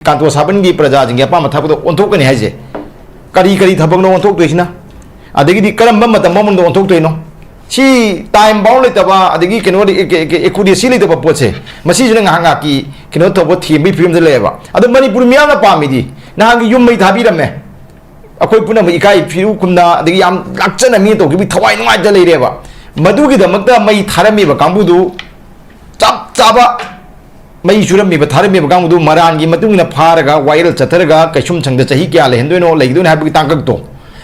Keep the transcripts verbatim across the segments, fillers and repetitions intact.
ꯀꯥꯟꯇꯣ ꯁꯥꯕꯟꯒꯤ ꯄ꯭ꯔꯖꯥꯁꯤꯡꯒꯤ ꯑꯄꯥꯝꯕ ꯊꯕꯛꯇ ꯑꯣꯟꯊꯣꯛꯀꯅꯤ ꯍꯥꯏꯁꯦ꯫ ꯀꯔꯤ ꯀꯔꯤ ꯊꯕꯛꯅꯣ ꯑꯣꯟꯊꯣꯛꯇꯣꯏꯁꯤꯅ? ꯑꯗꯒꯤꯗꯤ ꯀꯔꯝꯕ ꯃꯇꯝ ꯃꯅꯨꯡꯗ ꯑꯣꯟꯊꯣꯛꯇꯣꯏꯅꯣ? ꯁꯤ time bound ꯂꯩꯇꯕ, ꯑꯗꯒꯤ ꯀꯩꯅꯣ, accuracy ꯂꯩꯇꯕ ꯄꯣꯠꯁꯦ, ꯃꯁꯤꯁꯤꯅ ꯉꯥꯏꯍꯥꯛ ꯉꯥꯏꯍꯥꯛꯀꯤ ꯀꯩꯅꯣ ꯇꯧꯕ, ꯊꯦꯝꯕꯒꯤ ꯐꯤꯕꯝꯗ ꯂꯩꯌꯦꯕ꯫ ꯑꯗꯣ ꯃꯅꯤꯄꯨꯔ ꯃꯤꯌꯥꯝꯅ ꯄꯥꯝꯃꯤꯗꯤ, ꯅꯍꯥꯟꯒꯤ ꯌꯨꯝ ꯃꯩ ꯊꯥꯕꯤꯔꯝꯃꯦ, ꯑꯩꯈꯣꯏ ꯄꯨꯝꯅꯃꯛ ꯏꯀꯥꯏ ꯐꯤꯔꯨ ꯈꯨꯝꯅ, ꯑꯗꯒꯤ ꯌꯥꯝ ꯂꯥꯛꯆꯅ ꯃꯤꯅ ꯇꯧꯈꯤꯕꯒꯤ ꯊꯋꯥꯏ ꯅꯨꯡꯉꯥꯏꯇ ꯂꯩꯔꯦꯕ꯫ ꯃꯗꯨꯒꯤꯗꯃꯛꯇ ꯃꯩ ꯊꯥꯔꯝꯃꯤꯕ ꯀꯥꯡꯕꯨꯗꯨ ꯆꯞ ꯆꯥꯕ, ꯃꯩ ꯆꯨꯔꯝꯃꯤꯕ, ꯊꯥꯔꯝꯃꯤꯕ ꯀꯥꯡꯕꯨꯗꯨ ꯃꯔꯥꯟꯒꯤ ꯃꯇꯨꯡ ꯏꯟꯅ ꯐꯥꯔꯒ ꯋꯥꯌꯦꯜ ꯆꯠꯊꯔꯒ ꯀꯩꯁꯨꯝꯁꯪꯗ ꯆꯍꯤ ꯀꯌꯥ ꯂꯩꯍꯟꯗꯣꯏꯅꯣ, ꯂꯩꯒꯗꯣꯏꯅꯣ ꯍꯥꯏꯕꯒꯤ ꯇꯥꯡꯀꯛꯇꯣ,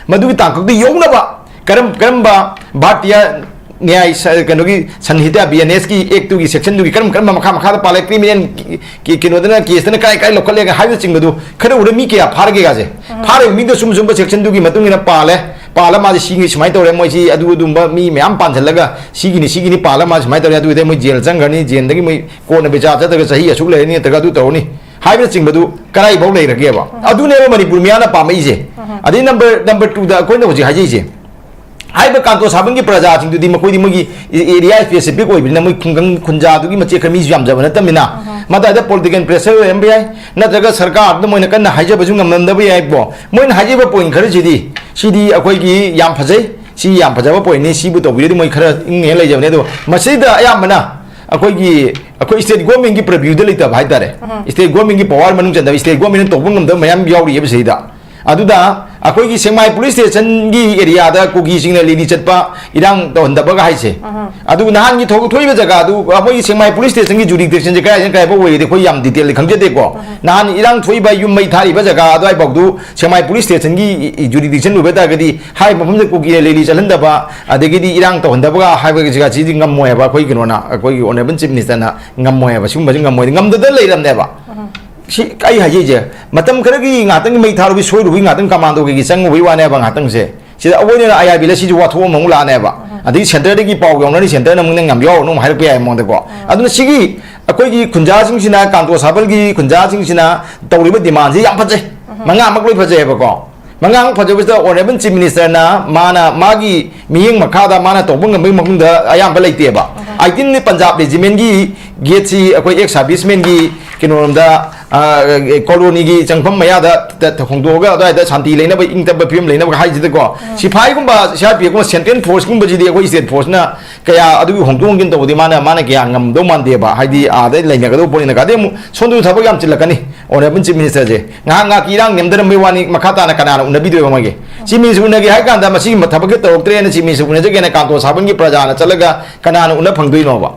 ꯃꯗꯨꯒꯤ ꯇꯥꯡꯀꯛꯇꯨ ꯌꯧꯅꯕ ꯀꯔꯝ-, ꯀꯔꯝꯕ ꯚꯥꯔꯇꯤꯌ ꯅ꯭ꯌꯥꯌ ꯁ-, ꯀꯩꯅꯣꯒꯤ ꯁꯪꯍꯤꯇꯥ, B N S ꯀꯤ act ꯇꯨꯒꯤ section ꯗꯨꯒꯤ ꯀꯔꯝ ꯀꯔꯝꯕ ꯃꯈꯥ ꯃꯈꯥꯗ ꯄꯥꯜꯂꯦ, criminal ꯀꯤ-, ꯀꯤ-, ꯀꯩꯅꯣꯗꯅ, case ꯇꯅ ꯀꯥꯏ ꯀꯥꯏ ꯂꯧꯈꯠꯂꯦ ꯍꯥꯏꯕꯅꯆꯤꯡꯕꯗꯨ ꯈꯔ ꯎꯔꯦ꯫ ꯃꯤ ꯀꯌꯥ ꯐꯥꯔꯒꯦꯒꯁꯦ, ꯐꯥꯔꯤꯕ ꯃꯤꯗꯣ ꯁꯨꯝ ꯁꯨꯝꯕ section ꯗꯨꯒꯤ ꯃꯇꯨꯡ ꯏꯟꯅ ꯄꯥꯜꯂꯦ, ꯄꯥꯜꯂ ꯃꯥꯁꯦ ꯁꯤꯒꯤ ꯁꯨꯃꯥꯏꯅ ꯇꯧꯔꯦ, ꯃꯣꯏꯁꯤ ꯑꯗꯨ ꯑꯗꯨꯝꯕ ꯃꯤ ꯃꯌꯥꯝ ꯄꯥꯟꯁꯤꯜꯂꯒ ꯁꯤꯒꯤꯅꯤ, ꯁꯤꯒꯤꯅꯤ ꯄꯥꯜꯂ ꯃꯥ ꯁꯨꯃꯥꯏꯅ ꯇꯧꯔꯦ, ꯑꯗꯨꯗꯩ ꯃꯣꯏ ꯖꯦꯜ ꯆꯪꯈ꯭ꯔꯅꯤ, ꯖꯦꯜꯗꯒꯤ ꯃꯣꯏ ꯀꯣꯟꯅ ꯕꯤꯆꯥꯔ ꯆꯠꯇ꯭ꯔꯒ ꯆꯍꯤ ꯑꯁꯨꯛ ꯂꯩꯔꯅꯤ ꯅꯠꯇ꯭ꯔꯒ ꯑꯗꯨ ꯇꯧꯔꯅꯤ ꯍꯥꯏꯕꯅꯆꯤꯡꯕꯗꯨ ꯀꯔꯥꯏꯐꯥꯎ ꯂꯩꯔꯒꯦꯕ? ꯑꯗꯨꯅꯦꯕ ꯃꯅꯤꯄꯨꯔ ꯃꯤꯌꯥꯝꯅ ꯄꯥꯝꯃꯛꯏꯁꯦ꯫ ꯑꯗꯩ number, number two ꯗ ꯑꯩꯈꯣꯏꯅ ꯍꯧꯖꯤꯛ ꯍꯥꯏꯖꯩꯁꯦ, ꯍꯥꯏꯔꯤꯕ ꯀꯥꯟꯇꯣ ꯁꯥꯕꯟꯒꯤ ꯄ꯭ꯔꯖꯥꯁꯤꯡꯗꯨꯗꯤ ꯃꯈꯣꯏꯗꯤ ꯃꯣꯏꯒꯤ area specific ꯑꯣꯏꯕꯅꯤꯅ, ꯃꯣꯏ ꯈꯨꯡꯒꯪ ꯈꯨꯟꯖꯥꯗꯨꯒꯤ ꯃꯆꯦꯠ ꯈꯔ ꯃꯤꯁꯨ ꯌꯥꯝꯖꯕ ꯅꯠꯇꯕꯅꯤꯅ, ꯃꯗꯥꯏꯗ political pressure ꯑꯣꯏꯔꯝꯕ ꯌꯥꯏ, ꯅꯠꯇ꯭ꯔꯒ ꯁꯔꯀꯥꯔꯗꯨꯗ ꯃꯣꯏꯅ ꯀꯟꯅ ꯍꯥꯏꯖꯕꯁꯨ ꯉꯝꯂꯝꯗꯕ ꯌꯥꯏꯀꯣ꯫ ꯃꯣꯏꯅ ꯍꯥꯏꯖꯕ point ꯈꯔꯁꯤꯗꯤ, ꯁꯤꯗꯤ ꯑꯩꯈꯣꯏꯒꯤ ꯌꯥꯝ ꯐꯖꯩ, ꯁꯤ ꯌꯥꯝ ꯐꯖꯕ point ꯅꯤ, ꯁꯤꯕꯨ ꯇꯧꯕꯤꯔꯗꯤ ꯃꯣꯏ ꯈꯔ ꯏꯪꯅꯦꯅ ꯂꯩꯖꯕꯅꯦ꯫ ꯑꯗꯣ ꯃꯁꯤꯗ ꯑꯌꯥꯝꯕꯅ ꯑꯩꯈꯣꯏꯒꯤ, ꯑꯩꯈꯣꯏ state government ꯀꯤ purview ꯗ ꯂꯩꯇꯕ ꯍꯥꯏꯇꯥꯔꯦ, state government ꯀꯤ power ꯃꯅꯨꯡ ꯆꯟꯗꯕ, state government ꯅ ꯇꯧꯕ ꯉꯝꯗꯕ ꯃꯌꯥꯝ ꯌꯥꯎꯔꯤꯑꯕ ꯁꯤꯗ꯫ ꯑꯗꯨꯗ ꯑꯩꯈꯣꯏꯒꯤ ꯁꯦꯛꯃꯥꯏ police station ꯒꯤ area ꯗ ꯀꯨꯀꯤꯁꯤꯡꯅ rally ꯆꯠꯄ, ꯏꯔꯥꯡ ꯇꯧꯍꯟꯗꯕꯒ ꯍꯥꯏꯁꯦ꯫ ꯑꯗꯨ ꯅꯍꯥꯟꯒꯤ ꯊꯣꯛ-, ꯊꯣꯛꯏꯕ ꯖꯒꯥꯗꯨ, ꯑ, ꯃꯣꯏꯒꯤ ꯁꯦꯛꯃꯥꯏ police station ꯒꯤ jurisdiction ꯁꯦ ꯀꯗꯥꯏꯗꯒꯤ ꯀꯗꯥꯏꯐꯥꯎ ꯑꯣꯏꯔꯤꯗꯤ ꯑꯩꯈꯣꯏ ꯌꯥꯝ detail ꯗꯤ ꯈꯪꯖꯗꯦꯀꯣ꯫ ꯅꯍꯥꯟ ꯏꯔꯥꯡ ꯊꯣꯛꯏꯕ ꯌꯨꯝ ꯃꯩ ꯊꯥꯔꯤꯕ ꯖꯒꯥ ꯑꯗꯨꯋꯥꯏꯐꯥꯎꯗꯨ ꯁꯦꯛꯃꯥꯏ police station ꯒꯤ jurisdiction ꯑꯣꯏꯕ ꯇꯥꯔꯒꯗꯤ ꯍꯥꯏꯔꯤꯕ ꯃꯐꯝꯗ ꯀꯨꯀꯤꯅ rally ꯆꯠꯍꯟꯗꯕ, ꯑꯗꯒꯤꯗꯤ ꯏꯔꯥꯡ ꯇꯧꯍꯟꯗꯕꯒ ꯍꯥꯏꯕ ꯖꯒꯥꯁꯤꯗꯤ ꯉꯝꯃꯣꯏ ꯍꯥꯏꯕ꯫ ꯑꯩꯈꯣꯏ ꯀꯩꯅꯣꯅ, ꯑꯩꯈꯣꯏꯒꯤ honourable chief minister ꯅ ꯉꯝꯃꯣꯏ ꯍꯥꯏꯕ, ꯁꯤꯒꯨꯝꯕꯁꯤ ꯉꯝꯃꯣꯏ, ꯉꯝꯗꯗꯅ ꯂꯩꯔꯕꯅꯦꯕ꯫ ꯁꯤ ꯑꯩ ꯍꯥꯏꯖꯩꯁꯦ, ꯃꯇꯝ ꯈꯔꯒꯤ ꯉꯥꯛꯇꯪꯒꯤ ꯃꯩ ꯊꯥꯔꯨꯕꯒꯤ, ꯁꯣꯏꯔꯨꯕꯒꯤ ꯉꯥꯛꯇꯪ commando ꯀꯩꯒꯤ ꯆꯪꯉꯨꯕꯒꯤ ꯋꯥꯅꯦꯕ ꯉꯥꯛꯇꯪꯁꯦ꯫ ꯁꯤꯗ ꯑꯋꯣꯏꯅ ꯑꯥꯏ ꯑꯥꯔ ꯕꯤ ꯑꯦꯜ ꯑꯦꯁ ꯁꯤꯁꯨ ꯋꯥꯊꯣꯛ ꯑꯃꯃꯨꯛ ꯂꯥꯛꯑꯅꯦꯕ꯫ ꯑꯗꯒꯤ centre ꯗꯒꯤ ꯄꯥꯎ ꯌꯧꯅꯔꯤ, centre ꯅ ꯑꯃꯨꯛ ꯅꯪ ꯌꯥꯝ ꯌꯥꯎꯔꯨꯅꯨ ꯑꯃꯨꯛ ꯍꯥꯏꯔꯛꯄ ꯌꯥꯏ ꯃꯉꯣꯟꯗꯀꯣ꯫ ꯑꯗꯨꯅ ꯁꯤꯒꯤ ꯑꯩꯈꯣꯏꯒꯤ ꯈꯨꯟꯖꯥꯁꯤꯡꯁꯤꯅ, ꯀꯥꯟꯇꯣ ꯁꯥꯕꯜꯒꯤ ꯈꯨꯟꯖꯥꯁꯤꯡꯁꯤꯅ ꯇꯧꯔꯤꯕ demand ꯁꯤ ꯌꯥꯝ ꯐꯖꯩ, ꯃꯉꯥꯃꯛ ꯂꯣꯏ ꯐꯖꯩꯑꯕꯀꯣ꯫ ꯃꯉꯥꯃꯛ ꯐꯖꯕꯁꯤꯗ honourable chief minister ꯅ ꯃꯥꯅ ꯃꯥꯒꯤ ꯃꯤꯠꯌꯦꯡ ꯃꯈꯥꯗ ꯃꯥꯅ ꯇꯧꯕ ꯉꯝꯕꯒꯤ ꯃꯐꯝꯗ ꯑꯌꯥꯝꯕ ꯂꯩꯇꯦꯕ꯫ ꯑꯩꯠꯇꯤꯟ ꯄꯟꯖꯥꯕ regiment ꯀꯤ gate ꯁꯤ ꯑꯩꯈꯣꯏ ex serviceman ꯒꯤ ꯀꯩꯅꯣꯔꯣꯝꯗ ꯑ, ꯀꯣꯂꯣꯅꯤꯒꯤ ꯆꯪꯐꯝ ꯃꯌꯥꯗ ꯇ-, ꯇ-, ꯍꯣꯡꯗꯣꯛꯑꯒ ꯑꯗꯨꯋꯥꯏꯗ ꯁꯥꯟꯇꯤ ꯂꯩꯅꯕ, ꯏꯪ ꯇꯞꯄ ꯐꯤꯕꯝ ꯂꯩꯅꯕ ꯍꯥꯏꯁꯤꯗꯀꯣ, ꯁꯤꯐꯥꯏꯒꯨꯝꯕ, ꯁꯤ ꯑꯥꯔ ꯄꯤ ꯑꯦꯐꯀꯨꯝꯕ, ꯁꯦꯟꯇ꯭ꯔꯦꯜ ꯐꯣꯔꯁꯀꯨꯝꯕꯁꯤꯗꯤ ꯑꯩꯈꯣꯏ ꯁ꯭ꯇꯦꯠ ꯐꯣꯔꯁꯅ ꯀꯌꯥ ꯑꯗꯨꯒꯤ ꯍꯣꯡꯗꯣꯛ ꯍꯣꯡꯖꯤꯟ ꯇꯧꯕꯗꯤ ꯃꯥꯅ, ꯃꯥꯅ ꯀꯌꯥ ꯉꯝꯗꯧ ꯃꯥꯟꯗꯦꯕ꯫ ꯍꯥꯏꯗꯤ ꯑꯥꯗ ꯂꯩꯅꯒꯗꯧꯕ ꯄꯣꯠꯅꯤꯅ꯫ ꯑꯗꯩ ꯑꯃꯨꯛ ꯁꯣꯝꯗꯁꯨ ꯊꯕꯛ ꯌꯥꯝ ꯆꯤꯜꯂꯛꯀꯅꯤ꯫ Honourable Chief Minister ꯁꯦ ꯉꯥꯏꯍꯥꯛ ꯉꯥꯏꯍꯥꯛꯀꯤ ꯏꯔꯥꯡ ꯅꯦꯝꯊꯔꯝꯕꯩ ꯋꯥꯅꯤ, ꯃꯈꯥ ꯇꯥꯅ ꯀꯅꯥꯅ ꯎꯅꯕꯤꯗꯣꯏꯕ ꯃꯥꯒꯤ? Chief Minister ꯎꯅꯒꯦ ꯍꯥꯏ ꯀꯥꯟꯗ ꯃꯁꯤꯒꯤ ꯊꯕꯛꯁꯦ ꯇꯧꯔꯛꯇ꯭ꯔꯦꯅ Chief Minister ꯎꯅꯖꯒꯦꯅ ꯀꯥꯟꯇꯣ ꯁꯥꯕꯟꯒꯤ ꯄ꯭ꯔꯖꯥꯅ ꯆꯠꯂꯒ ꯀꯅꯥꯅ ꯎꯅ ꯐꯪꯗꯣꯏꯅꯣꯕ?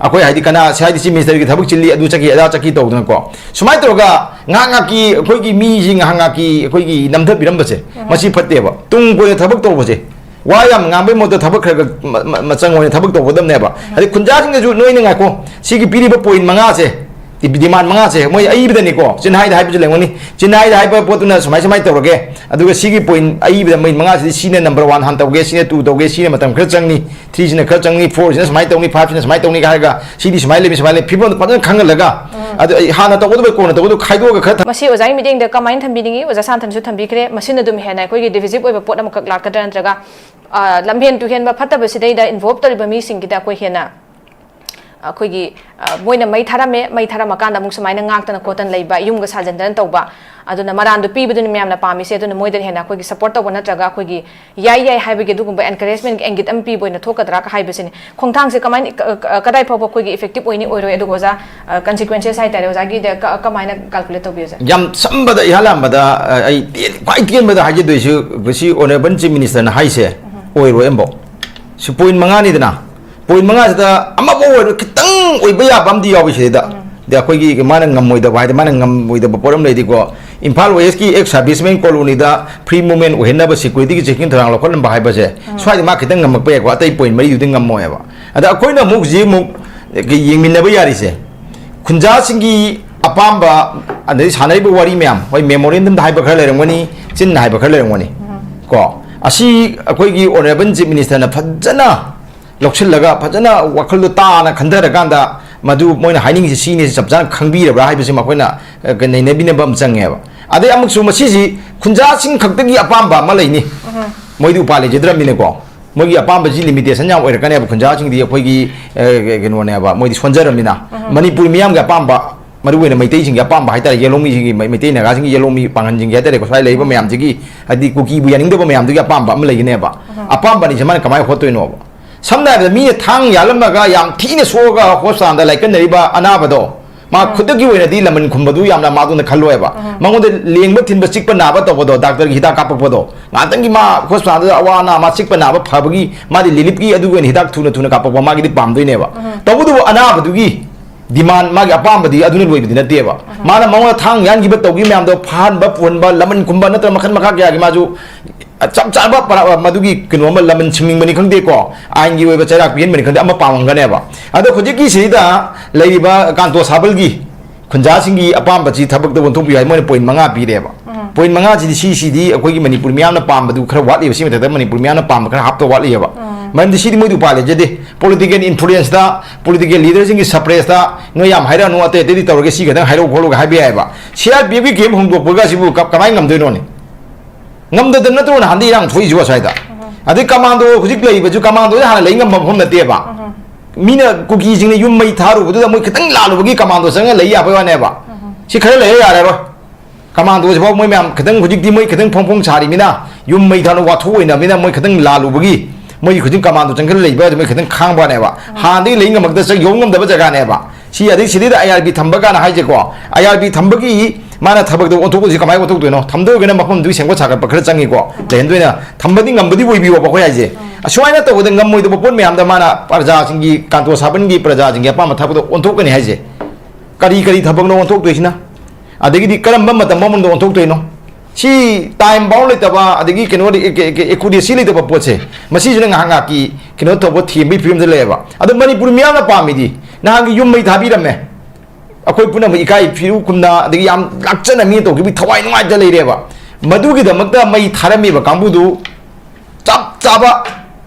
ꯑꯩꯈꯣꯏ ꯍꯥꯏꯗꯤ ꯀꯅꯥ, ꯁꯤ ꯍꯥꯏꯗꯤ Chief Minister ꯒꯤ ꯊꯕꯛ ꯆꯤꯜꯂꯤ, ꯑꯗꯨ ꯆꯠꯈꯤ, ꯑꯗꯥ ꯆꯠꯈꯤ ꯇꯧꯗꯅꯀꯣ꯫ ꯁꯨꯃꯥꯏꯅ ꯇꯧꯔꯒ ꯉꯥꯏꯍꯥꯛ ꯉꯥꯏꯍꯥꯛꯀꯤ ꯑꯩꯈꯣꯏꯒꯤ ꯃꯤꯁꯤ ꯉꯥꯏꯍꯥꯛ ꯉꯥꯏꯍꯥꯛꯀꯤ ꯑꯩꯈꯣꯏꯒꯤ ꯅꯝꯊꯕꯤꯔꯝꯕꯁꯦ, ꯃꯁꯤ ꯐꯠꯇꯦꯕ꯫ ꯇꯨꯡ ꯀꯣꯏꯅ ꯊꯕꯛ ꯇꯧꯕꯁꯦ, ꯋꯥ ꯌꯥꯝ ꯉꯥꯡꯕꯩ ꯃꯍꯨꯠꯇ ꯊꯕꯛ ꯈꯔ ꯈꯔ ꯃ-, ꯃ-, ꯃꯆꯪ ꯑꯣꯏꯅ ꯊꯕꯛ ꯇꯧꯒꯗꯕꯅꯦꯕ꯫ ꯑꯗꯩ ꯈꯨꯟꯖꯥꯁꯤꯡꯅꯁꯨ ꯅꯣꯏꯅ ꯉꯥꯏꯈꯣ, ꯁꯤꯒꯤ ꯄꯤꯔꯤꯕ point ꯃꯉꯥꯁꯦ, demand ꯃꯉꯥꯁꯦ, ꯃꯣꯏ ꯑꯏꯕꯗꯅꯤꯀꯣ, ꯆꯤꯟꯍꯥꯏꯗ ꯍꯥꯏꯕꯁꯨ ꯂꯩꯔꯝꯒꯅꯤ, ꯆꯤꯟꯍꯥꯏꯗ ꯍꯥꯏꯕ ꯄꯣꯠꯇꯨꯅ ꯁꯨꯃꯥꯏ ꯁꯨꯃꯥꯏꯅ ꯇꯧꯔꯒꯦ, ꯑꯗꯨꯒ ꯁꯤꯒꯤ point ꯑꯏꯕꯗ ꯃꯣꯏ ꯃꯉꯥꯁꯤꯗꯤ ꯁꯤꯅ number one ꯍꯥꯟꯅ ꯇꯧꯒꯦ, ꯁꯤꯅ two ꯇꯧꯒꯦ, ꯁꯤꯅ ꯃꯇꯝ ꯈꯔ ꯆꯪꯅꯤ, three ꯁꯤꯅ ꯈꯔ ꯆꯪꯅꯤ, four ꯁꯤꯅ ꯁꯨꯃꯥꯏꯅ ꯇꯧꯅꯤ, five ꯁꯤꯅ ꯁꯨꯃꯥꯏꯅ ꯇꯧꯅꯤ ꯍꯥꯏꯔꯒ, ꯁꯤꯗꯤ ꯁꯨꯃꯥꯏꯅ ꯂꯩꯕꯅꯤ, ꯁꯨꯃꯥꯏꯅ ꯂꯩ, ꯐꯤꯕꯝꯗꯣ ꯐꯖꯅ ꯈꯪꯍꯜꯂꯒ, ꯑꯗꯨ ꯑꯩ ꯍꯥꯟꯅ ꯇꯧꯒꯗꯕ, ꯀꯣꯟꯅ ꯇꯧꯒꯗꯕ ꯈꯥꯏꯗꯣꯛꯑꯒ ꯈꯔ ꯊꯝ- ꯃꯁꯤ ꯑꯣꯖꯥꯒꯤ ꯃꯤꯠꯌꯦꯡꯗ ꯀꯃꯥꯏꯅ ꯊꯝꯕꯤꯅꯤꯡꯉꯤ? ꯑꯣꯖꯥ ꯁꯥꯟꯊꯟꯁꯨ ꯊꯝꯕꯤꯈ꯭ꯔꯦ꯫ ꯃꯁꯤꯅ ꯑꯗꯨꯝ ꯍꯦꯟꯅ ꯑꯩꯈꯣꯏꯒꯤ divisive ꯑꯣꯏꯕ ꯄꯣꯠ ꯑꯃꯈꯛ ꯂꯥꯛꯀꯗ꯭ꯔꯥ, ꯅꯠꯇ꯭ꯔꯒ, ꯑ, ꯂꯝꯍꯦꯟ ꯇꯨꯍꯦꯟꯕ ꯐꯠꯇꯕꯁꯤꯗꯩꯗ involve ꯇꯧꯔꯤꯕ ꯃꯤꯁꯤꯡꯒꯤꯗ ꯑꯩꯈꯣꯏ ꯍꯦꯟꯅ, ꯑꯩꯈꯣꯏꯒꯤ, ꯑ, ꯃꯣꯏꯅ ꯃꯩ ꯊꯥꯔꯝꯃꯦ, ꯃꯩ ꯊꯥꯔꯝꯃꯀꯥꯟꯗ ꯑꯃꯨꯛ ꯁꯨꯃꯥꯏꯅ ꯉꯥꯛꯇꯅ ꯈꯣꯠꯇꯅ ꯂꯩꯕ, ꯌꯨꯝꯒ ꯁꯥꯖꯟꯗꯅ ꯇꯧꯕ, ꯑꯗꯨꯅ ꯃꯔꯥꯟꯗꯣ ꯄꯤꯕꯗꯨꯅ ꯃꯌꯥꯝꯅ ꯄꯥꯝꯃꯤꯁꯦ꯫ ꯑꯗꯨꯅ ꯃꯣꯏꯗ ꯍꯦꯟꯅ ꯑꯩꯈꯣꯏꯒꯤ support ꯇꯧꯕ ꯅꯠꯇ꯭ꯔꯒ ꯑꯩꯈꯣꯏꯒꯤ ꯌꯥꯏ ꯌꯥꯏ ꯍꯥꯏꯕꯒꯤ ꯑꯗꯨꯒꯨꯝꯕ encouragement ꯏꯪꯒꯤꯠ ꯑꯃ ꯄꯤꯕ ꯑꯣꯏꯅ ꯊꯣꯛꯀꯗ꯭ꯔꯥ ꯍꯥꯏꯕꯁꯤꯅꯤ꯫ ꯈꯣꯡꯊꯥꯡꯁꯦ ꯀꯃꯥꯏꯅ, ꯀ-, ꯀ-, ꯀꯗꯥꯏ ꯐꯥꯎꯕ ꯑꯩꯈꯣꯏꯒꯤ effective ꯑꯣꯏꯅꯤ ꯑꯣꯏꯔꯣꯏ? ꯑꯗꯨꯒ ꯑꯣꯖꯥ, ꯑ, consequences ꯍꯥꯏꯇꯥꯔꯦ, ꯑꯣꯖꯥꯒꯤꯗ ꯀ-, ꯀꯃꯥꯏꯅ calculate ꯇꯧꯕꯤꯌꯨ, ꯑꯣꯖꯥ? ꯌꯥꯝ ꯁꯝꯕꯗ, ꯏꯍꯥꯟ ꯍꯥꯟꯕꯗ, ꯑ, ꯑꯩ ꯇꯦꯟ-, ꯈ꯭ꯋꯥꯏ ꯇꯦꯟꯕꯗ ꯍꯥꯏꯖꯗꯣꯏꯁꯤ, ꯁꯤ Honourable Chief Minister ꯅ ꯍꯥꯏꯁꯦ ꯑꯣꯏꯔꯣꯏ ꯑꯃꯐꯥꯎ꯫ ꯁꯤ point ꯃꯉꯥꯅꯤꯗꯅ, point ꯃꯉꯥꯁꯤꯗ ꯑꯃꯐꯥꯎ ꯑꯣꯏꯔꯣꯏ, ꯈꯤꯇꯪ ꯑꯣꯏꯕ ꯌꯥꯕ ꯑꯃꯗꯤ ꯌꯥꯎꯏ ꯁꯤꯗꯩꯗ꯫ ꯑꯗ ꯑꯩꯈꯣꯏꯒꯤ ꯃꯥꯅ ꯉꯝꯃꯣꯏꯗꯕ ꯍꯥꯏꯗꯤ, ꯃꯥꯅ ꯉꯝꯃꯣꯏꯗꯕ ꯄꯣꯠ ꯑꯃ ꯂꯩꯗꯤꯀꯣ, ꯏꯝꯐꯥꯜ West ꯀꯤ ex servicemen colony ꯗ free movement ꯑꯣꯏꯍꯟꯅꯕ security ꯒꯤ checking ꯊꯧꯔꯥꯡ ꯂꯧꯈꯠꯂꯝꯕ ꯍꯥꯏꯕꯁꯦ, ꯁ꯭ꯋꯥꯏꯗ ꯃꯥ ꯈꯤꯇꯪ ꯉꯝꯃꯛꯄ ꯌꯥꯏꯀꯣ, ꯑꯇꯩ point ꯃꯔꯤꯗꯨꯗꯤ ꯉꯝꯃꯣꯏꯕ꯫ ꯑꯗ ꯑꯩꯈꯣꯏꯅ ꯑꯃꯨꯛ ꯍꯧꯖꯤꯛ ꯑꯃꯨꯛ ꯌꯦꯡꯃꯤꯟꯅꯕ ꯌꯥꯔꯤꯁꯦ, ꯈꯨꯟꯖꯥꯁꯤꯡꯒꯤ ꯑꯄꯥꯝꯕ, ꯑꯗꯩ ꯁꯥꯟꯅꯔꯤꯕ ꯋꯥꯔꯤ ꯃꯌꯥꯝ, ꯍꯣꯏ, memorandum ꯗ ꯍꯥꯏꯕ ꯈꯔ ꯂꯩꯔꯝꯒꯅꯤ, ꯆꯤꯟꯅ ꯍꯥꯏꯕ ꯈꯔ ꯂꯩꯔꯝꯒꯅꯤ ꯀꯣ, ꯑꯁꯤ ꯑꯩꯈꯣꯏꯒꯤ Honourable Chief Minister ꯅ ꯐꯖꯅ ꯂꯧꯁꯤꯜꯂꯒ, ꯐꯖꯅ ꯋꯥꯈꯜꯗꯣ ꯇꯥꯅ ꯈꯟꯊꯔꯀꯥꯟꯗ, ꯃꯗꯨ ꯃꯣꯏꯅ ꯍꯥꯏꯅꯤꯡꯉꯤꯁꯤ ꯁꯤꯅꯤ, ꯆꯞ ꯆꯥꯅ ꯈꯪꯕꯤꯔꯕ꯭ꯔꯥ ꯍꯥꯏꯕꯁꯤ ꯃꯈꯣꯏꯅ, ꯑ, ꯅꯩꯅꯕꯤꯅꯕ ꯑꯃ ꯆꯪꯉꯦꯕ꯫ ꯑꯗꯩ ꯑꯃꯨꯛꯁꯨ ꯃꯁꯤꯁꯤ ꯈꯨꯟꯖꯥꯁꯤꯡ ꯈꯛꯇꯒꯤ ꯑꯄꯥꯝꯕ ꯑꯃ ꯂꯩꯅꯤ꯫ ꯃꯣꯏꯗꯤ ꯎꯄꯥꯏ ꯂꯩꯖꯗ꯭ꯔꯕꯅꯤꯅꯀꯣ, ꯃꯣꯏꯒꯤ ꯑꯄꯥꯝꯕꯁꯤ limitation ꯌꯥꯝ ꯑꯣꯏꯔꯛꯀꯅꯦꯕ꯫ ꯈꯨꯟꯖꯥꯁꯤꯡꯗꯤ ꯑꯩꯈꯣꯏꯒꯤ, ꯑ, ꯀꯩꯅꯣꯅꯦꯕ, ꯃꯣꯏꯗꯤ ꯁꯣꯟꯖꯔꯕꯅꯤꯅ꯫ ꯃꯅꯤꯄꯨꯔ ꯃꯤꯌꯥꯝꯒꯤ ꯑꯄꯥꯝꯕ ꯃꯔꯨꯑꯣꯏꯅ ꯃꯩꯇꯩꯁꯤꯡꯒꯤ ꯑꯄꯥꯝꯕ ꯍꯥꯏꯇꯥꯔꯦ, ꯌꯦꯜꯍꯧꯃꯤꯁꯤꯡꯒꯤ, ꯃꯩ-, ꯃꯩꯇꯩ ꯅꯥꯒꯥꯁꯤꯡꯒꯤ, ꯌꯦꯜꯍꯧꯃꯤ ꯄꯥꯡꯒꯟꯁꯤꯡꯒꯤ ꯍꯥꯏꯇꯥꯔꯦꯀꯣ, ꯁ꯭ꯋꯥꯏ ꯂꯩꯔꯤꯕ ꯃꯌꯥꯝꯁꯤꯒꯤ, ꯍꯥꯏꯗꯤ ꯀꯨꯀꯤꯕꯨ ꯌꯥꯅꯤꯡꯗꯕ ꯃꯌꯥꯝꯗꯨꯒꯤ ꯑꯄꯥꯝꯕ ꯑꯃ ꯂꯩꯒꯅꯦꯕ꯫ ꯑꯄꯥꯝꯕ ꯑꯅꯤꯁꯦ ꯃꯥꯅ ꯀꯃꯥꯏꯅ ꯍꯣꯠꯇꯣꯏꯅꯣꯕ? ꯁꯝꯅ ꯍꯥꯏꯔꯕꯗ, ꯃꯤꯅ ꯊꯥꯡ ꯌꯥꯜꯂꯝꯃꯒ ꯌꯥꯝ ꯊꯤꯅ ꯁꯣꯛꯑꯒ ꯍꯣꯁꯄꯤꯇꯥꯜꯗ ꯂꯥꯏꯀꯠꯅꯔꯤꯕ ꯑꯅꯥꯕꯗꯣ, ꯃꯥ ꯈꯨꯗꯛꯀꯤ ꯑꯣꯏꯅꯗꯤ ꯂꯃꯟ ꯈꯨꯝꯕꯗꯨ ꯌꯥꯝꯅ ꯃꯥꯗꯨꯅ ꯈꯜꯂꯣꯏꯕ꯫ ꯃꯉꯣꯟꯗ ꯂꯦꯡꯕ ꯊꯤꯟꯕ, ꯆꯤꯛꯄ ꯅꯥꯕ ꯇꯧꯕꯗꯣ, ꯗꯥꯛꯇꯔꯒꯤ ꯍꯤꯗꯥꯛ ꯀꯥꯞꯄꯛꯄꯗꯣ, ꯉꯥꯛꯇꯪꯒꯤ ꯃꯥ ꯍꯣꯁꯄꯤꯇꯥꯜꯗ ꯑꯋꯥ ꯑꯅꯥ, ꯃꯥ ꯆꯤꯛꯄ ꯅꯥꯕ ꯐꯕꯒꯤ ꯃꯥꯗꯤ ꯂꯤꯂꯤꯞꯀꯤ ꯑꯗꯨꯒꯤ ꯑꯣꯏꯅ ꯍꯤꯗꯥꯛ ꯊꯨꯅ ꯊꯨꯅ ꯀꯥꯞꯄꯛꯄ ꯃꯥꯒꯤꯗꯤ ꯄꯥꯝꯗꯣꯏꯅꯦꯕ꯫ ꯇꯧꯕꯇꯕꯨ ꯑꯅꯥꯕꯗꯨꯒꯤ ꯗꯤꯃꯥꯟ, ꯃꯥꯒꯤ ꯑꯄꯥꯝꯕꯗꯤ ꯑꯗꯨꯅ ꯂꯣꯏꯕꯗꯤ ꯅꯠꯇꯦꯕ꯫ ꯃꯥꯅ ꯃꯉꯣꯟꯗ ꯊꯥꯡ ꯌꯥꯟꯈꯤꯕ, ꯇꯧꯈꯤꯕ ꯃꯌꯥꯝꯗꯣ, ꯐꯥꯍꯟꯕ, ꯄꯨꯍꯟꯕ, ꯂꯃꯟ ꯈꯨꯝꯕ ꯅꯠꯇ꯭ꯔꯒ ꯃꯈꯜ ꯃꯈꯥ ꯀꯌꯥꯒꯤ ꯃꯥꯁꯨ ꯆꯞ ꯆꯥꯕ ꯄꯔꯥ-, ꯃꯗꯨꯒꯤ ꯀꯩꯅꯣ ꯑꯃ, ꯂꯃꯟ ꯁꯤꯡꯅꯤꯡꯕꯅꯤ ꯈꯪꯗꯦꯀꯣ, ꯑꯥꯏꯟꯒꯤ ꯑꯣꯏꯕ ꯆꯩꯔꯥꯛ ꯄꯤꯍꯟꯕꯅꯤ ꯈꯪꯗꯦ, ꯑꯃ ꯄꯥꯝꯃꯝꯒꯅꯦꯕ꯫ ꯑꯗꯣ ꯍꯧꯖꯤꯛꯀꯤꯁꯤꯗ ꯂꯩꯔꯤꯕ ꯀꯥꯟꯇꯣ ꯁꯥꯕꯜꯒꯤ ꯈꯨꯟꯖꯥꯁꯤꯡꯒꯤ ꯑꯄꯥꯝꯕꯁꯤ ꯊꯕꯛꯇ ꯑꯣꯟꯊꯣꯛꯄꯤꯌꯨ ꯍꯥꯏ, ꯃꯣꯏꯅ ꯄꯣꯏꯟ ꯃꯉꯥ ꯄꯤꯔꯦꯕ꯫ ꯄꯣꯏꯟ ꯃꯉꯥꯁꯤꯗꯤ, ꯁꯤꯁꯤꯗꯤ ꯑꯩꯈꯣꯏꯒꯤ ꯃꯅꯤꯄꯨꯔ ꯃꯤꯌꯥꯝꯅ ꯄꯥꯝꯕꯗꯨ ꯈꯔ ꯋꯥꯠꯂꯤꯕ, ꯁꯤ ꯃꯊꯛꯇ ꯃꯅꯤꯄꯨꯔ ꯃꯤꯌꯥꯝꯅ ꯄꯥꯝꯕ ꯈꯔ ꯍꯥꯞꯇ ꯋꯥꯠꯂꯤꯑꯕ꯫ ꯃꯔꯝꯗꯤ ꯁꯤꯗꯤ ꯃꯣꯏꯗꯤ ꯎꯄꯥꯏ ꯂꯩꯖꯗꯦ꯫ ꯄꯣꯂꯤꯇꯤꯀꯦꯜ ꯏꯟꯐ꯭ꯂꯨꯌꯦꯟꯁꯇ, ꯄꯣꯂꯤꯇꯤꯀꯦꯜ ꯂꯤꯗꯔꯁꯤꯡꯒꯤ ꯁꯄ꯭ꯔꯦꯁꯇ ꯅꯣꯏ ꯌꯥꯝ ꯍꯥꯏꯔꯛꯑꯅꯨ, ꯑꯇꯩ ꯑꯇꯩꯗꯤ ꯇꯧꯔꯒꯦ, ꯁꯤ ꯈꯛꯇꯪ ꯍꯥꯏꯔꯛꯎ ꯈꯣꯠꯂꯨꯒ ꯍꯥꯏꯕ ꯌꯥꯏꯑꯕ꯫ ꯁꯤ ꯑꯥꯔ ꯄꯤ ꯑꯦꯐꯀꯤ ꯀꯦꯝ ꯍꯣꯡꯗꯣꯛꯄꯒ ꯁꯤꯕꯨ ꯀ-, ꯀꯃꯥꯏꯅ ꯉꯝꯗꯣꯏꯅꯣꯅꯦ? ꯉꯝꯗꯗꯅ ꯅꯠꯇ꯭ꯔꯣ ꯅꯍꯥꯟꯗꯩ ꯏꯔꯥꯡ ꯊꯣꯛꯏꯁꯤꯕꯣ ꯁ꯭ꯋꯥꯏꯗ? ꯑꯗꯩ ꯀꯃꯥꯟꯗꯣ ꯍꯧꯖꯤꯛ ꯂꯩꯔꯤꯕꯁꯨ, ꯀꯃꯥꯟꯗꯣꯁꯦ ꯍꯥꯟꯅ ꯂꯩ ꯉꯝꯕ ꯃꯐꯝ ꯅꯠꯇꯦꯕ꯫ ꯃꯤꯅ, ꯀꯨꯀꯤꯁꯤꯡꯅ ꯌꯨꯝ ꯃꯩ ꯊꯥꯔꯨꯕꯗꯨꯗ ꯃꯣꯏ ꯈꯤꯇꯪ ꯂꯥꯜꯂꯨꯕꯒꯤ ꯀꯃꯥꯟꯗꯣ ꯆꯪꯉ ꯂꯩ ꯌꯥꯕꯩ ꯋꯥꯅꯦꯕ꯫ ꯁꯤ ꯈꯔ ꯂꯩꯔ ꯌꯥꯔꯔꯣꯏ꯫ ꯀꯃꯥꯟꯗꯣꯁꯤꯐꯥꯎ ꯃꯣꯏ ꯃꯌꯥꯝ ꯈꯤꯇꯪ, ꯍꯧꯖꯤꯛꯇꯤ ꯃꯣꯏ ꯈꯤꯇꯪ ꯐꯣꯡ ꯐꯣꯡ ꯁꯥꯔꯤꯃꯤꯅ, ꯌꯨꯝ ꯃꯩ ꯊꯥꯅ ꯋꯥꯊꯣꯛ ꯑꯣꯏꯅꯕꯅꯤꯅ, ꯃꯣꯏ ꯈꯤꯇꯪ ꯂꯥꯜꯂꯨꯕꯒꯤ ꯃꯣꯏ ꯍꯧꯖꯤꯛ ꯀꯃꯥꯟꯗꯣ ꯆꯪꯈꯠꯂ ꯂꯩꯕ, ꯃꯣꯏ ꯈꯤꯇꯪ ꯈꯥꯡꯕ ꯋꯥꯅꯦꯕ꯫ ꯍꯥꯟꯅꯗꯒꯤ ꯂꯩ ꯉꯝꯃꯛꯇ ꯆꯪ-, ꯌꯧ ꯉꯝꯗꯕ ꯖꯒꯥꯅꯦꯕ꯫ ꯁꯤ ꯑꯗꯩ ꯁꯤꯗꯩꯗ ꯑꯥꯏ ꯑꯥꯔ ꯕꯤ ꯊꯝꯕ ꯀꯥꯏꯅ ꯍꯥꯏꯁꯦꯀꯣ, ꯑꯥꯏ ꯑꯥꯔ ꯕꯤ ꯊꯝꯕꯒꯤ ꯃꯥꯅ ꯊꯕꯛꯇꯣ ꯑꯣꯟꯊꯣꯛꯄꯁꯤ ꯀꯃꯥꯏꯅ ꯑꯣꯟꯊꯣꯛꯇꯣꯏꯅꯣ? ꯊꯝꯗꯣꯏ ꯑꯣꯏꯔꯒꯅ ꯃꯐꯝꯗꯨꯒꯤ ꯁꯦꯝꯒꯠ ꯁꯥꯒꯠꯄ ꯈꯔ ꯆꯪꯉꯤꯀꯣ, ꯂꯩꯍꯟꯗꯣꯏꯅ꯫ ꯊꯝꯕꯗꯤ ꯉꯝꯕꯗꯤ ꯑꯣꯏꯕꯤꯌꯣꯕ ꯑꯩꯈꯣꯏ ꯍꯥꯏꯁꯦ꯫ ꯑꯁꯨꯃꯥꯏꯅ ꯇꯧꯕꯗ ꯉꯝꯃꯣꯏꯗꯕ ꯄꯣꯠ ꯃꯌꯥꯝꯗ ꯃꯥꯅ ꯄ꯭ꯔꯖꯥꯁꯤꯡꯒꯤ, ꯀꯥꯟꯇꯣ ꯁꯥꯕꯟꯒꯤ ꯄ꯭ꯔꯖꯥꯁꯤꯡꯒꯤ ꯑꯄꯥꯝꯕ ꯊꯕꯛꯇꯣ ꯑꯣꯟꯊꯣꯛꯀꯅꯤ ꯍꯥꯏꯁꯦ꯫ ꯀꯔꯤ ꯀꯔꯤ ꯊꯕꯛꯅꯣ ꯑꯣꯟꯊꯣꯛꯇꯣꯏꯁꯤꯅ? ꯑꯗꯒꯤꯗꯤ ꯀꯔꯝꯕ ꯃꯇꯝ ꯑꯃꯗ ꯑꯣꯟꯊꯣꯛꯇꯣꯏꯅꯣ? ꯁꯤ ꯇꯥꯏꯝ ꯕꯥꯎꯟ ꯂꯩꯇꯕ, ꯑꯗꯒꯤ ꯀꯩꯅꯣ, ꯑꯦ-, ꯑꯦ-, ꯑꯦ-, ꯑꯦꯀꯨꯔꯦꯁꯤ ꯂꯩꯇꯕ ꯄꯣꯠꯁꯦ, ꯃꯁꯤꯁꯤꯅ ꯉꯥꯏꯍꯥꯛ ꯉꯥꯏꯍꯥꯛꯀꯤ ꯀꯩꯅꯣ ꯇꯧꯕ, ꯊꯦꯝꯕꯒꯤ ꯐꯤꯕꯝꯗ ꯂꯩꯌꯦꯕ꯫ ꯑꯗꯣ ꯃꯅꯤꯄꯨꯔ ꯃꯤꯌꯥꯝꯅ ꯄꯥꯝꯃꯤꯗꯤ, ꯅꯍꯥꯟꯒꯤ ꯌꯨꯝ ꯃꯩ ꯊꯥꯕꯤꯔꯝꯃꯦ, ꯑꯩꯈꯣꯏ ꯄꯨꯝꯅꯃꯛ ꯏꯀꯥꯏ ꯐꯤꯔꯨ ꯈꯨꯝꯅ, ꯑꯗꯒꯤ ꯌꯥꯝ ꯂꯥꯛꯆꯅ ꯃꯤꯅ ꯇꯧꯈꯤꯕꯒꯤ ꯊꯋꯥꯏ ꯅꯨꯡꯉꯥꯏꯇ ꯂꯩꯔꯦꯕ꯫ ꯃꯗꯨꯒꯤꯗꯃꯛꯇ ꯃꯩ ꯊꯥꯔꯝꯃꯤꯕ ꯀꯥꯡꯕꯨꯗꯨ ꯆꯞ ꯆꯥꯕ,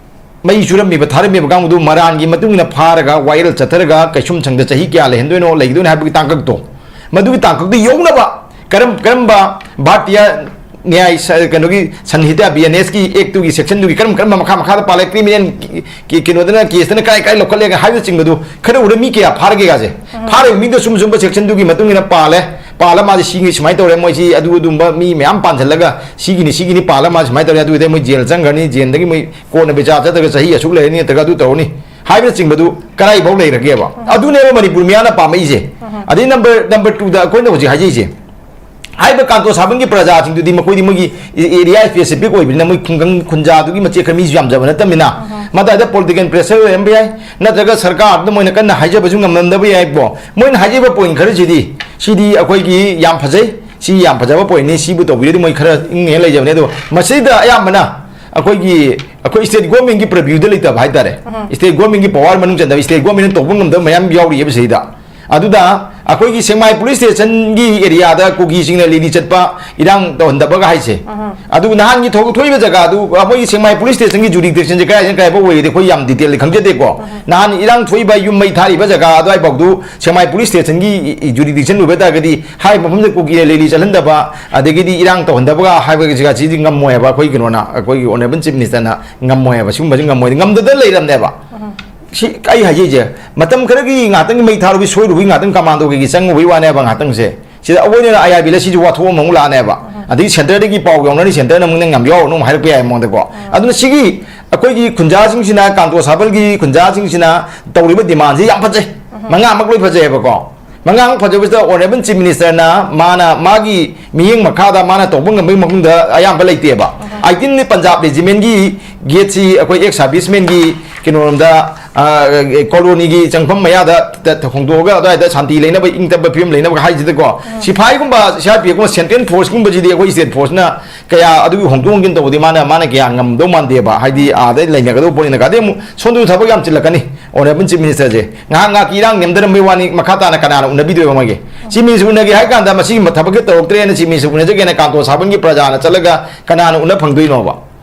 ꯃꯩ ꯆꯨꯔꯝꯃꯤꯕ, ꯊꯥꯔꯝꯃꯤꯕ ꯀꯥꯡꯕꯨꯗꯨ ꯃꯔꯥꯟꯒꯤ ꯃꯇꯨꯡ ꯏꯟꯅ ꯐꯥꯔꯒ ꯋꯥꯌꯦꯜ ꯆꯠꯊꯔꯒ ꯀꯩꯁꯨꯝꯁꯪꯗ ꯆꯍꯤ ꯀꯌꯥ ꯂꯩꯍꯟꯗꯣꯏꯅꯣ, ꯂꯩꯒꯗꯣꯏꯅꯣ ꯍꯥꯏꯕꯒꯤ ꯇꯥꯡꯀꯛꯇꯣ, ꯃꯗꯨꯒꯤ ꯇꯥꯡꯀꯛꯇ ꯌꯧꯅꯕ ꯀꯔꯝ-, ꯀꯔꯝꯕ ꯚꯥꯔꯇꯤꯌꯥ ꯅ꯭ꯌꯥꯏ ꯁ-, ꯀꯩꯅꯣꯒꯤ ꯁꯟꯍꯤꯇꯥ ꯕꯤ ꯑꯦꯟ ꯑꯦꯁꯀꯤ ꯑꯦꯛꯇꯨꯒꯤ ꯁꯦꯛꯁꯟꯗꯨꯒꯤ ꯀꯔꯝ ꯀꯔꯝꯕ ꯃꯈꯥ ꯃꯈꯥꯗ ꯄꯥꯜꯂꯦ, ꯀ꯭ꯔꯤꯃꯤꯅꯦꯜ ꯀꯤ-, ꯀꯤ-, ꯀꯩꯅꯣꯗꯅ ꯀꯦꯁꯇꯅ ꯀꯥꯏ ꯀꯥꯏ ꯂꯧꯈꯠꯂꯦꯒ ꯍꯥꯏꯕꯅꯆꯤꯡꯕꯗꯨ ꯈꯔ ꯎꯔ ꯃꯤ ꯀꯌꯥ ꯐꯥꯔꯒꯦꯒꯁꯦ? ꯐꯥꯔꯤꯕ ꯃꯤꯗꯣ ꯁꯨꯝ ꯁꯨꯝꯕ ꯁꯦꯛꯁꯟꯗꯨꯒꯤ ꯃꯇꯨꯡ ꯏꯟꯅ ꯄꯥꯜꯂꯦ, ꯄꯥꯜꯂ ꯃꯥꯁꯦ ꯁꯤꯒꯤ ꯁꯨꯃꯥꯏꯅ ꯇꯧꯔꯦ, ꯃꯣꯏꯁꯤ ꯑꯗꯨ ꯑꯗꯨꯝꯕ ꯃꯤ ꯃꯌꯥꯝ ꯄꯥꯟꯁꯤꯜꯂꯒ ꯁꯤꯒꯤꯅꯤ ꯁꯤꯒꯤꯅꯤ ꯄꯥꯜꯂ ꯃꯥ ꯁꯨꯃꯥꯏꯅ ꯇꯧꯔꯦ, ꯑꯗꯨꯗꯩ ꯃꯣꯏ ꯖꯦꯜ ꯆꯪꯈ꯭ꯔꯅꯤ, ꯖꯦꯜꯗꯒꯤ ꯃꯣꯏ ꯀꯣꯟꯅ ꯕꯤꯆꯥꯔ ꯆꯠꯇ꯭ꯔꯒ ꯆꯍꯤ ꯑꯁꯨꯛ ꯂꯩꯔꯅꯤ ꯅꯠꯇ꯭ꯔꯒ ꯑꯗꯨ ꯇꯧꯔꯅꯤ ꯍꯥꯏꯕꯅꯆꯤꯡꯕꯗꯨ ꯀꯗꯥꯏꯐꯥꯎ ꯂꯩꯔꯒꯦꯕ? ꯑꯗꯨꯅꯦꯕ ꯃꯅꯤꯄꯨꯔ ꯃꯤꯌꯥꯝꯅ ꯄꯥꯝꯃꯛꯏꯁꯦ꯫ ꯑꯗꯩ ꯅꯝꯕꯔ, ꯅꯝꯕꯔ ꯇꯨꯗ ꯑꯩꯈꯣꯏꯅ ꯍꯧꯖꯤꯛ ꯍꯥꯏꯖꯩꯁꯦ, ꯍꯥꯏꯔꯤꯕ ꯀꯥꯟꯇꯣ ꯁꯥꯕꯟꯒꯤ ꯄ꯭ꯔꯖꯥꯁꯤꯡꯗꯨꯗꯤ ꯃꯈꯣꯏꯗꯤ ꯃꯣꯏꯒꯤ ꯑꯦꯔꯤꯌꯥ ꯁ꯭ꯄꯦꯁꯤꯐꯤꯛ ꯑꯣꯏꯕꯅꯤꯅ ꯃꯣꯏ ꯈꯨꯡꯒꯪ ꯈꯨꯟꯖꯥꯗꯨꯒꯤ ꯃꯆꯦꯠ ꯈꯔ ꯃꯤꯁꯨ ꯌꯥꯝꯖꯕ ꯅꯠꯇꯕꯅꯤꯅ, ꯃꯗꯥꯏꯗ ꯄꯣꯂꯤꯇꯤꯀꯦꯜ ꯄ꯭ꯔꯦꯁꯔ ꯑꯣꯏꯔꯝꯕ ꯌꯥꯏ, ꯅꯠꯇ꯭ꯔꯒ ꯁꯔꯀꯥꯔꯗꯨꯗ ꯃꯣꯏꯅ ꯀꯟꯅ ꯍꯥꯏꯖꯕꯁꯨ ꯉꯝꯂꯝꯗꯕ ꯌꯥꯏꯀꯣ꯫ ꯃꯣꯏꯅ ꯍꯥꯏꯖꯔꯤꯕ ꯄꯣꯏꯟ ꯈꯔꯁꯤꯗꯤ, ꯁꯤꯗꯤ ꯑꯩꯈꯣꯏꯒꯤ ꯌꯥꯝ ꯐꯖꯩ, ꯁꯤ ꯌꯥꯝ ꯐꯖꯕ ꯄꯣꯏꯟꯅꯤ, ꯁꯤꯕꯨ ꯇꯧꯕꯤꯔꯗꯤ ꯃꯣꯏ ꯈꯔ ꯏꯪꯅ ꯍꯦꯛ ꯂꯩꯖꯕꯅꯤ꯫ ꯑꯗꯣ ꯃꯁꯤꯗ ꯑꯌꯥꯝꯕꯅ ꯑꯩꯈꯣꯏꯒꯤ, ꯑꯩꯈꯣꯏ ꯁ꯭ꯇꯦꯠ ꯒꯣꯔꯃꯦꯟꯒꯤ ꯄ꯭ꯔꯚ꯭ꯌꯨꯗ ꯂꯩꯇꯕ ꯍꯥꯏꯇꯥꯔꯦ, ꯁ꯭ꯇꯦꯠ ꯒꯣꯔꯃꯦꯟꯒꯤ ꯄꯋꯥꯔ ꯃꯅꯨꯡ ꯆꯟꯗꯕ, ꯁ꯭ꯇꯦꯠ ꯒꯣꯔꯃꯦꯟꯅ ꯇꯧꯕ ꯉꯝꯗꯕ ꯃꯌꯥꯝ ꯌꯥꯎꯔꯤꯑꯕ ꯁꯤꯗ꯫ ꯑꯗꯨꯗ ꯑꯩꯈꯣꯏꯒꯤ ꯁꯦꯛꯃꯥꯏ ꯄꯨꯂꯤꯁ ꯁ꯭ꯇꯦꯁꯟꯒꯤ ꯑꯦꯔꯤꯌꯥꯗ ꯀꯨꯀꯤꯁꯤꯡꯅ ꯂꯦꯂꯤ ꯆꯠꯄ, ꯏꯔꯥꯡ ꯇꯧꯍꯟꯗꯕꯒ ꯍꯥꯏꯁꯦ꯫ ꯑꯗꯨ ꯅꯍꯥꯟꯒꯤ ꯊꯣꯛ-, ꯊꯣꯛꯏꯕ ꯖꯒꯥꯗꯨ, ꯑ, ꯃꯣꯏꯒꯤ ꯁꯦꯛꯃꯥꯏ ꯄꯨꯂꯤꯁ ꯁ꯭ꯇꯦꯁꯟꯒꯤ ꯖꯨꯔꯤꯗꯤꯛꯁꯟꯁꯦ ꯀꯗꯥꯏꯗꯅ ꯀꯗꯥꯏꯐꯥꯎ ꯑꯣꯏꯔꯤꯗꯤ ꯑꯩꯈꯣꯏ ꯌꯥꯝ ꯗꯤꯇꯦꯜꯗꯤ ꯈꯪꯖꯗꯦꯀꯣ꯫ ꯅꯍꯥꯟ ꯏꯔꯥꯡ ꯊꯣꯛꯏꯕ ꯌꯨꯝ ꯃꯩ ꯊꯥꯔꯤꯕ ꯖꯒꯥ ꯑꯗꯨꯋꯥꯏꯐꯥꯎꯗꯨ ꯁꯦꯛꯃꯥꯏ ꯄꯨꯂꯤꯁ ꯁ꯭ꯇꯦꯁꯟꯒꯤ ꯖꯨꯔꯤꯗꯤꯛꯁꯟ ꯑꯣꯏꯕ ꯇꯥꯔꯒꯗꯤ ꯍꯥꯏꯔꯤꯕ ꯃꯐꯝꯗ ꯀꯨꯀꯤꯅ ꯂꯦꯂꯤ ꯆꯠꯍꯟꯗꯕ, ꯑꯗꯒꯤꯗꯤ ꯏꯔꯥꯡ ꯇꯧꯍꯟꯗꯕꯒ ꯍꯥꯏꯕ ꯖꯒꯥꯁꯤꯗꯤ ꯉꯝꯃꯣꯏ ꯍꯥꯏꯕ ꯑꯩꯈꯣꯏ ꯀꯩꯅꯣꯅ, ꯑꯩꯈꯣꯏꯒꯤ ꯑꯣꯅꯔꯦꯕꯜ ꯆꯤꯐ ꯃꯤꯅꯤꯁꯇꯔꯅ ꯉꯝꯃꯣꯏ ꯍꯥꯏꯕ, ꯁꯤꯒꯨꯝꯕꯁꯤ ꯉꯝꯃꯣꯏ, ꯉꯝꯗꯗꯅ ꯂꯩꯔꯝꯅꯦꯕ꯫ ꯁꯤ ꯑꯩ ꯍꯥꯏꯖꯩꯁꯦ, ꯃꯇꯝ ꯈꯔꯒꯤ ꯉꯥꯛꯇꯪꯒꯤ ꯃꯩ ꯊꯥꯔꯨꯕꯤ ꯁꯣꯏꯔꯨꯕꯒꯤ ꯉꯥꯛꯇꯪ ꯀꯃꯥꯟꯗꯣ ꯀꯩꯒꯤ ꯆꯪꯉꯨꯕꯒꯤ ꯋꯥꯅꯦꯕ ꯉꯥꯛꯇꯪꯁꯦ꯫ ꯁꯤꯗ ꯑꯋꯣꯏꯗꯅ ꯑꯥꯏ ꯑꯥꯔ ꯕꯤ ꯑꯦꯜ ꯑꯦꯁ ꯁꯤꯁꯨ ꯋꯥꯊꯣꯛ ꯑꯃ ꯑꯃꯨꯛ ꯂꯥꯛꯑꯅꯦꯕ꯫ ꯑꯗꯒꯤ ꯁꯦꯟꯇꯔꯗꯒꯤ ꯄꯥꯎ ꯌꯧꯅꯔꯤ, ꯁꯦꯟꯇꯔꯅ ꯑꯃꯨꯛ ꯅꯪ ꯌꯥꯝ ꯌꯥꯎꯔꯅꯨ ꯑꯃꯨꯛ ꯍꯥꯏꯔꯛꯄ ꯌꯥꯏ ꯃꯉꯣꯟꯗꯀꯣ꯫ ꯑꯗꯨꯅ ꯁꯤꯒꯤ ꯑꯩꯈꯣꯏꯒꯤ ꯈꯨꯟꯖꯥꯁꯤꯡꯁꯤꯅ, ꯀꯥꯟꯇꯣ ꯁꯥꯕꯜꯒꯤ ꯈꯨꯟꯖꯥꯁꯤꯡꯁꯤꯅ ꯇꯧꯔꯤꯕ ꯗꯤꯃꯥꯟꯁꯦ ꯌꯥꯝ ꯐꯖꯩ, ꯃꯉꯥꯃꯛ ꯂꯣꯏ ꯐꯖꯩꯑꯕꯀꯣ꯫ ꯃꯉꯥꯃꯛ ꯐꯖꯕꯁꯤꯗ ꯑꯣꯅꯔꯦꯕꯜ ꯆꯤꯐ ꯃꯤꯅꯤꯁꯇꯔꯅ ꯃꯥꯅ ꯃꯥꯒꯤ ꯃꯤꯠꯌꯦꯡ ꯃꯈꯥꯗ ꯃꯥꯅ ꯇꯧꯕ ꯉꯝꯕꯒꯤ ꯃꯐꯝꯗ ꯑꯌꯥꯝꯕ ꯂꯩꯇꯦꯕ꯫ ꯑꯥꯏꯇꯤꯟꯅꯤ ꯄꯟꯖꯥꯕ ꯔꯦꯖꯤꯃꯦꯟꯒꯤ ꯒꯦꯠꯁꯤ ꯑꯩꯈꯣꯏ ꯑꯦꯛꯁ ꯁꯥꯔꯚꯤꯁꯃꯦꯟꯒꯤ ꯀꯩꯅꯣꯔꯣꯝꯗ, ꯑ, ꯀꯣꯂꯣꯅꯤꯒꯤ ꯆꯪꯐꯝ ꯃꯌꯥꯗ ꯇ-, ꯇ-, ꯍꯣꯡꯗꯣꯛꯑꯒ ꯑꯗꯨꯋꯥꯏꯗ ꯁꯥꯟꯇꯤ ꯂꯩꯅꯕ, ꯏꯪ ꯇꯞꯄ ꯐꯤꯕꯝ ꯂꯩꯅꯕ ꯍꯥꯏꯁꯤꯗꯀꯣ, ꯁꯤꯐꯥꯏꯒꯨꯝꯕ, ꯁꯤ ꯑꯥꯔ ꯄꯤ ꯑꯦꯐꯀꯨꯝꯕ, ꯁꯦꯟꯇ꯭ꯔꯦꯜ ꯐꯣꯔꯁꯀꯨꯝꯕꯁꯤꯗꯤ ꯑꯩꯈꯣꯏ ꯁ꯭ꯇꯦꯠ ꯐꯣꯔꯁꯅ ꯀꯌꯥ ꯑꯗꯨꯒꯤ ꯍꯣꯡꯗꯣꯛ ꯍꯣꯡꯖꯤꯟ ꯇꯧꯕꯗꯤ ꯃꯥꯅ, ꯃꯥꯅ ꯀꯌꯥ ꯉꯝꯗꯧ ꯃꯥꯟꯗꯦꯕ꯫ ꯍꯥꯏꯗꯤ ꯑꯥꯗ ꯂꯩꯅꯒꯗꯧꯕ ꯄꯣꯠꯅꯤꯅ꯫ ꯑꯗꯩ ꯑꯃꯨꯛ ꯁꯣꯝꯗꯁꯨ ꯊꯕꯛ ꯌꯥꯝ ꯆꯤꯜꯂꯛꯀꯅꯤ ꯑꯣꯅꯔꯦꯕꯜ ꯆꯤꯐ ꯃꯤꯅꯤꯁꯇꯔꯁꯦ꯫ ꯉꯥꯏꯍꯥꯛ ꯉꯥꯏꯍꯥꯛꯀꯤ ꯏꯔꯥꯡ ꯅꯦꯝꯊꯔꯝꯕꯩ ꯋꯥꯅꯤ, ꯃꯈꯥ ꯇꯥꯅ ꯀꯅꯥꯅ ꯎꯅꯕꯤꯗꯣꯏꯕ ꯃꯣꯏꯒꯤ? ꯆꯤꯐ ꯃꯤꯅꯤꯁꯇꯔ ꯎꯅꯒꯦ ꯍꯥꯏ ꯀꯥꯟꯗ ꯃꯁꯤꯒꯤ ꯊꯕꯛꯁꯦ ꯇꯧꯔꯛꯇ꯭ꯔꯦꯅ ꯆꯤꯐ ꯃꯤꯅꯤꯁꯇꯔ ꯎꯅꯖꯒꯦꯅ ꯀꯥꯟꯇꯣ ꯁꯥꯕꯟꯒꯤ ꯄ꯭ꯔꯖꯥꯅ ꯆꯠꯂꯒ ꯀꯅꯥꯅ ꯎꯅ ꯐꯪꯗꯣꯏꯅꯣꯕ?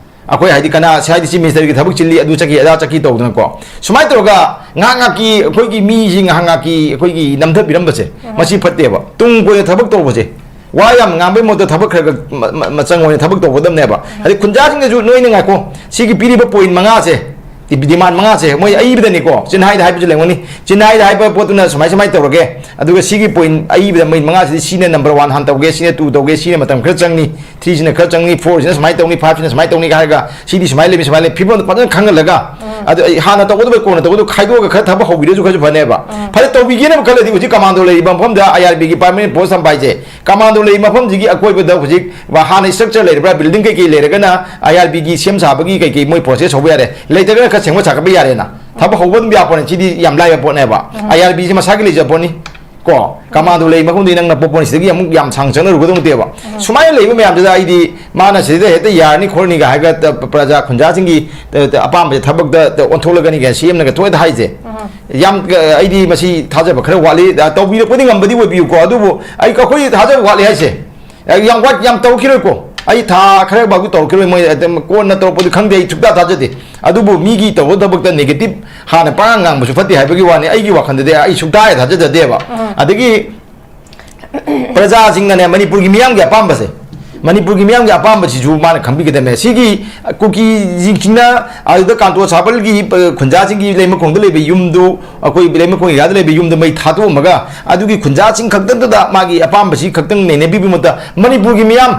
ꯑꯩꯈꯣꯏ ꯍꯥꯏꯗꯤ ꯀꯅꯥ, ꯁꯤ ꯍꯥꯏꯗꯤ ꯆꯤꯐ ꯃꯤꯅꯤꯁꯇꯔꯒꯤ ꯊꯕꯛ ꯆꯤꯜꯂꯤ, ꯑꯗꯨ ꯆꯠꯈꯤ, ꯑꯗꯥ ꯆꯠꯈꯤ ꯇꯧꯗꯅꯀꯣ꯫ ꯁꯨꯃꯥꯏꯅ ꯇꯧꯔꯒ ꯉꯥꯏꯍꯥꯛ ꯉꯥꯏꯍꯥꯛꯀꯤ ꯑꯩꯈꯣꯏꯒꯤ ꯃꯤꯁꯤ ꯉꯥꯏꯍꯥꯛ ꯉꯥꯏꯍꯥꯛꯀꯤ ꯑꯩꯈꯣꯏꯒꯤ ꯅꯝꯊꯕꯤꯔꯝꯕꯁꯦ, ꯃꯁꯤ ꯐꯠꯇꯦꯕ꯫ ꯇꯨꯡ ꯀꯣꯏꯅ ꯊꯕꯛ ꯇꯧꯕꯁꯦ, ꯋꯥ ꯌꯥꯝ ꯉꯥꯡꯕꯩ ꯃꯍꯨꯠꯇ ꯊꯕꯛ ꯈꯔ ꯈꯔ ꯃ- ꯃ- ꯃꯆꯪ ꯑꯣꯏꯅ ꯊꯕꯛ ꯇꯧꯒꯗꯕꯅꯦꯕ꯫ ꯑꯗꯩ ꯈꯨꯟꯖꯥꯁꯤꯡꯗꯁꯨ ꯅꯣꯏꯅ ꯉꯥꯏꯈꯣ, ꯁꯤꯒꯤ ꯄꯤꯔꯤꯕ ꯄꯣꯏꯟ ꯃꯉꯥꯁꯦ, ꯗꯤꯃꯥꯟ ꯃꯉꯥꯁꯦ ꯃꯣꯏ ꯑꯏꯕꯗꯅꯤꯀꯣ, ꯆꯤꯟꯍꯥꯏꯗ ꯍꯥꯏꯕꯁꯨ ꯂꯩꯔꯝꯒꯅꯤ꯫ ꯆꯤꯟꯍꯥꯏꯗ ꯍꯥꯏꯕ ꯄꯣꯠꯇꯨꯅ ꯁꯨꯃꯥꯏ ꯁꯨꯃꯥꯏꯅ ꯇꯧꯔꯒꯦ, ꯑꯗꯨꯒ ꯁꯤꯒꯤ ꯄꯣꯏꯟ ꯑꯏꯕꯗ ꯃꯣꯏ ꯃꯉꯥꯁꯤꯗꯤ ꯁꯤꯅ ꯅꯝꯕꯔ ꯋꯥꯟ ꯍꯥꯟꯅ ꯇꯧꯒꯦ, ꯁꯤꯅ ꯇꯨ ꯇꯧꯒꯦ, ꯁꯤꯅ ꯃꯇꯝ ꯈꯔ ꯆꯪꯅꯤ, ꯊ꯭ꯔꯤꯁꯤꯅ ꯈꯔ ꯆꯪꯅꯤ, ꯐꯣꯔꯁꯤꯅ ꯁꯨꯃꯥꯏꯅ ꯇꯧꯅꯤ, ꯐꯥꯏꯚꯁꯤꯅ ꯁꯨꯃꯥꯏꯅ ꯇꯧꯅꯤ ꯍꯥꯏꯔꯒ, ꯁꯤꯗꯤ ꯁꯨꯃꯥꯏꯅ ꯂꯩꯕ, ꯁꯨꯃꯥꯏꯅ ꯂꯩ, ꯐꯤꯕꯝꯗꯣ ꯐꯖꯅ ꯈꯪꯍꯜꯂꯒ, ꯑꯗꯨ ꯑꯩ ꯍꯥꯟꯅ ꯇꯧꯒꯗꯕ ꯀꯣꯟꯅ ꯇꯧꯒꯗꯕ ꯈꯥꯏꯗꯣꯛꯑꯒ ꯈꯔ ꯊꯕꯛ ꯍꯧꯕꯤꯔꯁꯨ ꯈꯔꯁꯨ ꯐꯅꯦꯕ꯫ ꯐꯔꯦ, ꯇꯧꯕꯤꯒꯦꯅꯕ ꯈꯜꯂꯗꯤ ꯍꯧꯖꯤꯛ ꯀꯃꯥꯟꯗꯣ ꯂꯩꯔꯤꯕ ꯃꯐꯝꯗ ꯑꯥꯏ ꯑꯥꯔ ꯕꯤꯒꯤ ꯄꯥꯔꯃꯤꯅꯦꯟ ꯄꯣꯁ ꯊꯝꯕ ꯍꯥꯏꯁꯦ, ꯀꯃꯥꯟꯗꯣ ꯂꯩꯔꯤꯕ ꯃꯐꯝꯁꯤꯒꯤ ꯑꯀꯣꯏꯕꯗ ꯍꯧꯖꯤꯛ ꯍꯥꯟꯅ ꯏꯁꯇ꯭ꯔꯛꯆꯔ ꯂꯩꯔꯤꯕ꯭ꯔꯥ, ꯕꯤꯜꯗꯤꯡ ꯀꯩꯀꯩ ꯂꯩꯔꯒꯅ ꯑꯥꯏ ꯑꯥꯔ ꯕꯤꯒꯤ ꯁꯦꯝ ꯁꯥꯕꯒꯤ ꯀꯩꯀꯩ ꯃꯣꯏ ꯄ꯭ꯔꯣꯁꯦꯁ ꯍꯧꯕ ꯌꯥꯔꯦ, ꯂꯩꯇ꯭ꯔꯒꯅ ꯈꯔ ꯁꯦꯝꯒꯠ ꯁꯥꯒꯠꯄ ꯌꯥꯔꯦꯅ꯫ ꯊꯕꯛ ꯍꯧꯕ ꯑꯗꯨꯝ ꯌꯥꯄꯣꯠꯅꯦ, ꯁꯤꯗꯤ ꯌꯥꯝ ꯂꯥꯏꯕ ꯄꯣꯠꯅꯦꯕ꯫ ꯑꯥꯏ ꯑꯥꯔ ꯕꯤꯁꯤ ꯃꯁꯥꯒꯤ ꯂꯩꯖꯕ ꯄꯣꯠꯅꯤ꯫ ꯀꯣ, ꯀꯃꯥꯟꯗꯣ ꯂꯩ ꯃꯐꯝꯗꯤ ꯅꯪꯅ ꯄꯣꯄꯣꯟ ꯁꯤꯗꯒꯤ ꯑꯃꯨꯛ ꯌꯥꯝ ꯁꯥꯡ ꯆꯪꯅꯔꯨꯒꯗꯧ ꯅꯠꯇꯦꯕ꯫ ꯁꯨꯃꯥꯏꯅ ꯂꯩꯕ ꯃꯌꯥꯝꯁꯤꯗ ꯑꯩꯗꯤ ꯃꯥꯅ ꯁꯤꯗ ꯍꯦꯛꯇ ꯌꯥꯔꯅꯤ ꯈꯣꯠꯂꯅꯤꯒ ꯍꯥꯏꯔꯒ ꯇ- ꯄ꯭ꯔꯖꯥ ꯈꯨꯟꯖꯥꯁꯤꯡꯒꯤ ꯇ- ꯇ- ꯑꯄꯥꯝꯕꯁꯦ ꯊꯕꯛꯇ ꯇ- ꯑꯣꯟꯊꯣꯛꯂꯒꯅꯤ ꯀꯥꯏꯅ ꯁꯤ ꯑꯦꯝꯅꯒ ꯊꯣꯏꯗ ꯍꯥꯏꯁꯦ꯫ ꯌꯥꯝ ꯑ, ꯑꯩꯗꯤ ꯃꯁꯤ ꯊꯥꯖꯕ ꯈꯔ ꯋꯥꯠꯂꯤ꯫ ꯑ, ꯇꯧꯕꯤꯔꯛꯄꯗꯤ ꯉꯝꯕꯗꯤ ꯑꯣꯏꯕꯤꯌꯨꯀꯣ, ꯑꯗꯨꯕꯨ ꯑꯩ ꯑꯩꯈꯣꯏ ꯊꯥꯖꯕ ꯋꯥꯠꯂꯤ ꯍꯥꯏꯁꯦ꯫ ꯑ, ꯌꯥꯝ ꯋꯥꯠ ꯌꯥꯝ ꯇꯧꯔꯛꯈꯤꯔꯣꯏꯀꯣ꯫ ꯑꯩ ꯊꯥ ꯈꯔ ꯐꯥꯎꯗꯤ ꯇꯧꯔꯛꯈꯤꯔꯣꯏ, ꯃꯣꯏ ꯑꯗꯨꯝ ꯀꯣꯟꯅ ꯇꯧꯔꯛꯄꯗꯤ ꯈꯪꯗꯦ, ꯑꯩ ꯁꯨꯛꯊꯥ ꯊꯥꯖꯗꯦ꯫ ꯑꯗꯨꯕꯨ ꯃꯤꯒꯤ ꯇꯧꯕ ꯊꯕꯛꯇ ꯅꯦꯒꯦꯇꯤꯚ ꯍꯥꯟꯅ ꯄꯉꯥꯡ ꯉꯥꯡꯕꯁꯨ ꯐꯠꯇꯦ ꯍꯥꯏꯕꯒꯤ ꯋꯥꯅꯤ, ꯑꯩꯒꯤ ꯋꯥꯈꯜꯗꯗꯤ ꯑꯩ ꯁꯨꯛꯊꯥ ꯍꯦꯛ ꯊꯥꯖꯖꯗꯦꯕ꯫ ꯑꯗꯒꯤ ꯄ꯭ꯔꯖꯥꯁꯤꯡꯅꯅꯦ ꯃꯅꯤꯄꯨꯔꯒꯤ ꯃꯤꯌꯥꯝꯒꯤ ꯑꯄꯥꯝꯕꯁꯦ, ꯃꯅꯤꯄꯨꯔꯒꯤ ꯃꯤꯌꯥꯝꯒꯤ ꯑꯄꯥꯝꯕꯁꯤꯁꯨ ꯃꯥꯅ ꯈꯪꯕꯤꯒꯗꯕꯅꯦ꯫ ꯁꯤꯒꯤ ꯀꯨꯀꯤꯁꯤꯡꯁꯤꯅ ꯑꯗꯨꯗ ꯀꯥꯟꯇꯣ ꯁꯥꯕꯜꯒꯤ, ꯑ, ꯈꯨꯟꯖꯥꯁꯤꯡꯒꯤ ꯂꯩꯃꯈꯣꯡꯗ ꯂꯩꯕ ꯌꯨꯝꯗꯨ, ꯑꯩꯈꯣꯏ ꯂꯩꯃꯈꯣꯡ ꯑꯦꯔꯤꯌꯥꯗ ꯂꯩꯕ ꯌꯨꯝꯗꯨ ꯃꯩ ꯊꯥꯗꯣꯛꯑꯝꯃꯒ ꯑꯗꯨꯒꯤ ꯈꯨꯟꯖꯥꯁꯤꯡ ꯈꯛꯇꯗꯨꯗ ꯃꯥꯒꯤ ꯑꯄꯥꯝꯕꯁꯤ ꯈꯛꯇꯪ ꯅꯩꯅꯕꯤꯕꯒꯤ ꯃꯍꯨꯠꯇ ꯃꯅꯤꯄꯨꯔꯒꯤ ꯃꯤꯌꯥꯝ,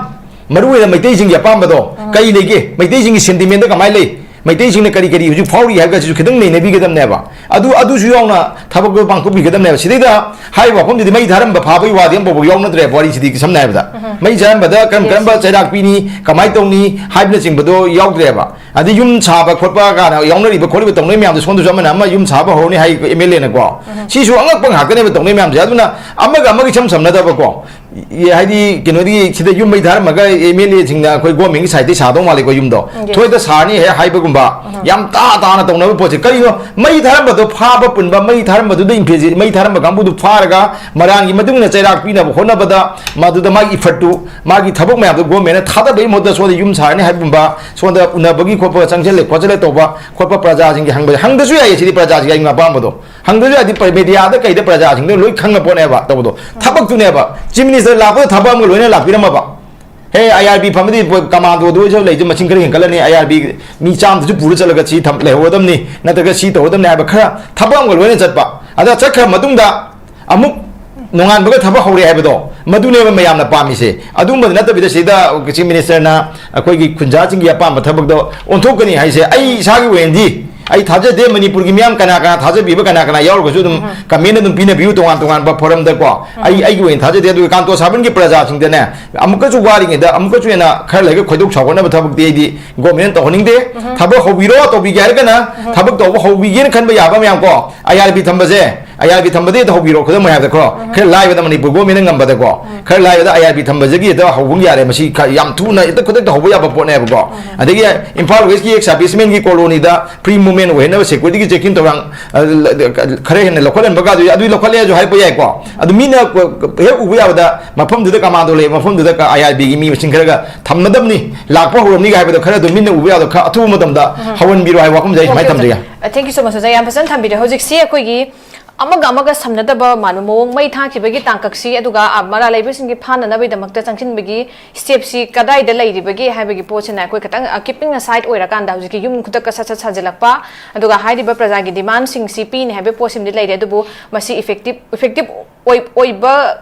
ꯃꯔꯨꯑꯣꯏꯅ ꯃꯩꯇꯩꯁꯤꯡꯒꯤ ꯑꯄꯥꯝꯕꯗꯣ ꯀꯩ ꯂꯩꯒꯦ, ꯃꯩꯇꯩꯁꯤꯡꯒꯤ ꯁꯦꯟꯇꯤꯃꯦꯟꯗ ꯀꯃꯥꯏꯅ ꯂꯩ, ꯃꯩꯇꯩꯁꯤꯡꯅ ꯀꯔꯤ ꯀꯔꯤ ꯍꯧꯖꯤꯛ ꯐꯥꯎꯔꯤ ꯍꯥꯏꯕꯁꯤꯁꯨ ꯈꯤꯇꯪ ꯅꯩꯅꯕꯤꯒꯗꯕꯅꯦꯕ꯫ ꯑꯗꯨ ꯑꯗꯨꯁꯨ ꯌꯥꯎꯅ ꯊꯕꯛꯇꯣ ꯄꯥꯡꯊꯣꯛꯄꯤꯒꯗꯕꯅꯦꯕ꯫ ꯁꯤꯗꯩꯗ ꯍꯥꯏꯔꯤꯕ ꯋꯥꯐꯝꯗꯨꯗꯤ ꯃꯩ ꯊꯥꯔꯝꯕ ꯐꯥꯕꯒꯤ ꯋꯥꯗꯤ ꯑꯃꯐꯥꯎꯕ ꯌꯥꯎꯅꯗ꯭ꯔꯦꯕ꯫ ꯋꯥꯔꯤꯁꯤꯗꯤ ꯁꯝꯅ ꯍꯥꯏꯔꯕꯗ ꯃꯩ ꯊꯥꯔꯝꯕꯗ ꯀꯔꯝ ꯀꯔꯝꯕ ꯆꯩꯔꯥꯛ ꯄꯤꯅꯤ, ꯀꯃꯥꯏꯅ ꯇꯧꯅꯤ ꯍꯥꯏꯕꯅꯆꯤꯡꯕꯗꯣ ꯌꯥꯎꯗ꯭ꯔꯦꯕ꯫ ꯑꯗꯩ ꯌꯨꯝ ꯁꯥꯕ ꯈꯣꯠꯄ ꯀꯥꯏꯅ ꯌꯥꯎꯅꯔꯤꯕ ꯈꯣꯠꯂꯤꯕ ꯇꯧꯅꯔꯤ ꯃꯌꯥꯝꯗꯣ ꯁꯣꯝꯗꯁꯨ ꯑꯃꯅ ꯑꯃ ꯌꯨꯝ ꯁꯥꯕ ꯍꯧꯔꯅꯤ ꯍꯥꯏ ꯑꯦꯝ ꯑꯦꯜ ꯑꯦꯅꯀꯣ꯫ ꯁꯤꯁꯨ ꯑꯉꯛꯄ ꯉꯥꯛꯇꯅꯦꯕ ꯇꯧꯅꯔꯤ ꯃꯌꯥꯝꯁꯦ꯫ ꯑꯗꯨꯅ ꯑꯃꯒ ꯑꯃꯒ ꯏꯁꯝ ꯁꯝꯅꯗꯕꯀꯣ꯫ ꯍꯥꯏꯗꯤ ꯀꯩꯅꯣꯗꯒꯤ ꯁꯤꯗ ꯌꯨꯝ ꯃꯩ ꯊꯥꯔꯝꯃꯒ ꯑꯦꯝ ꯑꯦꯜ ꯑꯦꯁꯤꯡꯅ ꯑꯩꯈꯣꯏ ꯒꯣꯔꯃꯦꯟꯒꯤ ꯁꯥꯏꯠꯇꯒꯤ ꯁꯥꯗꯧ ꯃꯥꯜꯂꯦꯀꯣ ꯌꯨꯝꯗꯣ꯫ ꯊꯣꯏꯗ ꯁꯥꯔꯅꯤ ꯍꯦꯛ ꯍꯥꯏꯕꯒꯨꯝꯕ ꯌꯥꯝ ꯇꯥ ꯇꯥꯅ ꯇꯧꯅꯕ ꯄꯣꯠꯁꯦ ꯀꯔꯤꯅꯣ? ꯃꯩ ꯊꯥꯔꯝꯕꯗꯣ ꯐꯥꯕ ꯄꯨꯟꯕ, ꯃꯩ ꯊꯥꯔꯝꯕꯗꯨꯗ ꯏꯝꯐꯦꯜꯁꯤ ꯃꯩ ꯊꯥꯔꯝꯕ ꯀꯥꯡꯕꯨꯗꯨ ꯐꯥꯔꯒ ꯃꯔꯥꯡꯒꯤ ꯃꯇꯨꯡ ꯏꯟꯅ ꯆꯩꯔꯥꯛ ꯄꯤꯅꯕ ꯍꯣꯠꯅꯕꯗ ꯃꯗꯨꯗ ꯃꯥꯒꯤ ꯏꯐꯔꯠꯇꯨ, ꯃꯥꯒꯤ ꯊꯕꯛ ꯃꯌꯥꯝꯗꯣ ꯒꯣꯔꯃꯦꯟꯅ ꯊꯥꯗꯕꯒꯤ ꯃꯍꯨꯠꯇ ꯁꯣꯝꯗ ꯌꯨꯝ ꯁꯥꯔꯅꯤ ꯍꯥꯏꯕꯒꯨꯝꯕ, ꯁꯣꯝꯗ ꯎꯅꯕꯒꯤ ꯈꯣꯠꯄ ꯆꯪꯁꯤꯜꯂꯦ ꯈꯣꯠꯆꯜꯂꯦ ꯇꯧꯕ ꯈꯣꯠꯄ ꯄ꯭ꯔꯖꯥꯁꯤꯡꯒꯤ ꯍꯪꯕꯁꯦ ꯍꯪꯗꯁꯨ ꯌꯥꯏꯌꯦ꯫ ꯁꯤꯗꯤ ꯄ꯭ꯔꯖꯥꯁꯤꯒꯤ ꯑꯄꯥꯝꯕꯗꯣ꯫ ꯍꯪꯗ꯭ꯔꯁꯨ ꯌꯥꯗꯤ ꯄ꯭ꯔ- ꯃꯦꯗꯤꯌꯥꯗ ꯀꯩꯗ ꯄ꯭ꯔꯖꯥꯁꯤꯡꯗꯣ ꯂꯣꯏ ꯈꯪꯉ ꯄꯣꯠꯅꯦꯕ ꯇꯧꯕꯗꯣ꯫ ꯊꯕꯛꯇꯨꯅꯦꯕ꯫ ꯆꯤꯐ ꯃꯤꯅꯤꯁꯇꯔ ꯂꯥꯛꯄꯗ ꯊꯕꯛ ꯑꯃꯒ ꯂꯣꯏꯅ ꯂꯥꯛꯄꯤꯔꯝꯃꯕ, ꯍꯦ, ꯑꯥꯏ ꯑꯥꯔ ꯕꯤ ꯐꯝꯃꯗꯤ ꯀꯃꯥꯟꯗꯣꯗ ꯑꯣꯏꯔꯁꯨ ꯂꯩꯁꯨ ꯃꯁꯤꯡ ꯈꯔ ꯍꯦꯟꯒꯠꯂꯅꯤ, ꯑꯥꯏ ꯑꯥꯔ ꯕꯤ ꯃꯤ ꯆꯥꯝꯗꯁꯨ ꯄꯨꯔ ꯆꯠꯂꯒ ꯁꯤ ꯊꯝ-, ꯂꯩꯍꯧꯒꯗꯕꯅꯤ, ꯅꯠꯇ꯭ꯔꯒ ꯁꯤ ꯇꯧꯒꯗꯕꯅꯤ ꯍꯥꯏꯕ ꯈꯔ ꯊꯕꯛ ꯑꯃꯒ ꯂꯣꯏꯅ ꯆꯠꯄ꯫ ꯑꯗ ꯆꯠꯈ꯭ꯔ ꯃꯇꯨꯡꯗ ꯑꯃꯨꯛ ꯅꯣꯡꯉꯥꯟꯕꯒ ꯊꯕꯛ ꯍꯧꯔꯦ ꯍꯥꯏꯕꯗꯣ, ꯃꯗꯨꯅꯦꯕ ꯃꯌꯥꯝꯅ ꯄꯥꯝꯃꯤꯁꯦ꯫ ꯑꯗꯨꯝꯕꯗꯤ ꯅꯠꯇꯕꯤꯗ ꯁꯤꯗ ꯆꯤꯐ ꯃꯤꯅꯤꯁꯇꯔꯅ ꯑꯩꯈꯣꯏꯒꯤ ꯈꯨꯟꯖꯥꯁꯤꯡꯒꯤ ꯑꯄꯥꯝꯕ ꯊꯕꯛꯇꯣ ꯑꯣꯟꯊꯣꯛꯀꯅꯤ ꯍꯥꯏꯁꯦ ꯑꯩ ꯏꯁꯥꯒꯤ ꯑꯣꯏꯅꯗꯤ ꯑꯩ ꯊꯥꯖꯗꯦ꯫ ꯃꯅꯤꯄꯨꯔꯒꯤ ꯃꯤꯌꯥꯝ ꯀꯅꯥ ꯀꯅꯥ ꯊꯥꯖꯕꯤꯕ, ꯀꯅꯥ ꯀꯅꯥ ꯌꯥꯎꯔꯒꯁꯨ ꯑꯗꯨꯝ ꯀꯃꯦꯟ ꯑꯗꯨꯝ ꯄꯤꯅꯕꯤꯌꯨ ꯇꯣꯉꯥꯟ ꯇꯣꯉꯥꯟꯕ ꯐꯣꯔꯝꯗꯀꯣ꯫ ꯑꯩ, ꯑꯩꯒꯤ ꯑꯣꯏꯅ ꯊꯥꯖꯗꯦ꯫ ꯑꯗꯨꯒ ꯀꯥꯟꯇꯣ ꯁꯥꯕꯟꯒꯤ ꯄ꯭ꯔꯖꯥꯁꯤꯡꯗꯅꯦ, ꯑꯃꯨꯛꯀꯁꯨ ꯋꯥꯔꯤꯉꯩꯗ ꯑꯃꯨꯛꯀꯁꯨ ꯍꯦꯟꯅ ꯈꯔ ꯂꯩꯔꯒ ꯈꯣꯏꯗꯧ ꯁꯥꯎꯒꯠꯅꯕ ꯊꯕꯛꯇꯤ ꯑꯩꯗꯤ ꯒꯣꯔꯃꯦꯟꯅ ꯇꯧꯍꯟꯅꯤꯡꯗꯦ꯫ ꯊꯕꯛ ꯍꯧꯕꯤꯔꯣ, ꯇꯧꯕꯤꯒꯦ ꯍꯥꯏꯔꯒꯅ ꯊꯕꯛ ꯇꯧꯕ ꯍꯧꯕꯤꯒꯦꯅ ꯈꯟꯕ ꯌꯥꯕ ꯃꯌꯥꯝ ꯀꯣ, ꯑꯥꯏ ꯑꯥꯔ ꯕꯤ ꯊꯝꯕꯁꯦ, ꯑꯥꯏ ꯑꯥꯔ ꯕꯤ ꯊꯝꯕꯗꯤ ꯍꯦꯛꯇ ꯍꯧꯕꯤꯔꯣ꯫ ꯈꯨꯗꯝ ꯑꯣꯏꯅ ꯍꯥꯏꯔꯕꯗ ꯀꯣ, ꯈꯔ ꯂꯥꯏꯕꯗ ꯃꯅꯤꯄꯨꯔ ꯒꯣꯔꯃꯦꯟꯅ ꯉꯝꯕꯗꯀꯣ, ꯈꯔ ꯂꯥꯏꯕꯗ ꯑꯥꯏ ꯑꯥꯔ ꯕꯤ ꯊꯝꯕꯁꯤꯒꯤ ꯍꯦꯛꯇ ꯍꯧꯕ ꯌꯥꯔꯦ꯫ ꯃꯁꯤ ꯈ-, ꯌꯥꯝ ꯊꯨꯅ ꯍꯦꯛꯇ ꯈꯨꯗꯛꯇ ꯍꯧꯕ ꯌꯥꯕ ꯄꯣꯠꯅꯦꯕꯀꯣ꯫ ꯑꯗꯒꯤ ꯏꯝꯐꯥꯜ ꯋꯦꯁꯀꯤ ꯑꯦꯛꯁ ꯁꯥꯔꯚꯤꯁꯃꯦꯟꯒꯤ ꯀꯣꯂꯣꯅꯤꯗ ꯐ꯭ꯔꯤ ꯃꯨꯚꯃꯦꯟ ꯑꯣꯏꯍꯟꯅꯕ ꯁꯦꯀ꯭ꯌꯨꯔꯤꯇꯤꯒꯤ ꯆꯦꯛꯁꯤꯟ ꯊꯧꯔꯥꯡ, ꯑ, ꯈꯔ ꯍꯦꯟꯅ ꯂꯧꯈꯠꯍꯟꯕꯒ ꯑꯗꯨ, ꯑꯗꯨ ꯂꯧꯈꯠꯂꯦꯁꯨ ꯍꯥꯏꯔꯛꯄ ꯌꯥꯏꯀꯣ꯫ ꯑꯗꯨ ꯃꯤꯅ ꯍꯦꯛ ꯎꯕ ꯌꯥꯕꯗ ꯃꯐꯝꯗꯨꯗ ꯀꯃꯥꯟꯗꯣ ꯂꯩ, ꯃꯐꯝꯗꯨꯗ ꯑꯥꯏ ꯑꯥꯔ ꯕꯤꯒꯤ ꯃꯤ ꯃꯁꯤꯡ ꯈꯔꯒ ꯊꯝꯃꯗꯕꯅꯤ, ꯂꯥꯛꯄ ꯍꯧꯔꯝꯅꯤ ꯍꯥꯏꯕꯗꯣ ꯈꯔ ꯑꯗꯨꯝ ꯃꯤꯅ ꯎꯕ ꯌꯥꯕꯗ ꯈꯔ ꯑꯊꯨꯕ ꯃꯇꯝꯗ ꯍꯧꯍꯟꯕꯤꯔꯣ ꯍꯥꯏꯕ ꯋꯥꯐꯝꯁꯦ ꯑꯩ ꯁꯨꯃꯥꯏꯅ ꯊꯝꯖꯒꯦ꯫ Thank you so much, ꯑꯣꯖꯥ꯫ ꯌꯥꯝ ꯐꯖꯅ ꯊꯝꯕꯤꯔꯦ꯫ ꯍꯧꯖꯤꯛꯁꯤ ꯑꯩꯈꯣꯏꯒꯤ ꯑꯃꯒ ꯑꯃꯒ ꯁꯝꯅꯗꯕ ꯃꯥꯟꯕ ꯃꯑꯣꯡ, ꯃꯩ ꯊꯥꯈꯤꯕꯒꯤ ꯇꯥꯡꯀꯛꯁꯤ, ꯑꯗꯨꯒ, ꯑ, ꯃꯔꯥꯜ ꯂꯩꯕꯁꯤꯡꯒꯤ ꯐꯥꯅꯅꯕꯒꯤꯗꯃꯛꯇ ꯆꯪꯁꯤꯟꯕꯒꯤ ꯁ꯭ꯇꯦꯞꯁꯤ ꯀꯗꯥꯏꯗ ꯂꯩꯔꯤꯕꯒꯦ ꯍꯥꯏꯕꯒꯤ ꯄꯣꯠꯁꯤꯅ ꯑꯩꯈꯣꯏ ꯈꯤꯇꯪ, ꯑ, keeping aside ꯑꯣꯏꯔꯀꯥꯟꯗ ꯍꯧꯖꯤꯛꯀꯤ ꯌꯨꯝ ꯈꯨꯗꯛꯇ ꯁꯠ ꯁꯠ ꯁꯥꯖꯤꯜꯂꯛꯄ, ꯑꯗꯨꯒ ꯍꯥꯏꯔꯤꯕ ꯄ꯭ꯔꯖꯥꯒꯤ ꯗꯤꯃꯥꯟꯁꯤꯡꯁꯤ ꯄꯤꯅꯤ ꯍꯥꯏꯕꯒꯤ ꯄꯣꯠꯁꯤꯃꯗꯤ ꯂꯩꯔꯦ, ꯑꯗꯨꯕꯨ ꯃꯁꯤ effective, effective ꯑꯣꯏ-, ꯑꯣꯏꯕ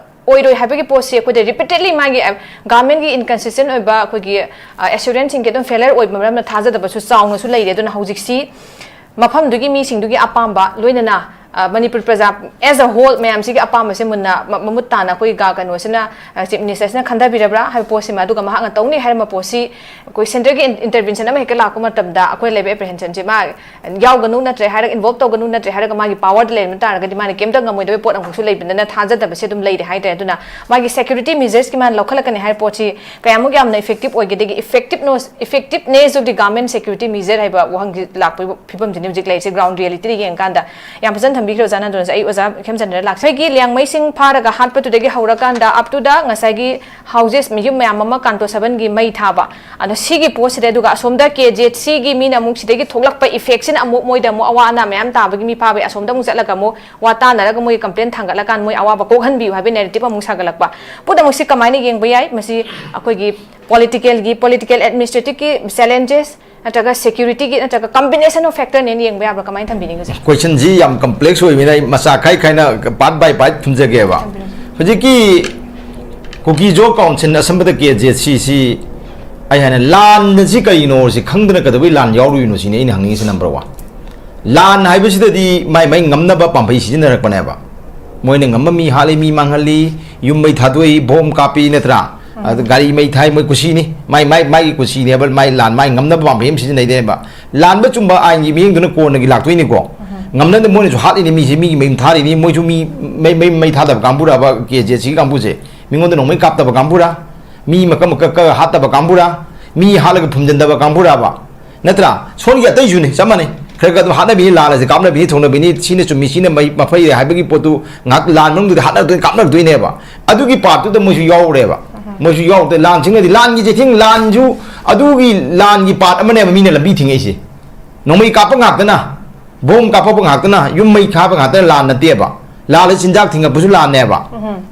ꯑꯣꯏꯔꯣꯏ ꯍꯥꯏꯕꯒꯤ ꯄꯣꯠꯁꯤ ꯑꯩꯈꯣꯏꯗ repeatedly ꯃꯥꯒꯤ, ꯑ, ꯒꯚꯔꯟꯃꯦꯟꯒꯤ inconsistent ꯑꯣꯏꯕ ꯑꯩꯈꯣꯏꯒꯤ, ꯑ, assurance ꯁꯤꯡꯒꯤ ꯑꯗꯨꯝ failure ꯑꯣꯏꯕ ꯃꯔꯝꯅ ꯊꯥꯖꯗꯕꯁꯨ ꯆꯥꯎꯅꯁꯨ ꯂꯩꯔꯦ꯫ ꯑꯗꯨꯅ ꯍꯧꯖꯤꯛꯁꯤ ꯃꯐꯝꯗꯨꯒꯤ ꯃꯤꯁꯤꯡꯗꯨꯒꯤ ꯑꯄꯥꯝꯕ, ꯂꯣꯏꯅꯅ, ꯑ, ꯃꯅꯤꯄꯨꯔ ꯄ꯭ꯔꯖꯥ as a whole ꯃꯌꯥꯝꯁꯤꯒꯤ ꯑꯄꯥꯝꯕꯁꯦ ꯃꯨꯟꯅ ꯃ-, ꯃꯃꯨꯠ ꯇꯥꯅ ꯑꯩꯈꯣꯏꯒꯤ ꯒ-, ꯀꯩꯅꯣꯁꯤꯅ, ꯑ, ꯆꯤꯐ ꯃꯤꯅꯤꯁꯇꯔꯁꯤꯅ ꯈꯟꯊꯕꯤꯔꯕ꯭ꯔꯥ ꯍꯥꯏꯕ ꯄꯣꯠꯁꯤꯃ, ꯑꯗꯨꯒ ꯃꯍꯥꯛꯅ ꯇꯧꯅꯤ ꯍꯥꯏꯔꯝꯕ ꯄꯣꯠꯁꯤ ꯑꯩꯈꯣꯏ ꯁꯦꯟꯇ꯭ꯔꯦꯜꯒꯤ ꯏꯟ-, intervention ꯑꯃ ꯍꯦꯛꯇ ꯂꯥꯛꯄ ꯃꯇꯝꯗ ꯑꯩꯈꯣꯏ ꯂꯩꯕ apprehension ꯁꯦ ꯃꯥ ꯌꯥꯎꯒꯅꯨ ꯅꯠꯇ꯭ꯔꯦ ꯍꯥꯏꯔꯒ, involve ꯇꯧꯒꯅꯨ ꯅꯠꯇ꯭ꯔꯦ ꯍꯥꯏꯔꯒ, ꯃꯥꯒꯤ power ꯗ ꯂꯩꯔꯝꯕ ꯇꯥꯔꯒꯗꯤ ꯃꯥꯅ ꯀꯩꯝꯇ ꯉꯝꯃꯣꯏꯗꯕ ꯄꯣꯠ ꯑꯃꯈꯛꯁꯨ ꯂꯩꯕꯅꯤꯅ ꯊꯥꯖꯗꯕꯁꯦ ꯑꯗꯨꯝ ꯂꯩꯔꯦ ꯍꯥꯏꯇꯥꯔꯦ꯫ ꯑꯗꯨꯅ ꯃꯥꯒꯤ security measures ꯀꯤ ꯃꯥꯅ ꯂꯧꯈꯠꯂꯛꯀꯅꯤ ꯍꯥꯏꯕ ꯄꯣꯠꯁꯤ ꯀꯌꯥꯃꯨꯛ ꯌꯥꯝꯅ effective ꯑꯣꯏꯒꯗꯒꯦ, effectiveness, effectiveness of the government security measure ꯍꯥꯏꯕ ꯋꯥꯍꯪꯁꯤ ꯂꯥꯛꯄꯒꯤ ꯐꯤꯕꯝꯁꯤꯅꯤ ꯍꯧꯖꯤꯛ ꯂꯩꯔꯤꯁꯦ꯫ Ground reality ꯗ ꯌꯦꯡꯉꯀꯥꯟꯗ ꯌꯥꯝ ꯐꯖꯅ ꯊꯝꯕꯤꯈ꯭ꯔꯦ ꯑꯣꯖꯥꯅ꯫ ꯑꯗꯨꯅ ꯑꯩ ꯑꯣꯖꯥ ꯈꯦꯝꯆꯟꯗ꯭ꯔ ꯂꯥꯛꯆꯒꯦ꯫ ꯑꯩꯈꯣꯏꯒꯤ ꯂꯤꯌꯥꯡꯃꯩꯁꯤꯡ ꯐꯥꯔꯒ ꯍꯥꯠꯄꯗꯨꯗꯒꯤ ꯍꯧꯔꯀꯥꯟꯗ up to the ꯉꯁꯥꯏꯒꯤ houses, ꯌꯨꯝ ꯃꯌꯥꯝ ꯑꯃ ꯀꯥꯟꯇꯣ ꯁꯕꯟꯒꯤ ꯃꯩ ꯊꯥꯕ, ꯑꯗꯣ ꯁꯤꯒꯤ ꯄꯣꯠꯁꯤꯗ, ꯑꯗꯨꯒ ꯑꯁꯣꯝꯗ ꯀꯦ ꯖꯦ ꯁꯤꯒꯤ ꯃꯤꯅ ꯑꯃꯨꯛ ꯁꯤꯗꯒꯤ ꯊꯣꯛꯂꯛꯄ effectꯁꯤꯅ ꯑꯃꯨꯛ ꯃꯣꯏꯗ ꯑꯃꯨꯛ ꯑꯋꯥ ꯑꯅꯥ ꯃꯌꯥꯝ ꯇꯥꯕꯒꯤ ꯃꯤ ꯐꯥꯕꯒꯤ ꯑꯁꯣꯝꯗ ꯑꯃꯨꯛ ꯆꯠꯂꯒ ꯑꯃꯨꯛ ꯋꯥ ꯇꯥꯅꯔꯒ ꯃꯣꯏ complaint ꯊꯥꯡꯒꯠꯂꯀꯥꯟꯗ ꯃꯣꯏ ꯑꯋꯥꯕ ꯀꯣꯛꯍꯟꯕꯤꯌꯨ ꯍꯥꯏꯕꯒꯤ narrative ꯑꯃꯨꯛ ꯁꯥꯒꯠꯂꯛꯄ꯫ ꯄꯨꯝꯅꯃꯛꯁꯤ ꯀꯃꯥꯏꯅ ꯌꯦꯡꯕ ꯌꯥꯏ? ꯃꯁꯤ ꯑꯩꯈꯣꯏꯒꯤ politicalꯒꯤ, political administrativeꯀꯤ challenges, ꯅꯠꯇ꯭ꯔꯒ securityꯒꯤ, ꯅꯠꯇ꯭ꯔꯒ combination of factorꯅꯦꯅ ꯌꯦꯡꯕ ꯌꯥꯕ꯭ꯔꯥ? ꯀꯃꯥꯏꯅ ꯊꯝꯕꯤꯅꯤꯡꯉꯤ ꯍꯧꯖꯤꯛ? Questionꯁꯤ ꯌꯥꯝ complex ꯑꯣꯏꯕꯅꯤꯅ ꯑꯩ ꯃꯆꯥ ꯈꯥꯏ ꯈꯥꯏꯅ part by part ꯊꯝꯖꯒꯦꯕ꯫ ꯊꯝꯕꯤꯔꯣ꯫ ꯍꯧꯖꯤꯛꯀꯤ ꯀꯨꯀꯤ ꯖꯣ ꯀꯥꯎꯟꯁꯤꯜ ꯑꯁꯝꯕꯗ ꯀꯦ ꯖꯦ ꯁꯤ ꯁꯤ ꯑꯩ ꯍꯥꯏꯅ ꯂꯥꯟ ꯑꯁꯤ ꯀꯔꯤꯅꯣ ꯁꯤ ꯈꯪꯗꯅ ꯀꯩꯗꯧꯕꯩ ꯂꯥꯟ ꯌꯥꯎꯔꯨꯏꯅꯣ ꯁꯤꯅꯤ ꯑꯩꯅ ꯍꯪꯅꯤꯡꯉꯤꯁꯤ number one꯫ ꯂꯥꯟ ꯍꯥꯏꯕꯁꯤꯗꯗꯤ ꯃꯥꯏ ꯃꯥꯏ ꯉꯝꯅꯕ ꯄꯥꯝꯕꯩ ꯁꯤꯖꯤꯟꯅꯔꯛꯄꯅꯦꯕ꯫ ꯃꯣꯏꯅ ꯉꯝꯕ ꯃꯤ ꯍꯥꯠꯂꯤ, ꯃꯤ ꯃꯥꯡꯍꯜꯂꯤ, ꯌꯨꯝ ꯃꯩ ꯊꯥꯗꯣꯛꯏ, ꯕꯣꯝ ꯀꯥꯞꯄꯤ, ꯅꯠꯇ꯭ꯔꯥ? ꯑꯗ ꯒꯥꯔꯤ ꯃꯩ ꯊꯥꯏ, ꯃꯣꯏ ꯀꯨꯁꯤꯅꯤ꯫ ꯃꯥꯏ, ꯃꯥꯏ, ꯃꯥꯒꯤ ꯀꯨꯁꯤꯅꯦꯕ, ꯃꯥꯏ ꯂꯥꯟ, ꯃꯥꯏ ꯉꯝꯅꯕ ꯄꯥꯝꯕꯩ ꯑꯃ ꯁꯤꯖꯤꯟꯅꯩꯅꯦꯕ꯫ ꯂꯥꯟꯕ ꯆꯨꯝꯕ ꯑꯥꯏꯟꯒꯤ ꯃꯤꯠꯌꯦꯡꯗꯨꯅ ꯀꯣꯟꯅꯒꯤ ꯂꯥꯛꯇꯣꯏꯅꯤꯀꯣ꯫ ꯉꯝꯅꯗꯦ, ꯃꯣꯏꯅꯁꯨ ꯍꯥꯠꯂꯤꯅꯤ ꯃꯤꯁꯦ, ꯃꯤꯒꯤ ꯃꯌꯨꯝ ꯊꯥꯔꯤꯅꯤ, ꯃꯣꯏꯁꯨ ꯃꯤ ꯃꯩ, ꯃꯩ, ꯃꯩ ꯊꯥꯗꯕ ꯀꯥꯡꯕꯨꯔꯕ, ꯀꯦ ꯖꯦ ꯁꯤ ꯀꯥꯡꯕꯨꯁꯦ? ꯃꯤꯉꯣꯟꯗ ꯅꯣꯡꯃꯩ ꯀꯥꯞꯇꯕ ꯀꯥꯡꯕꯨꯔꯥ? ꯃꯤ ꯃꯀꯛ ꯃꯀꯛ ꯀꯛꯑ ꯍꯥꯠꯇꯕ ꯀꯥꯡꯕꯨꯔꯥ? ꯃꯤ ꯍꯥꯠꯂꯒ ꯐꯨꯝꯖꯤꯟꯗꯕ ꯀꯥꯡꯕꯨꯔꯕ? ꯅꯠꯇ꯭ꯔꯥ? ꯁꯣꯝꯒꯤ ꯑꯇꯩꯁꯨꯅꯤ, ꯆꯞ ꯃꯥꯟꯅꯩ꯫ ꯈꯔ ꯈꯔ ꯑꯗꯨꯝ ꯍꯥꯠꯅꯕꯤꯅꯤ, ꯂꯥꯜꯂꯁꯦ ꯀꯥꯞꯅꯕꯤꯅꯤ, ꯊꯣꯡꯅꯕꯤꯅꯤ, ꯁꯤꯅ ꯆꯨꯝꯃꯤ, ꯁꯤꯅ ꯃꯩ-, ꯃꯐꯩꯔꯦ ꯍꯥꯏꯕꯒꯤ ꯄꯣꯠꯇꯨ ꯉꯥꯏꯍꯥꯛ ꯂꯥꯟ ꯃꯅꯨꯡꯗꯨꯗ ꯍꯥꯠꯅꯔꯛꯇꯣꯏꯅꯤ, ꯀꯥꯞꯅꯔꯛꯇꯣꯏꯅꯦꯕ꯫ ꯑꯗꯨꯒꯤ ꯄꯥꯔꯠꯇꯨꯗ ꯃꯣꯏꯁꯨ ꯌꯥꯎꯔꯦꯕ꯫ ꯃꯣꯏꯁꯨ ꯌꯥꯎꯔꯗꯦ, ꯂꯥꯟ ꯆꯤꯡꯅꯗꯤ, ꯂꯥꯟꯒꯤ ꯆꯩꯊꯦꯡ, ꯂꯥꯟꯁꯨ ꯑꯗꯨꯒꯤ ꯂꯥꯟꯒꯤ ꯄꯥꯔꯠ ꯑꯃꯅꯦꯕ ꯃꯤꯅ ꯂꯝꯕꯤ ꯊꯤꯡꯉꯛꯏꯁꯦ꯫ ꯅꯣꯡꯃꯩ ꯀꯥꯞꯄ ꯉꯥꯛꯇꯅ, ꯕꯣꯝ ꯀꯥꯞꯄꯛꯄ ꯉꯥꯛꯇꯅ, ꯌꯨꯝ ꯃꯩ ꯊꯥꯕ ꯉꯥꯛꯇꯅ ꯂꯥꯟ ꯅꯠꯇꯦꯕ꯫ ꯂꯥꯟꯗ ꯆꯤꯟꯖꯥꯛ ꯊꯤꯡꯉꯛꯄꯁꯨ ꯂꯥꯟꯅꯦꯕ꯫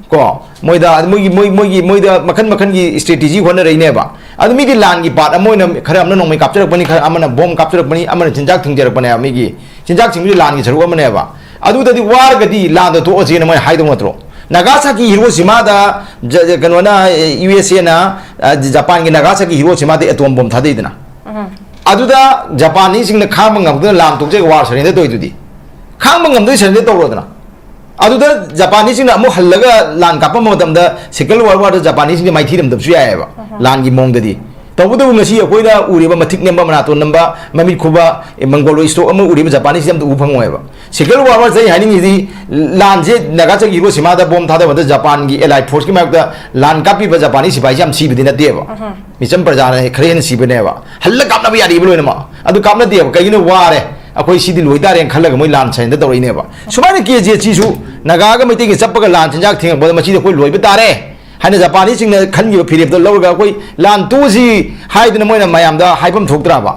ꯀꯣ? ꯃꯣꯏꯗ, ꯃꯣꯏꯒꯤ, ꯃꯣꯏ, ꯃꯣꯏꯒꯤ, ꯃꯣꯏꯗ ꯃꯈꯟ ꯃꯈꯟꯒꯤ strategy ꯍꯣꯠꯅꯔꯛꯏꯅꯦꯕ꯫ ꯑꯗꯨ ꯃꯤꯗꯤ ꯂꯥꯟꯒꯤ ꯄꯥꯔꯠ ꯑꯃ ꯑꯣꯏꯅ, ꯈꯔ ꯑꯃꯅ ꯅꯣꯡꯃꯩ ꯀꯥꯞꯆꯔꯛꯄꯅꯤ, ꯈꯔ ꯑꯃꯅ ꯕꯣꯝ ꯀꯥꯞꯆꯔꯛꯄꯅꯤ, ꯑꯃꯅ ꯆꯤꯟꯖꯥꯛ ꯊꯤꯡꯖꯔꯛꯄꯅꯦꯕ ꯃꯤꯒꯤ꯫ ꯆꯤꯟꯖꯥꯛ ꯊꯤꯡꯕꯁꯤ ꯂꯥꯟꯒꯤ ꯁꯔꯨꯛ ꯑꯃꯅꯦꯕ꯫ ꯑꯗꯨꯗꯗꯤ ꯋꯥꯔꯒꯗꯤ ꯂꯥꯟꯗ ꯊꯣꯛꯑꯁꯦꯅ ꯃꯣꯏ ꯍꯥꯏꯗꯧ ꯅꯠꯇ꯭ꯔꯣ? ꯅꯥꯒꯥꯁꯥꯀꯤ ꯍꯤꯔꯣꯁꯤꯃꯥꯗ ꯖ-, ꯖ-, ꯀꯩꯅꯣꯅ, ꯌꯨ ꯑꯦꯁ ꯑꯦꯅ, ꯑ, ꯖꯄꯥꯟꯒꯤ ꯅꯥꯒꯥꯁꯥꯀꯤ ꯍꯤꯔꯣꯁꯤꯃꯥꯗ ꯑꯦꯇꯣꯝ ꯕꯣꯝ ꯊꯥꯗꯩꯗꯅ꯫ ꯑꯗꯨꯗ ꯖꯄꯥꯅꯤꯁꯁꯤꯡꯅ ꯈꯥꯡꯕ ꯉꯝꯗꯅ ꯂꯥꯟ ꯊꯣꯛꯆꯔꯒ ꯋꯥꯔ ꯁꯔꯦꯟꯗꯔ ꯇꯧꯔꯤꯗꯨꯗꯤ꯫ ꯈꯥꯡꯕ ꯉꯝꯗꯣꯏ ꯁꯔꯦꯟꯗꯔ ꯇꯧꯔꯣꯗꯅ꯫ ꯑꯗꯨꯗ ꯖꯄꯥꯅꯤꯁꯁꯤꯡꯅ ꯑꯃꯨꯛ ꯍꯜꯂꯒ ꯂꯥꯟ ꯀꯥꯞꯄ ꯃꯇꯝꯗ Second World War ꯗ ꯖꯄꯥꯅꯤꯁꯁꯤꯡꯁꯦ ꯃꯥꯏꯊꯤꯔꯝꯗꯕꯁꯨ ꯌꯥꯏꯑꯕ, ꯂꯥꯟꯒꯤ ꯃꯑꯣꯡꯗꯗꯤ꯫ ꯇꯧꯕꯇꯕꯨ ꯉꯁꯤ ꯑꯩꯈꯣꯏꯅ ꯎꯔꯤꯕ ꯃꯊꯤꯛ ꯅꯦꯝꯕ, ꯃꯅꯥꯇꯣꯟ ꯅꯝꯕ, ꯃꯃꯤꯠ ꯈꯨꯕ, ꯃꯪꯒꯣꯂꯣꯏ ꯁ꯭ꯇꯣꯛ ꯑꯃ ꯎꯔꯤꯕ ꯖꯄꯥꯅꯤꯁꯁꯤ ꯑꯝꯇ ꯎꯕ ꯐꯪꯉꯣꯏꯕ꯫ Second World War ꯁꯦ ꯑꯩ ꯍꯥꯏꯅꯤꯡꯉꯤꯗꯤ, ꯂꯥꯟꯁꯦ ꯅꯥꯒꯥꯁꯥꯀꯤ ꯍꯤꯔꯣꯁꯤꯃꯥꯗ ꯕꯣꯝ ꯊꯥꯗꯕꯗ ꯖꯄꯥꯟꯒꯤ allied force ꯀꯤ ꯃꯥꯌꯣꯛꯇ ꯂꯥꯟ ꯀꯥꯞꯄꯤꯕ ꯖꯄꯥꯅꯤ ꯁꯤꯐꯥꯏꯁꯦ ꯌꯥꯝ ꯁꯤꯕꯗꯤ ꯅꯠꯇꯦꯕ꯫ ꯃꯤꯆꯝ ꯄ꯭ꯔꯖꯥꯅ ꯈꯔ ꯍꯦꯟꯅ ꯁꯤꯕꯅꯦꯕ꯫ ꯍꯜꯂ ꯀꯥꯞꯅꯕ ꯌꯥꯔꯤꯕ ꯂꯣꯏꯅꯃꯛ꯫ ꯑꯗꯨ ꯀꯥꯞꯅꯗꯦꯕ꯫ ꯀꯩꯒꯤꯅꯣ? ꯋꯥꯔꯦ꯫ ꯑꯩꯈꯣꯏ ꯁꯤꯗꯤ ꯂꯣꯏ ꯇꯥꯔꯦꯅ ꯈꯜꯂꯒ ꯃꯣꯏ ꯂꯥꯟ ꯁꯥꯏꯟꯗ ꯇꯧꯔꯛꯏꯅꯦꯕ꯫ ꯁꯨꯃꯥꯏꯅ ꯀꯦ ꯖꯦ ꯑꯦꯁ ꯁꯤꯁꯨ ꯅꯥꯒꯥꯒ ꯃꯩꯇꯩꯒ ꯆꯠꯄꯒ ꯂꯥꯟ ꯆꯤꯟꯖꯥꯛ ꯊꯤꯡꯉꯛꯄꯗ ꯃꯁꯤꯗꯤ ꯑꯩꯈꯣꯏ ꯂꯣꯏꯕ ꯇꯥꯔꯦ ꯍꯥꯏꯅ ꯖꯄꯥꯅꯤꯁꯁꯤꯡꯅ ꯈꯟꯈꯤꯕ ꯐꯤꯔꯦꯞꯇꯣ ꯂꯧꯔꯒ ꯑꯩꯈꯣꯏ ꯂꯥꯟ ꯇꯣꯛꯑꯁꯤ ꯍꯥꯏꯗꯅ ꯃꯣꯏꯅ ꯃꯌꯥꯝꯗ ꯍꯥꯏꯐꯝ ꯊꯣꯛꯇ꯭ꯔꯕ?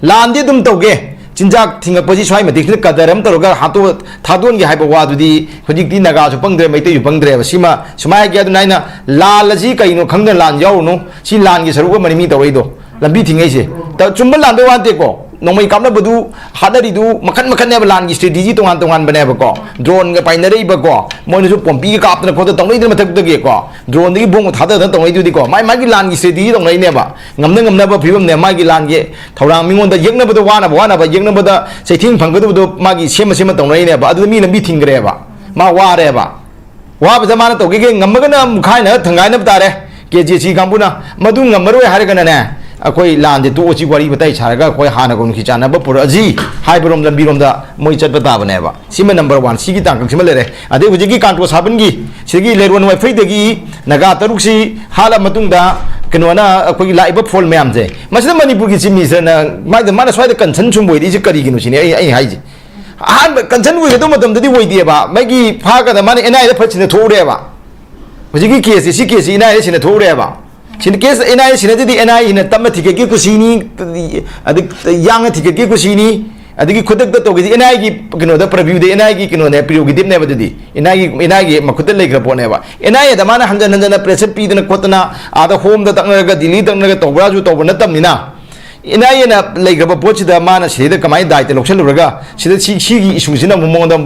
ꯂꯥꯟꯗꯤ ꯑꯗꯨꯝ ꯇꯧꯒꯦ, ꯆꯤꯟꯖꯥꯛ ꯊꯤꯡꯉꯛꯄꯁꯤ ꯁ꯭ꯋꯥꯏ ꯃꯇꯤꯛꯁꯤꯗ ꯀꯗꯔ ꯑꯃ ꯇꯧꯔꯒ ꯍꯥꯠꯇꯣꯛ ꯊꯥꯗꯣꯟꯒꯦ ꯍꯥꯏꯕ ꯋꯥꯗꯨꯗꯤ ꯍꯧꯖꯤꯛꯇꯤ ꯅꯥꯒꯥꯁꯨ ꯄꯪꯗ꯭ꯔꯦ, ꯃꯩꯇꯩꯁꯨ ꯄꯪꯗ꯭ꯔꯦꯕ꯫ ꯁꯤꯃ ꯁꯨꯃꯥꯏꯅ ꯍꯥꯏꯒꯦ꯫ ꯑꯗꯨꯅ ꯑꯩꯅ ꯂꯥꯜ ꯑꯁꯤ ꯀꯩꯅꯣ ꯈꯪꯗꯅ ꯂꯥꯟ ꯌꯥꯎꯔꯨꯅꯨ, ꯁꯤ ꯂꯥꯟꯒꯤ ꯁꯔꯨꯛ ꯑꯃꯅꯤ ꯃꯤ ꯇꯧꯔꯛꯏꯗꯣ꯫ ꯂꯝꯕꯤ ꯊꯤꯡꯉꯩꯁꯦ꯫ ꯇ-, ꯆꯨꯝꯕ ꯂꯥꯟꯕꯩ ꯋꯥ ꯅꯠꯇꯦꯀꯣ꯫ ꯅꯣꯡꯃꯩ ꯀꯥꯞꯅꯕꯗꯨ ꯍꯥꯠꯅꯔꯤꯗꯨ ꯃꯈꯟ ꯃꯈꯟꯅꯦꯕ, ꯂꯥꯟꯒꯤ ꯁ꯭ꯇ꯭ꯔꯦꯇꯦꯖꯤ ꯇꯣꯉꯥꯟ ꯇꯣꯉꯥꯟꯕꯅꯦꯕꯀꯣ꯫ ꯗ꯭ꯔꯣꯟꯒ ꯄꯥꯏꯅꯔꯛꯏꯕꯀꯣ, ꯃꯣꯏꯅꯁꯨ ꯄꯣꯝꯄꯤꯒ ꯀꯥꯞꯇꯅ ꯈꯣꯠꯇꯅ ꯇꯧꯅꯩꯗꯨꯅ ꯃꯊꯛꯇꯒꯤꯀꯣ, ꯗ꯭ꯔꯣꯟꯗꯒꯤ ꯕꯣꯝꯒ ꯊꯥꯗꯗꯅ ꯇꯧꯅꯩꯗꯨꯗꯤꯀꯣ, ꯃꯥꯏ ꯃꯥꯒꯤ ꯂꯥꯟꯒꯤ ꯁ꯭ꯇ꯭ꯔꯦꯇꯦꯖꯤ ꯇꯧꯅꯩꯅꯦꯕ꯫ ꯉꯝꯅ ꯉꯝꯅꯕ ꯐꯤꯕꯝꯅꯦ ꯃꯥꯒꯤ ꯂꯥꯟꯒꯤ ꯊꯧꯔꯥꯡ꯫ ꯃꯤꯉꯣꯟꯗ ꯌꯦꯛꯅꯕꯗ ꯋꯥꯅꯕ ꯋꯥꯅꯕ, ꯌꯦꯛꯅꯕꯗ ꯆꯩꯊꯦꯡ ꯐꯪꯒꯗꯕꯗꯣ ꯃꯥꯒꯤ ꯁꯦꯝꯃ ꯁꯦꯝꯃ ꯇꯧꯅꯔꯤꯅꯦꯕ꯫ ꯑꯗꯨꯗ ꯃꯤ ꯂꯝꯕꯤ ꯊꯤꯡꯈ꯭ꯔꯦꯕ, ꯃꯥ ꯋꯥꯔꯦꯕ꯫ ꯋꯥꯕꯗ ꯃꯥꯅ ꯇꯧꯒꯦꯒꯦ ꯉꯝꯃꯒꯅ ꯃꯨꯛꯈꯥꯏꯅ ꯊꯪꯒꯥꯏꯅꯕ ꯇꯥꯔꯦ꯫ ꯀꯦ ꯖꯦ ꯁꯤ ꯀꯥꯡꯕꯨꯅ ꯃꯗꯨ ꯉꯝꯃꯔꯣꯏ ꯍꯥꯏꯔꯒꯅꯅꯦ, ꯑꯩꯈꯣꯏ ꯂꯥꯟꯗꯤ ꯇꯣꯛꯑꯁꯤ, ꯋꯥꯔꯤ ꯋꯥꯇꯥꯏ ꯁꯥꯔꯒ ꯑꯩꯈꯣꯏ ꯍꯥꯟꯅꯒ ꯅꯨꯡꯁꯤ ꯆꯥꯟꯅꯕ ꯄꯨꯔꯛꯑꯁꯤ ꯍꯥꯏꯕꯔꯣꯝ ꯂꯝꯕꯤꯔꯣꯝꯗ ꯃꯣꯏ ꯆꯠꯄ ꯇꯥꯕꯅꯦꯕ꯫ ꯁꯤꯃ ꯅꯝꯕꯔ ꯋꯥꯟ, ꯁꯤꯒꯤ ꯇꯥꯡꯀꯛꯁꯤꯃ ꯂꯩꯔꯦ꯫ ꯑꯗꯩ ꯍꯧꯖꯤꯛꯀꯤ ꯀꯥꯟꯇꯣ ꯁꯥꯕꯟꯒꯤ ꯁꯤꯒꯤ ꯂꯩꯔꯣꯟ ꯋꯥꯏꯐꯩꯗꯒꯤ ꯅꯥꯒꯥ ꯇꯔꯨꯛꯁꯤ ꯍꯥꯠꯂ ꯃꯇꯨꯡꯗ ꯀꯩꯅꯣꯅ ꯑꯩꯈꯣꯏꯒꯤ ꯂꯥꯛꯏꯕ ꯐꯣꯜ ꯃꯌꯥꯝꯁꯦ, ꯃꯁꯤꯗ ꯃꯅꯤꯄꯨꯔꯒꯤ ꯆꯤꯞ ꯃꯤꯅꯤꯁꯇꯔꯅ ꯃꯥꯏꯗ, ꯃꯥꯅ ꯁ꯭ꯋꯥꯏꯗ ꯀꯟꯁꯔꯟ ꯁꯨꯝꯕ ꯑꯣꯏꯔꯤꯁꯦ ꯀꯔꯤꯒꯤꯅꯣ ꯁꯤꯅꯤ ꯑꯩ, ꯑꯩ ꯍꯥꯏꯁꯦ꯫ ꯑꯍꯥꯟꯕ ꯀꯟꯁꯔꯟ ꯑꯣꯏꯒꯗꯧꯕ ꯃꯇꯝꯗꯗꯤ ꯑꯣꯏꯗꯦꯕ, ꯃꯥꯒꯤ ꯐꯥꯒꯗ ꯃꯥꯅ ꯑꯦꯟ ꯑꯥꯏ ꯑꯦꯗ ꯐꯠ ꯁꯤꯟꯅ ꯊꯣꯛꯎꯔꯦꯕ꯫ ꯍꯧꯖꯤꯛꯀꯤ ꯀꯦꯁꯁꯦ, ꯁꯤ ꯀꯦꯁꯁꯤ ꯑꯦꯟ ꯑꯥꯏ ꯑꯦꯗ ꯁꯤꯟꯅ ꯊꯣꯛꯎꯔꯦꯕ꯫ ꯁꯤꯅ ꯀꯦꯁ ꯑꯦꯟ ꯑꯥꯏ ꯑꯦꯗ ꯁꯤꯟꯅꯗꯗꯤ ꯑꯦꯟ ꯑꯥꯏ ꯑꯦꯅ ꯇꯞꯅ ꯊꯤꯒꯠꯀꯦ ꯀꯨꯁꯤꯅꯤ, ꯑꯗꯩ ꯌꯥꯡꯅ ꯊꯤꯒꯠꯀꯦ ꯀꯨꯁꯤꯅꯤ, ꯑꯗꯒꯤ ꯈꯨꯗꯛꯇ ꯇꯧꯒꯦꯗꯤ ꯑꯦꯟ ꯑꯥꯏ ꯑꯦꯒꯤ ꯀꯩꯅꯣꯗ ꯄ꯭ꯔꯚ꯭ꯌꯨꯗ ꯑꯦꯟ ꯑꯥꯏ ꯑꯦꯒꯤ ꯀꯩꯅꯣꯅꯦ, ꯄ꯭ꯔꯤꯔꯣꯒꯦꯇꯤꯚꯅꯦꯕ ꯑꯗꯨꯗꯤ꯫ ꯑꯦꯟ ꯑꯥꯏ ꯑꯦꯒꯤ, ꯑꯦꯟ ꯑꯥꯏ ꯑꯦꯒꯤ ꯃꯈꯨꯠꯇ ꯂꯩꯈ꯭ꯔ ꯄꯣꯠꯅꯦꯕ꯫ ꯑꯦꯟ ꯑꯥꯏ ꯑꯦꯗ ꯃꯥꯅ ꯍꯟꯖꯟ ꯍꯟꯖꯟꯅ ꯄ꯭ꯔꯦꯁꯔ ꯄꯤꯗꯅ ꯈꯣꯠꯇꯅ ꯑꯥꯗ ꯍꯣꯝꯗ ꯇꯛꯅꯔꯒ ꯗꯤꯜꯂꯤ ꯇꯛꯅꯔꯒ ꯇꯧꯕ꯭ꯔꯥꯁꯨ ꯇꯧꯕ ꯅꯠꯇꯕꯅꯤꯅ, ꯑꯦꯟ ꯑꯥꯏ ꯑꯦꯅ ꯂꯩꯈ꯭ꯔꯕ ꯄꯣꯠꯁꯤꯗ ꯃꯥꯅ ꯁꯤꯗꯩꯗ ꯀꯃꯥꯏꯅ ꯗꯥꯏꯇ ꯂꯧꯁꯜꯂꯨꯔꯒ ꯁꯤꯗ ꯁꯤ-, ꯁꯤꯒꯤ ꯏꯁꯨꯁꯤꯅ ꯑꯃꯨꯛ ꯃꯉꯣꯟꯗ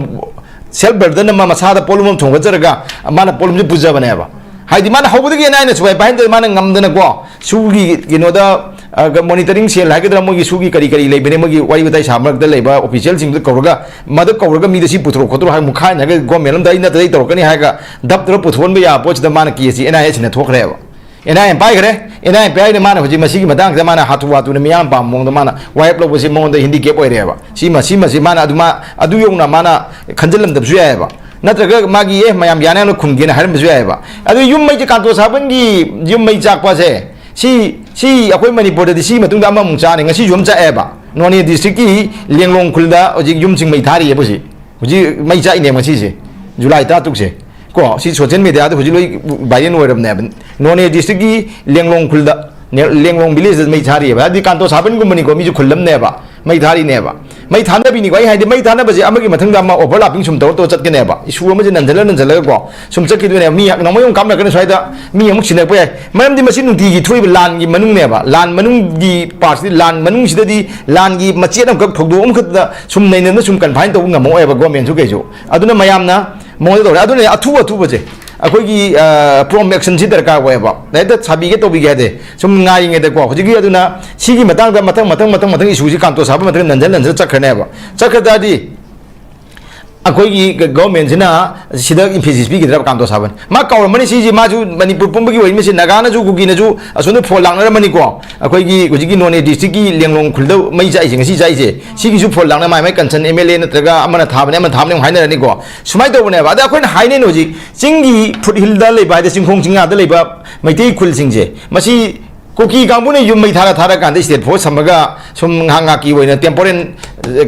ꯁꯦꯜꯐ ꯕꯔꯗꯟ ꯑꯃ ꯃꯁꯥꯗ ꯄꯣꯠꯂꯨꯝ ꯑꯃ ꯊꯣꯡꯒꯠꯆꯔꯒ ꯃꯥꯅ ꯄꯣꯠꯂꯨꯝꯁꯦ ꯄꯨꯖꯕꯅꯦꯕ꯫ ꯍꯥꯏꯗꯤ ꯃꯥꯅ ꯍꯧꯕꯗꯒꯤ ꯑꯦꯟ ꯑꯥꯏ ꯑꯦꯅ ꯁꯨꯄꯥꯏ ꯄꯥꯏꯍꯟꯗꯅ ꯃꯥꯅ ꯉꯝꯗꯅꯀꯣ, ꯁꯨꯒꯤ ꯀꯩꯅꯣꯗ, ꯑ, ꯃꯣꯅꯤꯇꯔꯤꯡ ꯁꯦꯜ ꯍꯥꯏꯒꯗ꯭ꯔꯥ, ꯃꯣꯏꯒꯤ ꯁꯨꯒꯤ ꯀꯔꯤ ꯀꯔꯤ ꯂꯩꯕꯅꯦ, ꯃꯣꯏꯒꯤ ꯋꯥꯔꯤ ꯋꯥꯇꯥꯏ ꯁꯥꯕ ꯃꯔꯛꯇ ꯂꯩꯕ ꯑꯣꯐꯤꯁꯤꯌꯦꯜꯁꯤꯡꯗꯨ ꯀꯧꯔꯒ, ꯃꯗꯨ ꯀꯧꯔꯒ ꯃꯤꯗ ꯁꯤ ꯄꯨꯊꯣꯔꯛꯑꯣ ꯈꯣꯠꯇꯣꯔꯛꯑꯣ ꯍꯥꯏ ꯃꯨꯛꯈꯥꯏꯅꯔꯒ ꯒꯣꯔꯃꯦꯟ ꯑꯃꯗ ꯑꯩ ꯅꯠꯇ꯭ꯔꯗꯤ ꯑꯩ ꯇꯧꯔꯛꯀꯅꯤ ꯍꯥꯏꯔꯒ ꯗꯞꯇꯅ ꯄꯨꯊꯣꯛꯍꯟꯕ ꯌꯥꯕ ꯄꯣꯠꯁꯤꯗ ꯃꯥꯅ ꯀꯦꯁꯁꯤ ꯑꯦꯟ ꯑꯥꯏ ꯑꯦ ꯁꯤꯟꯅ ꯊꯣꯛꯈ꯭ꯔꯦꯕ꯫ ꯑꯦꯟ ꯑꯥꯏ ꯑꯦ ꯄꯥꯏꯈ꯭ꯔꯦ꯫ ꯑꯦꯟ ꯑꯥꯏ ꯑꯦ ꯄꯥꯏꯔꯦ꯫ ꯃꯥꯅ ꯍꯧꯖꯤꯛ ꯃꯁꯤꯒꯤ ꯃꯇꯥꯡꯁꯤꯗ ꯃꯥꯅ ꯍꯥꯊꯨ ꯍꯥꯊꯨꯅ ꯃꯤꯌꯥꯝ ꯄꯥꯝꯕ ꯃꯑꯣꯡꯗ ꯃꯥꯅ ꯋꯥꯔꯦꯞ ꯂꯧꯕꯁꯤ ꯃꯉꯣꯟꯗ ꯍꯦꯟꯗꯤꯀꯦꯞ ꯑꯣꯏꯔꯦꯕ꯫ ꯁꯤꯃ, ꯁꯤꯃꯁꯤ ꯃꯥꯅ ꯑꯗꯨ, ꯃꯥ ꯑꯗꯨ ꯌꯧꯅ ꯃꯥꯅ ꯈꯟꯖꯤꯜꯂꯝꯗꯕꯁꯨ ꯌꯥꯏꯑꯕ꯫ ꯅꯠꯇ꯭ꯔꯒ ꯃꯥꯒꯤ, "ꯑꯦ, ꯃꯌꯥꯝ ꯌꯥꯅ ꯌꯥꯅ ꯈꯨꯝꯒꯦꯅ" ꯍꯥꯏꯔꯝꯕꯁꯨ ꯌꯥꯏꯑꯕ꯫ ꯑꯗꯨ ꯌꯨꯝ ꯃꯩꯁꯦ, ꯀꯥꯟꯇꯣ ꯁꯥꯕꯟꯒꯤ ꯌꯨꯝ ꯃꯩ ꯆꯥꯛꯄꯁꯦ, ꯁꯤ, ꯁꯤ ꯑꯩꯈꯣꯏ ꯃꯅꯤꯄꯨꯔꯗꯗꯤ ꯁꯤꯒꯤ ꯃꯇꯨꯡꯗ ꯑꯃꯃꯨꯛ ꯆꯥꯅꯤ꯫ ꯉꯁꯤꯁꯨ ꯑꯃ ꯆꯥꯛꯑꯦꯕ꯫ ꯅꯣꯅꯦ ꯗꯤꯁꯇ꯭ꯔꯤꯛꯀꯤ ꯂꯦꯡꯂꯣꯡ ꯈꯨꯜꯗ ꯍꯧꯖꯤꯛ ꯌꯨꯝꯁꯤꯡ ꯃꯩ ꯊꯥꯔꯤꯑꯕ ꯍꯧꯖꯤꯛ꯫ ꯍꯧꯖꯤꯛ ꯃꯩ ꯆꯥꯛꯏꯅꯦ ꯉꯁꯤꯁꯦ, ꯖꯨꯂꯥꯏ ꯇꯔꯥꯇꯔꯨꯛꯁꯦ꯫ ꯀꯣ, ꯁꯤ ꯁꯣꯁꯤꯌꯦꯜ ꯃꯦꯗꯤꯌꯥꯗ ꯍꯧꯖꯤꯛ ꯂꯣꯏ ꯚꯥꯏꯔꯦꯜ ꯑꯣꯏꯔꯕꯅꯦꯕ꯫ ꯅꯣꯅꯦ ꯗꯤꯁꯇ꯭ꯔꯤꯛꯀꯤ ꯂꯦꯡꯂꯣꯡ ꯈꯨꯜꯗ, ꯅꯦ-, ꯂꯦꯡꯂꯣꯡ ꯚꯤꯂꯦꯖꯇ ꯃꯩ ꯊꯥꯔꯤꯑꯕ꯫ ꯍꯥꯏꯕꯗꯤ ꯀꯥꯟꯇꯣ ꯁꯥꯕꯟꯒꯨꯝꯕꯅꯤꯀꯣ, ꯃꯤꯁꯨ ꯈꯨꯜ ꯑꯃꯅꯦꯕ꯫ ꯃꯩ ꯊꯥꯔꯤꯅꯦꯕ꯫ ꯃꯩ ꯊꯥꯅꯕꯤꯅꯤꯀꯣ ꯑꯩ ꯍꯥꯏꯗꯤ, ꯃꯩ ꯊꯥꯅꯕꯁꯦ ꯑꯃꯒꯤ ꯃꯊꯪꯗ ꯑꯃ ꯑꯣꯚꯔꯂꯥꯞꯄꯤꯡ ꯁꯨꯝ ꯇꯧꯔ ꯇꯧꯔ ꯆꯠꯀꯅꯦꯕ꯫ ꯏꯁꯨ ꯑꯃꯁꯦ ꯅꯟꯁꯤꯜꯂ ꯅꯟꯁꯤꯜꯂꯒꯀꯣ ꯁꯨꯝ ꯆꯠꯈꯤꯗꯣꯏꯅꯦꯕ꯫ ꯃꯤ ꯅꯣꯡꯃꯩ ꯑꯃꯨꯛ ꯀꯥꯞꯅꯔꯛꯀꯅꯤ ꯁ꯭ꯋꯥꯏꯗ, ꯃꯤ ꯑꯃꯨꯛ ꯁꯤꯟꯅꯔꯛꯄ ꯌꯥꯏ꯫ ꯃꯔꯝꯗꯤ ꯃꯁꯤ ꯅꯨꯡꯇꯤꯒꯤ ꯊꯣꯛꯏꯕ ꯂꯥꯟꯒꯤ ꯃꯅꯨꯡꯅꯦꯕ꯫ ꯂꯥꯟ ꯃꯅꯨꯡꯒꯤ ꯄꯥꯔꯠꯁꯤꯗꯤ, ꯂꯥꯟ ꯃꯅꯨꯡꯁꯤꯗꯗꯤ ꯂꯥꯟꯒꯤ ꯃꯆꯦꯠ ꯑꯃꯈꯛ, ꯊꯧꯗꯣꯛ ꯑꯃꯈꯛꯇꯗ ꯁꯨꯝ ꯅꯩꯅꯗꯅ ꯁꯨꯝ ꯀꯟꯐꯥꯏꯟ ꯇꯧꯕ ꯉꯝꯃꯛꯑꯣꯏꯕ ꯒꯣꯔꯃꯦꯟꯁꯨ ꯀꯩꯁꯨ꯫ ꯑꯗꯨꯅ ꯃꯌꯥꯝꯅ ꯃꯉꯣꯟꯗ ꯇꯧꯔꯦ꯫ ꯑꯗꯨꯅ ꯑꯊꯨ ꯑꯊꯨꯕꯁꯦ ꯑꯩꯈꯣꯏꯒꯤ, ꯑ, ꯄ꯭ꯔꯣꯝ ꯑꯦꯛꯁꯟꯁꯤ ꯗꯔꯀꯥꯔ ꯑꯣꯏꯌꯦꯕ꯫ ꯍꯦꯛꯇ ꯁꯥꯕꯤꯒꯦ ꯇꯧꯕꯤꯒꯦ ꯍꯥꯏꯗꯤ ꯁꯨꯝ ꯉꯥꯏꯔꯤꯉꯩꯗꯀꯣ, ꯍꯧꯖꯤꯛꯀꯤ ꯑꯗꯨꯅ ꯁꯤꯒꯤ ꯃꯇꯥꯡꯗ ꯃꯊꯪ, ꯃꯊꯪ, ꯃꯊꯪ, ꯃꯊꯪ ꯏꯁꯨꯁꯤ ꯀꯥꯟꯇꯣ ꯁꯥꯕ ꯃꯊꯪ ꯅꯟꯖꯟ ꯅꯟꯖꯟ ꯆꯠꯈ꯭ꯔꯅꯦꯕ꯫ ꯆꯠꯈ꯭ꯔ ꯇꯥꯔꯗꯤ ꯑꯩꯈꯣꯏꯒꯤ ꯒ-, ꯒꯣꯔꯃꯦꯟꯁꯤꯅ ꯁꯤꯗ ꯏꯝꯐꯦꯁꯤꯁ ꯄꯤꯒꯗ꯭ꯔꯕ ꯀꯥꯟꯇꯣ ꯁꯥꯕꯟ? ꯃꯥ ꯀꯥꯎꯔꯝꯃꯅꯤ ꯁꯤꯁꯤ, ꯃꯥꯁꯨ ꯃꯅꯤꯄꯨꯔ ꯄꯨꯝꯕꯒꯤ ꯑꯣꯏꯔꯤꯕꯁꯤ, ꯅꯥꯒꯥꯅꯁꯨ ꯀꯨꯀꯤꯅꯁꯨ ꯑꯁꯣꯝꯗ ꯐꯣꯟ ꯂꯥꯛꯅꯔꯝꯃꯅꯤꯀꯣ꯫ ꯑꯩꯈꯣꯏꯒꯤ ꯍꯧꯖꯤꯛꯀꯤ ꯅꯣꯅꯦ ꯗꯤꯁꯇ꯭ꯔꯤꯛꯀꯤ ꯂꯦꯡꯂꯣꯡ ꯈꯨꯜꯗ ꯃꯩ ꯆꯥꯛꯏꯁꯦ, ꯉꯁꯤ ꯆꯥꯛꯏꯁꯦ, ꯁꯤꯒꯤꯁꯨ ꯐꯣꯟ ꯂꯥꯛꯅ my my concern M L A ꯅꯠꯇ꯭ꯔꯒ ꯑꯃꯅ ꯊꯥꯕꯅꯦ, ꯑꯃꯅ ꯊꯥꯕꯅꯦ ꯑꯃꯨꯛ ꯍꯥꯏꯅꯔꯅꯤꯀꯣ꯫ ꯁꯨꯃꯥꯏꯅ ꯇꯧꯕꯅꯦꯕ꯫ ꯑꯗ ꯑꯩꯈꯣꯏꯅ ꯍꯥꯏꯅꯩꯅꯦ ꯍꯧꯖꯤꯛ ꯆꯤꯡꯒꯤ ꯐꯨꯠ ꯍꯤꯜꯗ ꯂꯩꯕ ꯍꯥꯏꯗꯤ ꯆꯤꯡꯈꯣꯡ ꯆꯤꯡꯌꯥꯗ ꯂꯩꯕ ꯃꯩꯇꯩ ꯈꯨꯜꯁꯤꯡꯁꯦ, ꯃꯁꯤ ꯀꯨꯀꯤ ꯀꯥꯡꯕꯨꯅ ꯌꯨꯝ ꯃꯩ ꯊꯥꯔ ꯊꯥꯔꯀꯥꯟꯗ ꯁ꯭ꯇꯦꯠ ꯐꯣꯔꯁ ꯊꯝꯃꯒ ꯁꯨꯝ ꯉꯥꯏꯍꯥꯛ ꯉꯥꯏꯍꯥꯛꯀꯤ ꯑꯣꯏꯅ ꯇꯦꯝꯄꯣꯔꯦꯟ,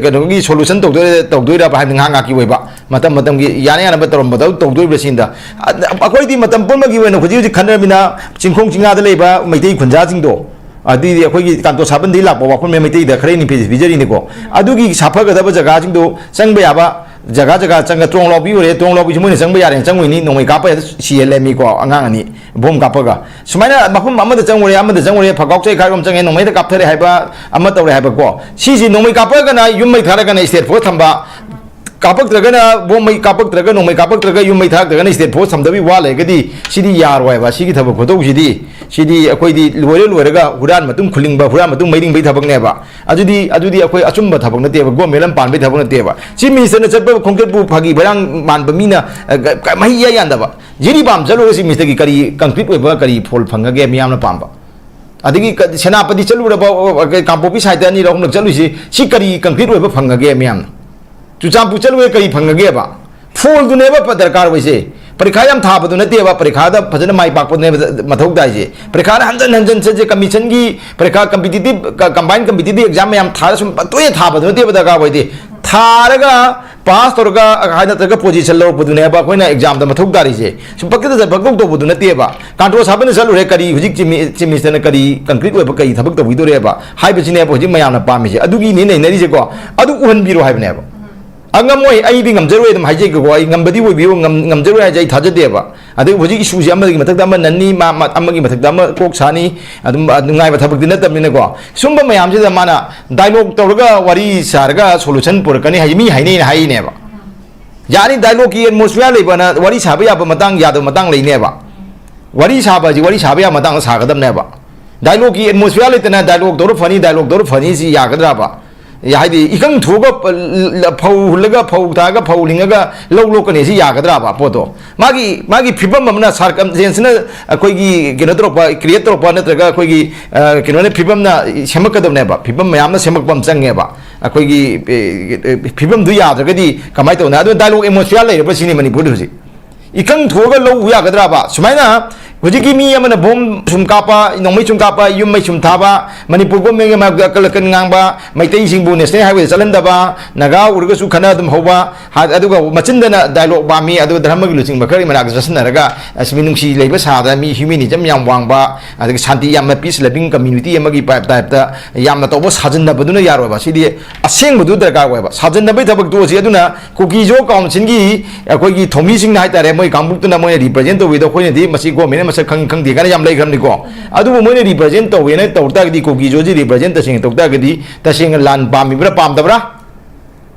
ꯀꯩꯅꯣꯒꯤ ꯁꯣꯂꯨꯁꯟ ꯇꯧꯗꯣꯏ-, ꯇꯧꯗꯣꯏꯔꯕ ꯍꯥꯏꯕꯗꯤ ꯉꯥꯏꯍꯥꯛ ꯉꯥꯏꯍꯥꯛꯀꯤ ꯑꯣꯏꯕ, ꯃꯇꯝ ꯃꯇꯝꯒꯤ ꯌꯥꯅ ꯌꯥꯅꯕ ꯇꯧꯔꯝꯕꯗ ꯇꯧꯗꯣꯔꯤꯕ꯭ꯔꯥ ꯁꯤꯅꯤꯗ꯫ ꯑ-, ꯑꯩꯈꯣꯏꯗꯤ ꯃꯇꯝ ꯄꯨꯝꯕꯒꯤ ꯑꯣꯏꯅ ꯍꯧꯖꯤꯛ ꯍꯧꯖꯤꯛ ꯈꯟꯅꯔꯕꯅꯤꯅ ꯆꯤꯡꯈꯣꯡ ꯆꯤꯡꯌꯥꯗ ꯂꯩꯕ ꯃꯩꯇꯩ ꯈꯨꯟꯖꯥꯁꯤꯡꯗꯣ, ꯑꯗꯨꯗꯤ ꯑꯩꯈꯣꯏꯒꯤ ꯀꯥꯟꯇꯣ ꯁꯥꯕꯟꯗꯒꯤ ꯂꯥꯛꯄ ꯋꯥꯐꯝ ꯃꯩꯇꯩꯗ ꯈꯔ ꯍꯦꯟꯅ ꯄꯤꯖꯔꯤꯅꯤꯀꯣ꯫ ꯑꯗꯨꯒꯤ ꯁꯥꯐꯒꯗꯕ ꯖꯒꯥꯁꯤꯡꯗꯣ ꯆꯪꯕ ꯌꯥꯕ ꯖꯒꯥ ꯖꯒꯥ ꯆꯪꯉ, ꯇ꯭ꯔꯣꯡ ꯂꯥꯎꯕꯤ ꯑꯣꯏꯔꯦ, ꯇ꯭ꯔꯣꯡ ꯂꯥꯎꯕꯤꯁꯤ ꯃꯣꯏꯅ ꯆꯪꯕ ꯌꯥꯔꯦꯅ ꯆꯪꯉꯣꯏꯅꯤ, ꯅꯣꯡꯃꯩ ꯀꯥꯞꯄ ꯍꯦꯛꯇ ꯁꯤꯍꯜꯂꯦꯃꯤꯀꯣ ꯑꯉꯥꯡ ꯑꯅꯤ꯫ ꯕꯣꯝ ꯀꯥꯞꯄꯒ ꯁꯨꯃꯥꯏꯅ ꯃꯐꯝ ꯑꯃꯗ ꯆꯪꯉꯨꯔꯦ, ꯑꯃꯗ ꯆꯪꯉꯨꯔꯦ, ꯐꯒꯥꯎ ꯆꯩꯈꯥꯏꯔꯣꯝ ꯆꯪꯉꯦ, ꯅꯣꯡꯃꯩꯗ ꯀꯥꯞꯊꯔꯦ ꯍꯥꯏꯕ ꯑꯃ ꯇꯧꯔꯦ ꯍꯥꯏꯕꯀꯣ꯫ ꯁꯤꯁꯤ ꯅꯣꯡꯃꯩ ꯀꯥꯞꯄꯒꯅ ꯌꯨꯝ ꯃꯩ ꯊꯥꯔꯒꯅ ꯁ꯭ꯇꯦꯠ ꯐꯣꯔꯁ ꯊꯝꯕ, ꯀꯥꯞꯄꯛꯇ꯭ꯔꯒꯅ ꯕꯣꯝ ꯃꯩ ꯀꯥꯞꯄꯛꯇ꯭ꯔꯒ, ꯅꯣꯡꯃꯩ ꯀꯥꯞꯄꯛꯇ꯭ꯔꯒ ꯌꯨꯝ ꯃꯩ ꯊꯥꯔꯛꯇ꯭ꯔꯒꯅ ꯁ꯭ꯇꯦꯠ ꯐꯣꯔꯁ ꯊꯝꯗꯕꯤ ꯋꯥ ꯂꯩꯔꯒꯗꯤ ꯁꯤꯗꯤ ꯌꯥꯔꯣꯏꯕ꯫ ꯁꯤꯒꯤ ꯊꯕꯛ ꯈꯨꯇꯧꯁꯤꯗꯤ, ꯁꯤꯗꯤ ꯑꯩꯈꯣꯏꯗꯤ ꯂꯣꯏꯔ ꯂꯣꯏꯔꯒ ꯍꯨꯔꯥꯟ ꯃꯇꯨꯡ ꯈꯨꯂꯤꯡꯕ, ꯍꯨꯔꯥꯟ ꯃꯇꯨꯡ ꯃꯩ ꯂꯤꯡꯕꯒꯤ ꯊꯕꯛꯅꯦꯕ꯫ ꯑꯗꯨꯗꯤ, ꯑꯗꯨꯗꯤ ꯑꯩꯈꯣꯏ ꯑꯆꯨꯝꯕ ꯊꯕꯛ ꯅꯠꯇꯦꯕ, ꯒꯣꯔꯃꯦꯟ ꯑꯃ ꯄꯥꯟꯕꯒꯤ ꯊꯕꯛ ꯅꯠꯇꯦꯕ꯫ ꯆꯤꯐ ꯃꯤꯅꯤꯁꯇꯔꯅ ꯆꯠꯄ ꯈꯣꯡꯆꯠꯄꯨ ꯐꯥꯒꯤ ꯕꯔꯥꯡ ꯃꯥꯟꯕ ꯃꯤꯅ, ꯑ, ꯀ-, ꯀ-, ꯃꯍꯩ ꯏꯌꯥ ꯌꯥꯟꯗꯕ꯫ ꯖꯤꯔꯤꯕꯥꯝ ꯆꯠꯂꯨꯔꯒ ꯆꯤꯐ ꯃꯤꯅꯤꯁꯇꯔꯒꯤ ꯀꯔꯤ ꯀꯟꯀ꯭ꯔꯤꯠ ꯑꯣꯏꯕ ꯀꯔꯤ ꯐꯣꯜ ꯐꯪꯉꯒꯦ ꯃꯤꯌꯥꯝꯅ ꯄꯥꯝꯕ? ꯑꯗꯒꯤ ꯀ-, ꯁꯦꯅꯥꯄꯇꯤ ꯆꯠꯂꯨꯔꯕ, ꯑ, ꯑ, ꯀꯥꯡꯄꯣꯛꯄꯤ ꯁꯥꯏꯠꯇ ꯑꯅꯤꯔꯛ ꯑꯍꯨꯝꯂꯛ ꯆꯠꯂꯨꯏꯁꯤ, ꯁꯤ ꯀꯔꯤ ꯀꯟꯀ꯭ꯔꯤꯠ ꯑꯣꯏꯕ ꯐꯪꯉꯒꯦ ꯃꯤꯌꯥꯝꯅ? ꯆꯨꯔꯆꯥꯟꯄꯨꯔ ꯆꯠꯂꯨꯔꯦ, ꯀꯔꯤ ꯐꯪꯉꯒꯦꯕ? ꯐꯣꯜꯗꯨꯅꯦꯕ ꯄ-, ꯗꯔꯀꯥꯔ ꯑꯣꯏꯁꯦ꯫ ꯄꯔꯤꯈꯥ ꯌꯥꯝ ꯊꯥꯕꯗꯨ ꯅꯠꯇꯦꯕ, ꯄꯔꯤꯈꯥꯗ ꯐꯖꯅ ꯃꯥꯏ ꯄꯥꯛꯄꯅꯦꯕ ꯃꯊꯧ ꯇꯥꯏꯁꯦ꯫ ꯄꯔꯤꯈꯥꯗ ꯍꯟꯖꯟ ꯍꯟꯖꯟ ꯆꯠꯁꯦ, ꯀꯃꯤꯁꯟꯒꯤ ꯄꯔꯤꯈꯥ, ꯀꯝꯄꯤꯇꯤꯇꯤꯞ, ꯀ-, ꯀꯝꯕꯥꯏꯟ ꯀꯝꯄꯤꯇꯤꯇꯤꯞ ꯑꯦꯛꯖꯥꯝ ꯃꯌꯥꯝ ꯊꯥꯔ ꯁꯨꯝ ꯇꯣꯏꯅ ꯊꯥꯕꯗꯨ ꯅꯠꯇꯦꯕ ꯗꯔꯀꯥꯔ ꯑꯣꯏꯗꯤ꯫ ꯊꯥꯔꯒ ꯄꯥꯁ ꯇꯧꯔꯒ ꯍꯥꯏ ꯅꯠꯇ꯭ꯔꯒ ꯄꯣꯖꯤꯁꯟ ꯂꯧꯔꯛꯄꯗꯨꯅꯦꯕ ꯑꯩꯈꯣꯏꯅ ꯑꯦꯛꯖꯥꯝꯗ ꯃꯊꯧ ꯇꯥꯔꯤꯁꯦ꯫ ꯁꯨꯝ ꯄꯪꯀꯤꯗ ꯆꯠ-, ꯄꯪꯇꯧ ꯇꯧꯕꯗꯨ ꯅꯠꯇꯦꯕ꯫ ꯀꯥꯟꯇ꯭ꯔꯣ ꯁꯥꯕꯅ ꯆꯠꯂꯨꯔꯦ, ꯀꯔꯤ ꯍꯧꯖꯤꯛ ꯆꯤꯞ ꯃꯤ-, ꯆꯤꯞ ꯃꯤꯅꯤꯁꯇꯔꯅ ꯀꯔꯤ ꯀꯟꯀ꯭ꯔꯤꯠ ꯑꯣꯏꯕ ꯀꯔꯤ ꯊꯕꯛ ꯇꯧꯕꯤꯗꯣꯔꯦꯕ ꯍꯥꯏꯕꯁꯤꯅꯦꯕ ꯍꯧꯖꯤꯛ ꯃꯌꯥꯝꯅ ꯄꯥꯝꯃꯤꯁꯦ꯫ ꯑꯗꯨꯒꯤꯅꯦ ꯅꯩꯅꯔꯤꯁꯦꯀꯣ꯫ ꯑꯗꯨ ꯎꯍꯟꯕꯤꯔꯣ ꯍꯥꯏꯕꯅꯦꯕ꯫ ꯑ, ꯉꯝꯃꯣꯏ, ꯑꯩꯗꯤ ꯉꯝꯖꯔꯣꯏ ꯑꯗꯨꯝ ꯍꯥꯏꯖꯒꯦꯀꯣ, ꯑꯩ ꯉꯝꯕꯗꯤ ꯑꯣꯏꯕꯤꯌꯨ, ꯉꯝ-, ꯉꯝꯖꯔꯣꯏ ꯍꯥꯏꯁꯦ ꯑꯩ ꯊꯥꯖꯗꯦꯕ꯫ ꯑꯗꯩ ꯍꯧꯖꯤꯛ ꯏꯁꯨꯁꯦ ꯑꯃꯒꯤ ꯃꯊꯛꯇ ꯑꯃ ꯅꯟꯅꯤ, ꯃꯥ, ꯃꯥ, ꯑꯃꯒꯤ ꯃꯊꯛꯇ ꯑꯃ ꯀꯣꯛ ꯁꯥꯅꯤ, ꯑꯗꯨꯝ, ꯑ, ꯅꯨꯡꯉꯥꯏꯕ ꯊꯕꯛꯇꯤ ꯅꯠꯇꯕꯅꯤꯅꯀꯣ꯫ ꯁꯨꯝꯕ ꯃꯌꯥꯝꯁꯤꯗ ꯃꯥꯅ ꯗꯥꯏꯂꯣꯛ ꯇꯧꯔꯒ ꯋꯥꯔꯤ ꯁꯥꯔꯒ ꯁꯣꯂꯨꯁꯟ ꯄꯨꯔꯛꯀꯅꯤ ꯍꯥꯏꯁꯦ ꯃꯤ ꯍꯥꯏꯅꯩꯅ ꯍꯥꯏꯔꯤꯅꯦꯕ꯫ ꯌꯥꯅꯤ, ꯗꯥꯏꯂꯣꯛꯀꯤ ꯑꯦꯠꯃꯣꯁꯐꯤꯌꯥꯔ ꯂꯩꯕꯅ ꯋꯥꯔꯤ ꯁꯥꯕ ꯌꯥꯕ ꯃꯇꯥꯡ, ꯌꯥꯗꯕ ꯃꯇꯥꯡ ꯂꯩꯅꯦꯕ꯫ ꯋꯥꯔꯤ ꯁꯥꯕ ꯍꯥꯏꯁꯤ ꯋꯥꯔꯤ ꯁꯥꯕ ꯌꯥꯕ ꯃꯇꯥꯡꯗ ꯁꯥꯒꯗꯕꯅꯦꯕ꯫ ꯗꯥꯏꯂꯣꯛꯀꯤ ꯑꯦꯠꯃꯣꯁꯐꯤꯌꯥꯔ ꯂꯩꯇꯅ ꯗꯥꯏꯂꯣꯛ ꯇꯧꯔ ꯐꯅꯤ, ꯗꯥꯏꯂꯣꯛ ꯇꯧꯔ ꯐꯅꯤ ꯁꯤ ꯌꯥꯒꯗ꯭ꯔꯕ? ꯌꯥ-, ꯍꯥꯏꯗꯤ ꯏꯀꯪ ꯊꯣꯛꯑꯒ ꯄ-, ꯂ-, ꯐꯧ ꯍꯨꯜꯂꯒ, ꯐꯧ ꯊꯥꯔꯒ, ꯐꯧ ꯂꯤꯡꯉꯒ ꯂꯧ ꯂꯣꯛꯀꯅꯤ ꯁꯤ ꯌꯥꯒꯗ꯭ꯔꯕ ꯄꯣꯠꯇꯣ? ꯃꯥꯒꯤ, ꯃꯥꯒꯤ ꯐꯤꯕꯝ ꯑꯃꯅ, ꯁꯥꯔꯀꯝꯁꯇꯦꯟꯁꯅ ꯑꯩꯈꯣꯏꯒꯤ ꯀꯩꯅꯣ ꯇꯧꯔꯛꯄ, ꯀ꯭ꯔꯤꯌꯦꯠ ꯇꯧꯔꯛꯄ, ꯅꯠꯇ꯭ꯔꯒ ꯑꯩꯈꯣꯏꯒꯤ, ꯑ, ꯀꯩꯅꯣꯅ ꯐꯤꯕꯝꯅ ꯁꯦꯝꯃꯛꯀꯗꯕꯅꯦꯕ꯫ ꯐꯤꯕꯝ ꯃꯌꯥꯝꯅ ꯁꯦꯝꯃꯛꯄ ꯑꯃ ꯆꯪꯉꯦꯕ꯫ ꯑꯩꯈꯣꯏꯒꯤ, ꯑꯦ, ꯑꯦ, ꯐꯤꯕꯝꯗꯨ ꯌꯥꯗ꯭ꯔꯒꯗꯤ ꯀꯃꯥꯏꯅ ꯇꯧꯅꯤ? ꯑꯗꯨꯅ ꯗꯥꯏꯂꯣꯛ ꯑꯦꯠꯃꯣꯁꯐꯤꯌꯥꯔ ꯂꯩꯔꯕ ꯁꯤꯅꯤ ꯃꯅꯤꯄꯨꯔꯗ ꯍꯧꯖꯤꯛ꯫ ꯏꯀꯪ ꯊꯣꯛꯑꯒ ꯂꯧ ꯎ ꯌꯥꯒꯗ꯭ꯔꯕ? ꯁꯨꯃꯥꯏꯅ ꯍꯧꯖꯤꯛꯀꯤ ꯃꯤ ꯑꯃꯅ ꯕꯣꯝ ꯁꯨꯝ ꯀꯥꯞꯄ, ꯅꯣꯡꯃꯩ ꯁꯨꯝ ꯀꯥꯞꯄ, ꯌꯨꯝ ꯃꯩ ꯁꯨꯝ ꯊꯥꯕ, ꯃꯅꯤꯄꯨꯔ ꯒꯣꯔꯃꯦꯟꯒꯤ ꯃꯥꯌꯣꯛꯇ ꯑꯀꯟ ꯑꯀꯟ ꯉꯥꯡꯕ, ꯃꯩꯇꯩꯁꯤꯡꯕꯨ ꯅꯦꯁꯅꯦꯜ ꯍꯥꯏꯋꯦꯗ ꯆꯠꯍꯟꯗꯕ, ꯅꯥꯒꯥ ꯎꯔꯒꯁꯨ ꯈꯠꯅ ꯑꯗꯨꯝ ꯍꯧꯕ, ꯍꯥ-, ꯑꯗꯨꯒ ꯃꯆꯤꯟꯗꯅ ꯗꯥꯏꯂꯣꯛ ꯄꯥꯝꯃꯤ, ꯑꯗꯨꯒ ꯙꯔꯃꯒꯤ ꯂꯨꯆꯤꯡꯕ ꯈꯔꯒꯤ ꯃꯅꯥꯛꯇ ꯆꯠꯁꯤꯟꯅꯔꯒ, ꯑꯁ, ꯃꯤꯅꯨꯡꯁꯤ ꯂꯩꯕ ꯁꯥꯗꯅ, ꯃꯤ ꯍ꯭ꯌꯨꯃꯦꯅꯤꯖꯝ ꯌꯥꯝ ꯋꯥꯡꯕ, ꯑꯗꯒꯤ ꯁꯥꯟꯇꯤ ꯌꯥꯝꯅ, ꯄꯤꯁ ꯂꯚꯤꯡ ꯀꯝꯃ꯭ꯌꯨꯅꯤꯇꯤ ꯑꯃꯒꯤ ꯄꯥꯏꯞ ꯇꯥꯏꯞꯇ ꯌꯥꯝꯅ ꯇꯧꯕ ꯁꯥꯖꯤꯟꯅꯕꯗꯨꯅ ꯌꯥꯔꯣꯏꯕ꯫ ꯁꯤꯗꯤ ꯑꯁꯦꯡꯕꯗꯨ ꯗꯔꯀꯥꯔ ꯑꯣꯏꯕ꯫ ꯁꯥꯖꯤꯟꯅꯕꯒꯤ ꯊꯕꯛ ꯇꯣꯛꯑꯁꯤ꯫ ꯑꯗꯨꯅ ꯀꯨꯀꯤꯖꯣ ꯀꯥꯎꯟꯁꯤꯜꯒꯤ ꯑꯩꯈꯣꯏꯒꯤ ꯊꯧꯃꯤꯁꯤꯡꯅ ꯍꯥꯏꯇꯥꯔꯦ, ꯃꯣꯏ ꯀꯥꯡꯕꯨꯗꯨꯅ ꯃꯣꯏꯅ ꯔꯤꯄ꯭ꯔꯖꯦꯟ ꯇꯧꯕꯤꯗꯣ ꯑꯩꯈꯣꯏꯅꯗꯤ ꯃꯁꯤ ꯒꯣꯔꯃꯦꯟꯅ ꯃꯁꯛ ꯈꯪ-, ꯈꯪꯗꯦ ꯀꯥꯏꯅ ꯌꯥꯝ ꯂꯩꯈ꯭ꯔꯕꯅꯤꯀꯣ꯫ ꯑꯗꯨꯕꯨ ꯃꯣꯏꯅ ꯔꯤꯄ꯭ꯔꯖꯦꯟ ꯇꯧꯋꯦꯅ ꯇꯧ ꯇꯥꯔꯒꯗꯤ, ꯀꯨꯀꯤꯖꯣꯁꯤ ꯔꯤꯄ꯭ꯔꯖꯦꯟ ꯇꯁꯦꯡꯅ ꯇꯧ ꯇꯥꯔꯒꯗꯤ, ꯇꯁꯦꯡꯅ ꯂꯥꯟ ꯄꯥꯝꯃꯤꯕ꯭ꯔꯥ ꯄꯥꯝꯗꯕ꯭ꯔꯥ?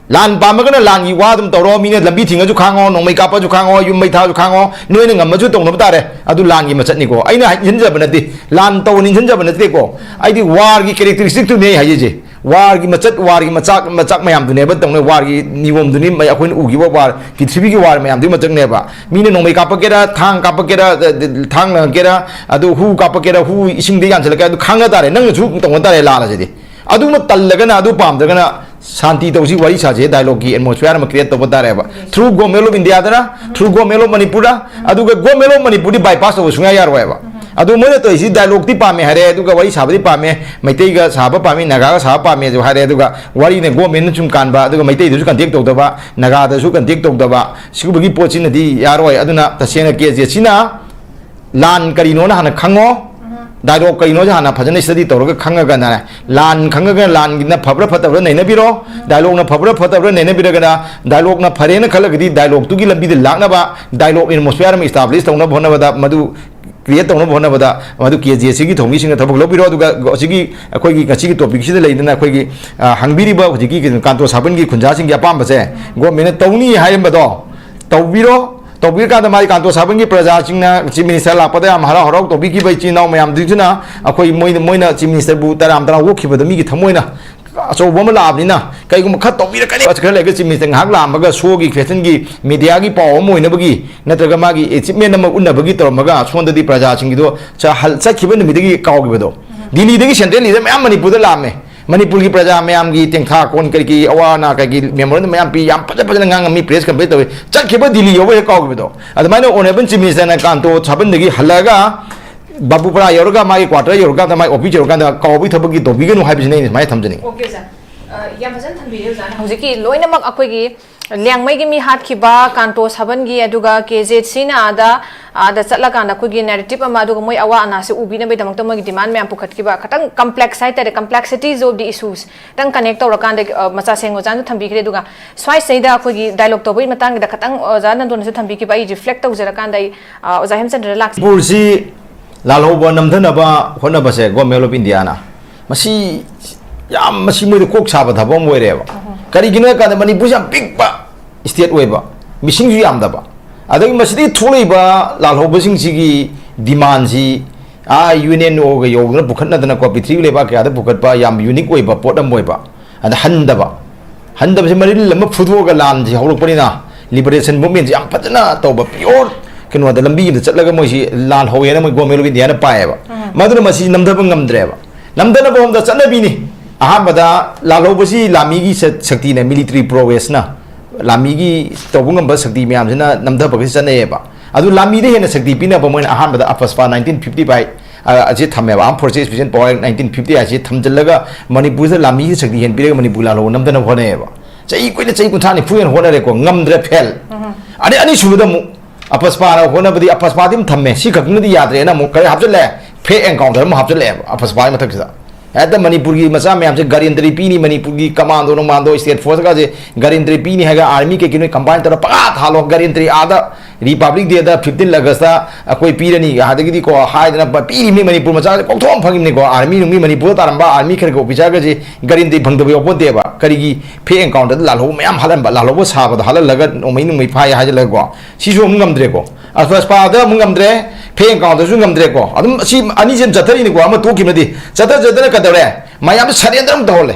ꯂꯥꯟ ꯄꯥꯝꯃꯒꯅ ꯂꯥꯟꯒꯤ ꯋꯥ ꯑꯗꯨꯝ ꯇꯧꯔꯣ, ꯃꯤꯅ ꯂꯝꯕꯤ ꯊꯤꯡꯉꯁꯨ ꯈꯥꯡꯉꯣ, ꯅꯣꯡꯃꯩ ꯀꯥꯞꯄꯁꯨ ꯈꯥꯡꯉꯣ, ꯌꯨꯝ ꯃꯩ ꯊꯥꯔꯁꯨ ꯈꯥꯡꯉꯣ, ꯅꯣꯏꯅ ꯉꯝꯃꯁꯨ ꯇꯧꯅꯕ ꯇꯥꯔꯦ꯫ ꯑꯗꯨ ꯂꯥꯟꯒꯤ ꯃꯆꯠꯅꯤꯀꯣ꯫ ꯑꯩꯅ ꯍꯥꯏ-, ꯏꯟꯁꯤꯟꯖꯕ ꯅꯠꯇꯦ, ꯂꯥꯟ ꯇꯧꯕꯅꯤ ꯏꯟꯁꯤꯟꯖꯕ ꯅꯠꯇꯦꯀꯣ꯫ ꯑꯩꯗꯤ ꯋꯥꯔꯒꯤ ꯀꯦꯔꯦꯛꯇꯔꯤꯁꯇꯤꯛꯇꯨꯅꯦ ꯑꯩ ꯍꯥꯏꯖꯩꯁꯦ꯫ ꯋꯥꯔꯒꯤ ꯃꯆꯠ, ꯋꯥꯔꯒꯤ ꯃꯆꯥꯛ, ꯃꯆꯥꯛ ꯃꯌꯥꯝꯗꯨꯅꯦꯕ ꯇꯧꯅꯩ, ꯋꯥꯔꯒꯤ ꯅꯤꯌꯣꯝꯗꯨꯅꯤ ꯃ-, ꯑꯩꯈꯣꯏꯅ ꯎꯈꯤꯕ ꯋꯥꯔ, ꯄ꯭ꯔꯤꯊꯤꯕꯤꯒꯤ ꯋꯥꯔ ꯃꯌꯥꯝꯗꯨꯒꯤ ꯃꯆꯛꯅꯦꯕ꯫ ꯃꯤꯅ ꯅꯣꯡꯃꯩ ꯀꯥꯞꯄꯛꯀꯦꯔꯥ, ꯊꯥꯡ ꯀꯥꯞꯄꯛꯀꯦꯔꯥ, ꯑ, ꯊꯥꯡ ꯂꯪꯉꯛꯀꯦꯔꯥ, ꯑꯗꯨ ꯍꯨ ꯀꯥꯞꯄꯛꯀꯦꯔꯥ, ꯍꯨ ꯏꯁꯤꯡꯗ ꯌꯥꯟꯁꯤꯜꯂꯛꯀꯦꯔꯥ, ꯑꯗꯨ ꯈꯥꯡꯅ ꯇꯥꯔꯦ, ꯅꯪꯅꯁꯨ ꯇꯧꯅ ꯇꯥꯔꯦ ꯂꯥꯜꯂꯁꯤꯗꯤ꯫ ꯑꯗꯨꯃ ꯇꯜꯂꯒꯅ, ꯑꯗꯨ ꯄꯥꯝꯗ꯭ꯔꯒꯅ ꯁꯥꯟꯇꯤ ꯇꯧꯁꯤ, ꯋꯥꯔꯤ ꯁꯥꯁꯤ, dialogue ꯀꯤ atmosphere ꯑꯃ create ꯇꯧꯕ ꯇꯥꯔꯦꯕ꯫ Through Government of India ꯗꯔ, through Government of Manipur ꯔ, ꯑꯗꯨꯒ Government of Manipur D bypass ꯇꯧꯕ ꯁꯨꯡꯌꯥ ꯌꯥꯔꯣꯏꯕ꯫ ꯑꯗꯨ ꯃꯣꯏꯅ ꯇꯧꯔꯤꯁꯤ dialogue ꯇꯤ ꯄꯥꯝꯃꯦ ꯍꯥꯏꯔꯦ, ꯑꯗꯨꯒ ꯋꯥꯔꯤ ꯁꯥꯕꯗꯤ ꯄꯥꯝꯃꯦ, ꯃꯩꯇꯩꯒ ꯁꯥꯕ ꯄꯥꯝꯃꯤ, ꯅꯥꯒꯥꯒ ꯁꯥꯕ ꯄꯥꯝꯃꯦꯁꯨ ꯍꯥꯏꯔꯦ, ꯑꯗꯨꯒ ꯋꯥꯔꯤꯅ government ꯅ ꯁꯨꯝ ꯀꯥꯟꯕ, ꯑꯗꯨꯒ ꯃꯩꯇꯩꯗꯁꯨ contact ꯇꯧꯗꯕ, ꯅꯥꯒꯥꯗꯁꯨ contact ꯇꯧꯗꯕ, ꯁꯤꯒꯨꯝꯕꯒꯤ ꯄꯣꯠꯁꯤꯅꯗꯤ ꯌꯥꯔꯣꯏ꯫ ꯑꯗꯨꯅ ꯇꯁꯦꯡꯅ ꯀꯦ ꯖꯦ ꯁꯤꯅ ꯂꯥꯟ ꯀꯔꯤꯅꯣꯅ ꯍꯥꯟꯅ ꯈꯪꯉꯣ, dialogue ꯀꯔꯤꯅꯣꯁꯦ ꯍꯥꯟꯅ ꯐꯖꯅ study ꯇꯧꯔꯒ ꯈꯪꯉꯒꯅꯦ, ꯂꯥꯟ ꯈꯪꯉꯒ ꯂꯥꯟꯒꯤꯅ ꯐꯕ꯭ꯔꯥ ꯐꯠꯇꯕ꯭ꯔꯥ ꯅꯩꯅꯕꯤꯔꯣ, dialogue ꯅ ꯐꯕ꯭ꯔꯥ ꯐꯠꯇꯕ꯭ꯔꯥ ꯅꯩꯅꯕꯤꯔꯒꯅ, dialogue ꯅ ꯐꯔꯦꯅ ꯈꯜꯂꯒꯗꯤ dialogue ꯇꯨꯒꯤ ꯂꯝꯕꯤꯗ ꯂꯥꯛꯅꯕ, dialogue atmosphere ꯑꯃ establish ꯇꯧꯅꯕ ꯍꯣꯠꯅꯕꯗ, ꯃꯗꯨ create ꯇꯧꯅꯕ ꯍꯣꯠꯅꯕꯗ, ꯃꯗꯨ ꯀꯦ ꯖꯦ ꯁꯤꯒꯤ ꯊꯧꯃꯤꯁꯤꯡꯅ ꯊꯕꯛ ꯂꯧꯕꯤꯔꯣ꯫ ꯑꯗꯨꯒ ꯍꯧꯖꯤꯛꯀꯤ ꯑꯩꯈꯣꯏꯒꯤ ꯉꯁꯤꯒꯤ topic ꯁꯤꯗ ꯂꯩꯗꯅ ꯑꯩꯈꯣꯏꯒꯤ, ꯑ, ꯍꯪꯕꯤꯔꯤꯕ ꯍꯧꯖꯤꯛꯀꯤ ꯀꯩꯅꯣ ꯀꯥꯟꯇꯣ ꯁꯥꯕꯟꯒꯤ ꯈꯨꯟꯖꯥꯁꯤꯡꯒꯤ ꯑꯄꯥꯝꯕꯁꯦ government ꯅ ꯇꯧꯅꯤ ꯍꯥꯏꯔꯝꯕꯗꯣ ꯇꯧꯕꯤꯔꯣ꯫ ꯇꯧꯕꯤꯔꯀꯥꯟꯗ ꯃꯥꯒꯤ ꯀꯥꯟꯇꯣ ꯁꯥꯕꯟꯒꯤ ꯄ꯭ꯔꯖꯥꯁꯤꯡꯅ Chief Minister ꯂꯥꯛꯄꯗ ꯌꯥꯝ ꯍꯔꯥꯎ ꯍꯔꯥꯎ ꯇꯧꯕꯤꯈꯤꯕ ꯏꯆꯤꯟ ꯏꯅꯥꯎ ꯃꯌꯥꯝꯗꯨꯅ ꯑꯩꯈꯣꯏ ꯃꯣꯏꯅ, ꯃꯣꯏꯅ Chief Minister ꯕꯨ ꯇꯔꯥꯝ ꯇꯔꯥꯝ ꯑꯣꯛꯈꯤꯕꯗꯣ ꯃꯤꯒꯤ ꯊꯃꯣꯏꯅ ꯑꯆꯧꯕ ꯑꯃ ꯂꯥꯛꯑꯕꯅꯤꯅ ꯀꯩꯒꯨꯝꯕ ꯈꯔ ꯇꯧꯕꯤꯔꯛꯀꯅꯤ꯫ ꯈꯔ ꯂꯩꯔꯒ Chief Minister ꯉꯥꯏꯍꯥꯛ ꯂꯥꯛꯑꯝꯃꯒ show ꯒꯤ fashion ꯒꯤ media ꯒꯤ ꯄꯥꯎ ꯑꯃ ꯑꯣꯏꯅꯕꯒꯤ ꯅꯠꯇ꯭ꯔꯒ ꯃꯥꯒꯤ achievement ꯑꯃ ꯎꯠꯅꯕꯒꯤ ꯇꯧꯔꯝꯃꯒ ꯁꯣꯝꯗꯗꯤ ꯄ꯭ꯔꯖꯥꯁꯤꯡꯒꯤꯗꯣ ꯆ-, ꯍꯜ-, ꯆꯠꯈꯤꯕ ꯅꯨꯃꯤꯠꯇꯒꯤ ꯀꯥꯎꯈꯤꯕꯗꯣ꯫ ꯗꯤꯜꯂꯤꯗꯒꯤ central leader ꯃꯌꯥꯝ ꯃꯅꯤꯄꯨꯔꯗ ꯂꯥꯛꯑꯝꯃꯦ꯫ ꯃꯅꯤꯄꯨꯔꯒꯤ ꯄ꯭ꯔꯖꯥ ꯃꯌꯥꯝꯒꯤ ꯇꯦꯡꯊꯥ ꯀꯣꯟ ꯀꯔꯤ ꯀꯔꯤ ꯑꯋꯥ ꯑꯅꯥ ꯀꯔꯤ ꯀꯔꯤ memorandum ꯃꯌꯥꯝ ꯄꯤ, ꯌꯥꯝ ꯐꯖ ꯐꯖꯅ ꯉꯥꯡꯉꯝꯃꯤ, press conference ꯇꯧꯋꯤ꯫ ꯆꯠꯈꯤꯕ ꯗꯤꯜꯂꯤ ꯌꯧꯕ ꯍꯦꯛ ꯀꯥꯎꯈꯤꯕꯗꯣ꯫ ꯑꯗꯨꯃꯥꯏꯅ Honourable Chief Minister ꯅ ꯀꯥꯟꯇꯣ ꯁꯥꯕꯟꯗꯒꯤ ꯍꯜꯂꯛꯑꯒ ꯕꯥꯕꯨꯄꯥꯔꯥ ꯌꯧꯔꯒ ꯃꯥꯒꯤ quarter ꯌꯧꯔꯀꯥꯟꯗ ꯃꯥꯒꯤ office ꯌꯧꯔꯀꯥꯟꯗ ꯀꯥꯎꯕꯒꯤ ꯊꯕꯛꯀꯤ ꯇꯧꯕꯤꯒꯅꯨ ꯍꯥꯏꯕꯁꯤꯅ ꯑꯩꯅ ꯁꯨꯃꯥꯏꯅ ꯊꯝꯖꯅꯤꯡꯉꯤ꯫ Okay, sir. ꯑ, ꯌꯥꯝ ꯐꯖꯅ ꯊꯝꯕꯤꯔꯦ ꯑꯣꯖꯥꯅ꯫ ꯍꯧꯖꯤꯛꯀꯤ ꯂꯣꯏꯅꯃꯛ ꯑꯩꯈꯣꯏꯒꯤ ꯂꯤꯌꯥꯡꯃꯩꯒꯤ ꯃꯤ ꯍꯥꯠꯈꯤꯕ ꯀꯥꯟꯇꯣ ꯁꯥꯕꯟꯒꯤ, ꯑꯗꯨꯒ ꯀꯦ ꯖꯦ ꯁꯤꯅ ꯑꯥꯗ, ꯑꯥꯗ ꯆꯠꯂꯀꯥꯟꯗ ꯑꯩꯈꯣꯏꯒꯤ narrative ꯑꯃ, ꯑꯗꯨꯒ ꯃꯣꯏ ꯑꯋꯥ ꯑꯅꯥꯁꯦ ꯎꯕꯤꯅꯕꯒꯤꯗꯃꯛꯇ ꯃꯣꯏꯒꯤ demand ꯃꯌꯥꯝ ꯄꯨꯈꯠꯈꯤꯕ, ꯈꯇꯪ complex ꯍꯥꯏꯇꯥꯔꯦ, complexities of the issues ꯈꯤꯇꯪ connect ꯇꯧꯔꯀꯥꯟꯗ, ꯑ, ꯃꯆꯥ ꯁꯦꯡ ꯑꯣꯖꯥꯅ ꯊꯝꯕꯤꯈ꯭ꯔꯦ꯫ ꯑꯗꯨꯒ ꯁ꯭ꯋꯥꯏꯁꯤꯗꯩꯗ ꯑꯩꯈꯣꯏꯒꯤ dialogue ꯇꯧꯕꯒꯤ ꯃꯇꯥꯡꯒꯤꯗ ꯈꯇꯪ ꯑꯣꯖꯥ ꯅꯟꯗꯣꯟꯅꯁꯨ ꯊꯝꯕꯤꯈꯤꯕ, ꯑꯩ reflect ꯇꯧꯖꯔꯀꯥꯟꯗ ꯑꯩ, ꯑ, ꯑꯣꯖꯥ ꯍꯦꯝꯆꯟꯗ꯭ꯔ ꯂꯥꯛꯆ- ꯃꯅꯤꯄꯨꯔꯁꯤ ꯂꯥꯜꯍꯧꯕ ꯅꯝꯊꯅꯕ ꯍꯣꯠꯅꯕꯁꯦ Government of India ꯅ ꯃꯁꯤ ꯌꯥꯝ, ꯃꯁꯤ ꯃꯣꯏꯗ ꯀꯣꯛ ꯁꯥꯕ ꯊꯕꯛ ꯑꯃ ꯑꯣꯏꯔꯦꯕ꯫ ꯀꯔꯤꯒꯤꯅꯣ ꯍꯥꯏ ꯀꯥꯟꯗ ꯃꯅꯤꯄꯨꯔꯁꯤ ꯌꯥꯝ ꯄꯤꯛꯄ state ꯑꯣꯏꯕ, ꯃꯤꯁꯤꯡꯁꯨ ꯌꯥꯝꯗꯕ, ꯑꯗꯒꯤ ꯃꯁꯤꯗꯒꯤ ꯊꯣꯛꯂꯛꯏꯕ ꯂꯥꯜꯍꯧꯕꯁꯤꯡꯁꯤꯒꯤ demand ꯁꯤ ꯑꯥ U N O ꯒ ꯌꯧꯗꯅ ꯄꯨꯈꯠꯅꯗꯅꯀꯣ, ꯄ꯭ꯔꯤꯊꯤꯕꯤ ꯂꯩꯕꯥꯛ ꯀꯌꯥꯗ ꯄꯨꯈꯠꯄ ꯌꯥꯝ unique ꯑꯣꯏꯕ ꯄꯣꯠ ꯑꯃ ꯑꯣꯏꯕ꯫ ꯑꯗ ꯍꯟꯗꯕ, ꯍꯟꯗꯕꯁꯦ ꯃꯔꯤꯜ ꯑꯃ ꯐꯨꯗꯣꯛꯑꯒ ꯂꯥꯟꯁꯤ ꯍꯧꯔꯛꯄꯅꯤꯅ, liberation movement ꯁꯤ ꯌꯥꯝ ꯐꯖꯅ ꯇꯧꯕ, pure ꯀꯩꯅꯣꯗ ꯂꯝꯕꯤ ꯑꯃꯗ ꯆꯠꯂꯒ ꯃꯣꯏꯁꯤ ꯂꯥꯜꯍꯧꯋꯦꯅ ꯃꯣꯏ Government of India ꯅ ꯄꯥꯏꯌꯦꯕ꯫ ꯃꯗꯨꯅ ꯃꯁꯤ ꯅꯝꯊꯕ ꯉꯝꯗ꯭ꯔꯦꯕ꯫ ꯅꯝꯊꯅꯕ ꯍꯣꯠꯅꯕꯗ ꯆꯠꯅꯕꯤꯅꯤ꯫ ꯑꯍꯥꯟꯕꯗ ꯂꯥꯜꯍꯧꯕꯁꯤ ꯂꯥꯃꯤꯒꯤ ꯁꯛ-, ꯁꯛꯇꯤꯅ, military prowess ꯅ, ꯂꯥꯃꯤꯒꯤ ꯇꯧꯕ ꯉꯝꯕ ꯁꯛꯇꯤ ꯃꯌꯥꯝꯁꯤꯅ ꯅꯝꯊꯕꯒꯤ ꯆꯠꯅꯩꯌꯦꯕ꯫ ꯑꯗꯨ ꯂꯥꯃꯤꯗ ꯍꯦꯟꯅ ꯁꯛꯇꯤ ꯄꯤꯅꯕ ꯃꯣꯏꯅ ꯑꯍꯥꯟꯕꯗ ꯑꯄꯁꯄꯥ nineteen fifty by, ꯑ, ꯑꯁꯤ ꯊꯝꯃꯦꯕ, Armed Forces Special Power Act nineteen fifty ꯍꯥꯏꯁꯤ ꯊꯝꯖꯤꯜꯂꯒ ꯃꯅꯤꯄꯨꯔꯗ ꯂꯥꯃꯤꯒꯤ ꯁꯛꯇꯤ ꯍꯦꯟꯅ ꯄꯤꯔꯒ ꯃꯅꯤꯄꯨꯔ ꯂꯥꯜꯍꯧꯕ ꯅꯝꯊꯅꯕ ꯍꯣꯠꯅꯩꯌꯦꯕ꯫ ꯆꯍꯤ ꯀꯨꯏꯅ, ꯆꯍꯤ ꯀꯨꯟꯊ꯭ꯔꯥ ꯅꯤꯐꯨ ꯍꯦꯟꯅ ꯍꯣꯠꯅꯔꯦꯀꯣ, ꯉꯝꯗ꯭ꯔꯦ, fail꯫ ꯑꯗꯩ ꯑꯅꯤꯁꯨꯕꯗ ꯑꯃꯨꯛ ꯑꯄꯁꯄꯥꯅ ꯍꯣꯠꯅꯕꯗꯤ, ꯑꯄꯁꯄꯥꯗꯤ ꯑꯗꯨꯝ ꯊꯝꯃꯦ, ꯁꯤ ꯈꯛꯇꯅꯗꯤ ꯌꯥꯗ꯭ꯔꯦꯅ ꯑꯃꯨꯛ ꯀꯔꯤ ꯍꯥꯞꯆꯤꯜꯂꯦ? Fake encounter ꯑꯃ ꯍꯥꯞꯆꯤꯜꯂꯛꯑꯦꯕ ꯑꯄꯁꯄꯥꯒꯤ ꯃꯊꯛꯁꯤꯗ꯫ ꯍꯦꯛꯇ ꯃꯅꯤꯄꯨꯔꯒꯤ ꯃꯆꯥ ꯃꯌꯥꯝꯁꯦ guarantee ꯄꯤꯅꯤ, ꯃꯅꯤꯄꯨꯔꯒꯤ commando ꯅꯨꯡꯃꯥꯟꯗꯣ, state force ꯀꯥꯁꯦ guarantee ꯄꯤꯅꯤ ꯍꯥꯏꯔꯒ army ꯀꯩꯀꯩ ꯅꯣꯏ combine ꯇꯧꯔ ꯄꯪꯍꯥ ꯊꯥꯜꯂꯣ, guarantee ꯑꯥꯗ Republic Day ꯗ fifteen August ꯇ ꯑꯩꯈꯣꯏ ꯄꯤꯔꯅꯤ ꯑꯗꯒꯤꯗꯤꯀꯣ ꯍꯥꯏꯗꯅ ꯄ-, ꯄꯤꯔꯤꯕꯅꯤ꯫ ꯃꯅꯤꯄꯨꯔ ꯃꯆꯥꯁꯦ ꯀꯣꯛꯊꯣꯛ ꯑꯃ ꯐꯪꯉꯤꯕꯅꯤꯀꯣ, army ꯅꯨꯡꯃꯤ ꯃꯅꯤꯄꯨꯔꯗ ꯇꯥꯔꯝꯕ army ꯈꯔꯒ officer ꯒꯁꯦ guarantee ꯐꯪꯗꯕ ꯌꯥꯎꯄꯣꯟꯇꯦꯕ꯫ ꯀꯔꯤꯒꯤ? Fake encounter ꯗ ꯂꯥꯜꯍꯧꯕ ꯃꯌꯥꯝ ꯍꯥꯠꯍꯟꯕ, ꯂꯥꯜꯍꯧꯕ ꯁꯥꯕꯗ ꯍꯥꯠꯍꯜꯂꯒ ꯅꯣꯡꯃꯩ ꯅꯣꯡꯃꯩ ꯐꯥꯏ ꯍꯥꯏꯖꯤꯜꯂꯒꯀꯣ, ꯁꯤꯁꯨ ꯑꯃꯨꯛ ꯉꯝꯗ꯭ꯔꯦꯀꯣ꯫ ꯑꯄꯁꯄꯥꯗ ꯑꯃꯨꯛ ꯉꯝꯗ꯭ꯔꯦ, fake encounter ꯁꯨ ꯉꯝꯗ꯭ꯔꯦꯀꯣ꯫ ꯑꯗꯨꯝ ꯑꯁꯤ ꯑꯅꯤꯁꯤ ꯑꯗꯨꯝ ꯆꯠꯊꯔꯤꯅꯤꯀꯣ, ꯑꯃ ꯇꯣꯛꯈꯤꯕꯅꯗꯤ꯫ ꯆꯠꯊ ꯆꯠꯊꯅ ꯀꯩꯗꯧꯔꯦ? ꯃꯌꯥꯝꯁꯦ surrender ꯑꯃꯨꯛ ꯇꯧꯍꯜꯂꯦ꯫